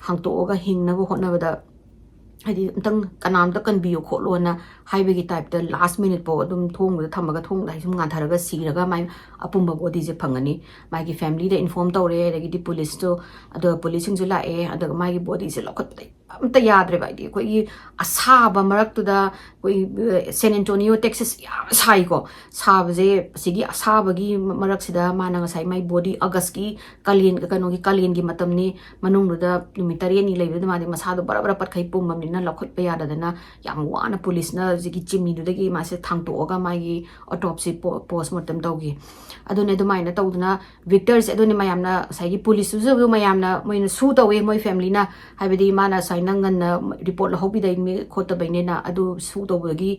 ꯍꯥꯡꯇꯣꯛꯑꯒ ꯍꯤꯡꯅꯕ ꯍꯣꯠꯅꯕꯗ, ꯍꯥꯏꯗꯤ ꯑꯝꯇꯪ ꯀꯅꯥꯝꯇ ꯀꯟꯕꯤꯌꯨ ꯈꯣꯠꯂꯣꯅ ꯍꯥꯏꯕꯒꯤ typeꯇ last minute ꯐꯥꯎ ꯑꯗꯨꯝ ꯊꯣꯡꯗꯨꯗ ꯊꯝꯃꯒ ꯊꯣꯡꯗ ꯍꯥꯏ ꯁꯨꯝ ꯉꯥꯟꯊꯔꯒ ꯁꯤꯔꯒ ꯃꯥꯏ ꯑꯄꯨꯝꯕ bodyꯁꯦ ꯐꯪꯉꯅꯤ꯫ ꯃꯥꯒꯤ familyꯗ inform ꯇꯧꯔꯦ, ꯑꯗꯒꯤꯗꯤ policeꯇꯣ, ꯑꯗꯨꯒ policeꯁꯤꯡꯁꯨ ꯂꯥꯛꯑꯦ꯫ ꯑꯗꯨꯒ ꯃꯥꯒꯤ bodyꯁꯦ ꯂꯧꯈꯠꯄꯗ ꯑꯝꯇ ꯌꯥꯗ꯭ꯔꯦꯕ꯫ ꯍꯥꯏꯗꯤ ꯑꯩꯈꯣꯏꯒꯤ ꯑꯁꯥꯕ ꯃꯔꯛꯇꯨꯗ, ꯑꯩꯈꯣꯏ, ꯑ, San Antonio, Texas ꯌꯥꯝ ꯁꯥꯏꯀꯣ꯫ ꯁꯥꯕꯁꯦ, ꯑꯁꯤꯒꯤ ꯑꯁꯥꯕꯒꯤ ꯃꯔꯛꯁꯤꯗ ꯃꯥꯅ ꯉꯁꯥꯏ ꯃꯥꯏ body, Augustꯀꯤ ꯀꯥꯂꯦꯟ, ꯀꯩꯅꯣꯒꯤ ꯀꯥꯂꯦꯟꯒꯤ ꯃꯇꯝꯅꯤ, ꯃꯅꯨꯡꯗꯨꯗ ꯅꯨꯃꯤꯠ ꯇꯔꯦꯠꯅꯤ ꯂꯩꯕꯗꯨꯗ ꯃꯥꯗꯤ ꯃꯁꯥꯗꯣ ꯕꯔ ꯕꯔ ꯄꯠꯈꯩ ꯄꯨꯝꯃꯕꯅꯤꯅ ꯂꯧꯈꯠꯄ ꯌꯥꯗꯗꯅ ꯌꯥꯝ ꯋꯥꯅ policeꯅ ꯍꯧꯖꯤꯛꯀꯤ ꯆꯤꯝꯅꯤꯗꯨꯗꯒꯤ ꯃꯥꯁꯦ ꯊꯥꯡꯇꯣꯛꯑꯒ ꯃꯥꯒꯤ autopsy ꯄꯣ-, postmortem ꯇꯧꯈꯤ꯫ ꯑꯗꯨꯅ ꯑꯗꯨꯃꯥꯏꯅ ꯇꯧꯗꯅ ꯚꯤꯛꯇꯔꯁꯦ, ꯑꯗꯨꯅꯤ ꯃꯌꯥꯝꯅ ꯉꯁꯥꯏꯒꯤ policeꯇꯨꯁꯨ ꯃꯌꯥꯝꯅ ꯃꯣꯏꯅ sue ꯇꯧꯋꯦ, ꯃꯣꯏ familyꯅ, ꯍꯥꯏꯕꯗꯤ ꯃꯥꯅ ꯁꯨꯃꯥꯏꯅ ꯅꯪ ꯉꯟꯅ ꯔꯤꯄꯣꯔꯠ ꯂꯧꯍꯧꯕꯤꯗꯕꯅꯤ ꯈꯣꯠꯇꯕꯩꯅꯦꯅ ꯑꯗꯨ ꯁꯨ ꯇꯧꯕꯒꯤ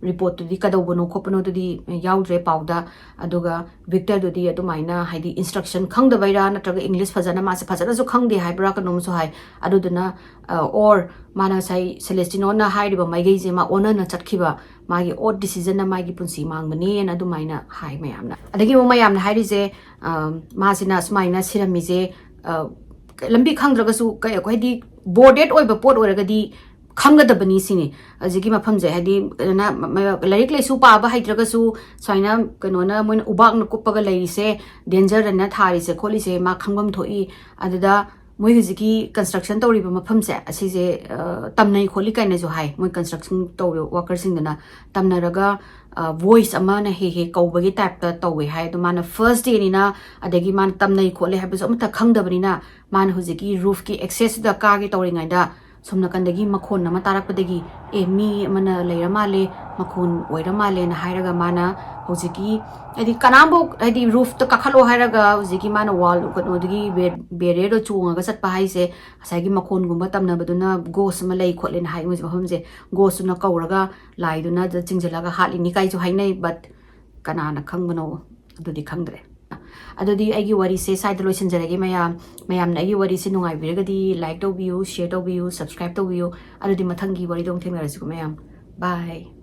ꯔꯤꯄꯣꯔꯠꯇꯨꯗꯤ ꯀꯩꯗꯧꯕꯅꯣ ꯈꯣꯠꯄꯅꯣꯗꯨꯗꯤ ꯌꯥꯎꯗ꯭ꯔꯦ ꯄꯥꯎꯗ꯫ ꯑꯗꯨꯒ ꯚꯤꯛꯇꯔꯗꯨꯗꯤ ꯑꯗꯨꯃꯥꯏꯅ ꯍꯥꯏꯗꯤ ꯏꯟꯁꯇ꯭ꯔꯛꯁꯟ ꯈꯪꯗꯕꯩꯔꯥ ꯅꯠꯇ꯭ꯔꯒ ꯏꯪꯂꯤꯁ ꯐꯖꯅ ꯃꯥꯁꯦ ꯐꯖꯅꯁꯨ ꯈꯪꯗꯦ ꯍꯥꯏꯕ꯭ꯔꯥ ꯀꯩꯅꯣꯝꯁꯨ ꯍꯥꯏ꯫ ꯑꯗꯨꯗꯨꯅ ꯑꯣꯔ ꯃꯥꯅ ꯉꯁꯥꯏ ꯁꯦꯂꯦꯁꯇꯤꯅꯣꯅ ꯍꯥꯏꯔꯤꯕ ꯃꯥꯏꯀꯩꯁꯦ ꯃꯥ ꯑꯣꯟꯅꯅ ꯆꯠꯈꯤꯕ, ꯃꯥꯒꯤ ꯑꯣꯠ ꯗꯤꯁꯤꯖꯟꯅ ꯃꯥꯒꯤ ꯄꯨꯟꯁꯤ ꯃꯥꯡꯕꯅꯦꯅ ꯑꯗꯨꯃꯥꯏꯅ ꯍꯥꯏ ꯃꯌꯥꯝꯅ꯫ ꯑꯗꯒꯤ ꯑꯃꯨꯛ ꯃꯌꯥꯝꯅ ꯍꯥꯏꯔꯤꯁꯦ, ꯑ, ꯃꯥꯁꯤꯅ ꯁꯨꯃꯥꯏꯅ ꯁꯤꯔꯝꯃꯤꯁꯦ, ꯑ, ꯂꯝꯕꯤ ꯈꯪꯗ꯭ꯔꯒꯁꯨ ꯀꯩ, ꯍꯥꯏꯗꯤ ꯕꯣꯔꯗꯦꯠ ꯑꯣꯏꯕ ꯄꯣꯠ ꯑꯣꯏꯔꯒꯗꯤ ꯈꯪꯒꯗꯕꯅꯤ ꯁꯤꯅꯤ꯫ ꯍꯧꯖꯤꯛꯀꯤ ꯃꯐꯝꯁꯦ ꯍꯥꯏꯗꯤ ꯀꯩꯅꯣꯅ, ꯃ-, ꯃ-, ꯂꯥꯏꯔꯤꯛ ꯂꯥꯏꯁꯨ ꯄꯥꯕ ꯍꯩꯇ꯭ꯔꯒꯁꯨ ꯁꯨꯃꯥꯏꯅ ꯀꯩꯅꯣꯅ ꯃꯣꯏꯅ ꯎꯕꯥꯛꯅ ꯀꯨꯞꯄꯒ ꯂꯩꯔꯤꯁꯦ, ꯗꯦꯟꯖꯔꯅ ꯊꯥꯔꯤꯁꯦ ꯈꯣꯠꯂꯤꯁꯦ ꯃꯥ ꯈꯪꯐꯝ ꯊꯣꯛꯏ꯫ ꯑꯗꯨꯗ ꯃꯣꯏ ꯍꯧꯖꯤꯛꯀꯤ ꯀꯟꯁꯇ꯭ꯔꯛꯁꯟ ꯇꯧꯔꯤꯕ ꯃꯐꯝꯁꯦ ꯑꯁꯤꯁꯦ, ꯑ, ꯇꯝꯅꯩ ꯈꯣꯠꯂꯤ ꯀꯥꯏꯅꯁꯨ ꯍꯥꯏ꯫ ꯃꯣꯏ ꯀꯟꯁꯇ꯭ꯔꯛꯁꯟ ꯇꯧꯔꯤꯕ ꯋꯥꯀꯔꯁꯤꯡꯗꯨꯅ ꯇꯝꯅꯔꯒ, ꯑ, ꯚꯣꯏꯁ ꯑꯃꯅ ꯍꯦꯛ ꯍꯦꯛ ꯀꯧꯕꯒꯤ ꯇꯥꯏꯞꯇ ꯇꯧꯋꯦ ꯍꯥꯏ꯫ ꯑꯗꯣ ꯃꯥꯅ ꯐꯥꯔꯁ ꯗꯦꯅꯤꯅ, ꯑꯗꯒꯤ ꯃꯥꯅ ꯇꯝꯅꯩ ꯈꯣꯠꯂꯤ ꯍꯥꯏꯕꯁꯨ ꯑꯃꯠꯇ ꯈꯪꯗꯕꯅꯤꯅ, ꯃꯥꯅ ꯍꯧꯖꯤꯛꯀꯤ ꯔꯨꯐꯀꯤ ꯑꯦꯛꯁꯦꯁꯇꯨꯗ ꯀꯥꯒꯦ ꯇꯧꯔꯤꯉꯩꯗ ꯁꯣꯝ ꯅꯥꯀꯟꯗꯒꯤ ꯃꯈꯣꯟ ꯑꯃ ꯇꯥꯔꯛꯄꯗꯒꯤ, "ꯑꯦ, ꯃꯤ ꯑꯃꯅ ꯂꯩꯔ ꯃꯥꯜꯂꯦ, ꯃꯈꯣꯟ ꯑꯣꯏꯔ ꯃꯥꯜꯂꯦꯅ" ꯍꯥꯏꯔꯒ ꯃꯥꯅ ꯍꯧꯖꯤꯛꯀꯤ, ꯍꯥꯏꯗꯤ ꯀꯅꯥꯝꯐꯧ, ꯍꯥꯏꯗꯤ ꯔꯨꯐꯇ ꯀꯥꯈꯠꯂꯣ ꯍꯥꯏꯔꯒ ꯍꯧꯖꯤꯛꯀꯤ ꯃꯥꯅ ꯋꯥꯜ ꯀꯩꯅꯣꯗꯒꯤ ꯕꯦ-, ꯕꯦꯔꯤꯌꯔꯗꯣ ꯆꯣꯡꯉꯒ ꯆꯠꯄ ꯍꯥꯏꯁꯦ ꯉꯁꯥꯏꯒꯤ ꯃꯈꯣꯟꯒꯨꯝꯕ ꯇꯝꯅꯕꯗꯨꯅ ꯒꯣꯁ ꯑꯃ ꯂꯩ ꯈꯣꯠꯂꯦꯅ ꯍꯥꯏ꯫ ꯃꯣꯏꯁꯦ ꯃꯐꯝꯁꯦ ꯒꯣꯁꯇꯨꯅ ꯀꯧꯔꯒ ꯂꯥꯏꯗꯨꯅ ꯑꯗꯨꯗ ꯆꯤꯡꯁꯤꯜꯂꯒ ꯍꯥꯠꯂꯤꯅꯤ ꯀꯥꯏꯁꯨ ꯍꯥꯏꯅꯩ, ꯕꯠ ꯀꯅꯥꯅ ꯈꯪꯕꯅꯣ ꯑꯗꯨꯗꯤ ꯈꯪꯗ꯭ꯔꯦ꯫ ꯑꯗꯨꯗꯤ ꯑꯩꯒꯤ ꯋꯥꯔꯤꯁꯦ ꯁ꯭ꯋꯥꯏꯗ ꯂꯣꯏꯁꯤꯟꯖꯔꯒꯦ ꯃꯌꯥꯝ꯫ ꯃꯌꯥꯝꯅ ꯑꯩꯒꯤ ꯋꯥꯔꯤꯁꯦ ꯅꯨꯡꯉꯥꯏꯕꯤꯔꯒꯗꯤ ꯂꯥꯏꯛ ꯇꯧꯕꯤꯌꯨ, ꯁꯤꯌꯔ ꯇꯧꯕꯤꯌꯨ, ꯁꯕꯁꯀ꯭ꯔꯥꯏꯕ ꯇꯧꯕꯤꯌꯨ꯫ ꯑꯗꯨꯗꯤ ꯃꯊꯪꯒꯤ ꯋꯥꯔꯤꯗ ꯑꯃꯨꯛ ꯊꯦꯡꯅꯔꯁꯤꯀꯣ ꯃꯌꯥꯝ꯫ ꯕꯥꯏ꯫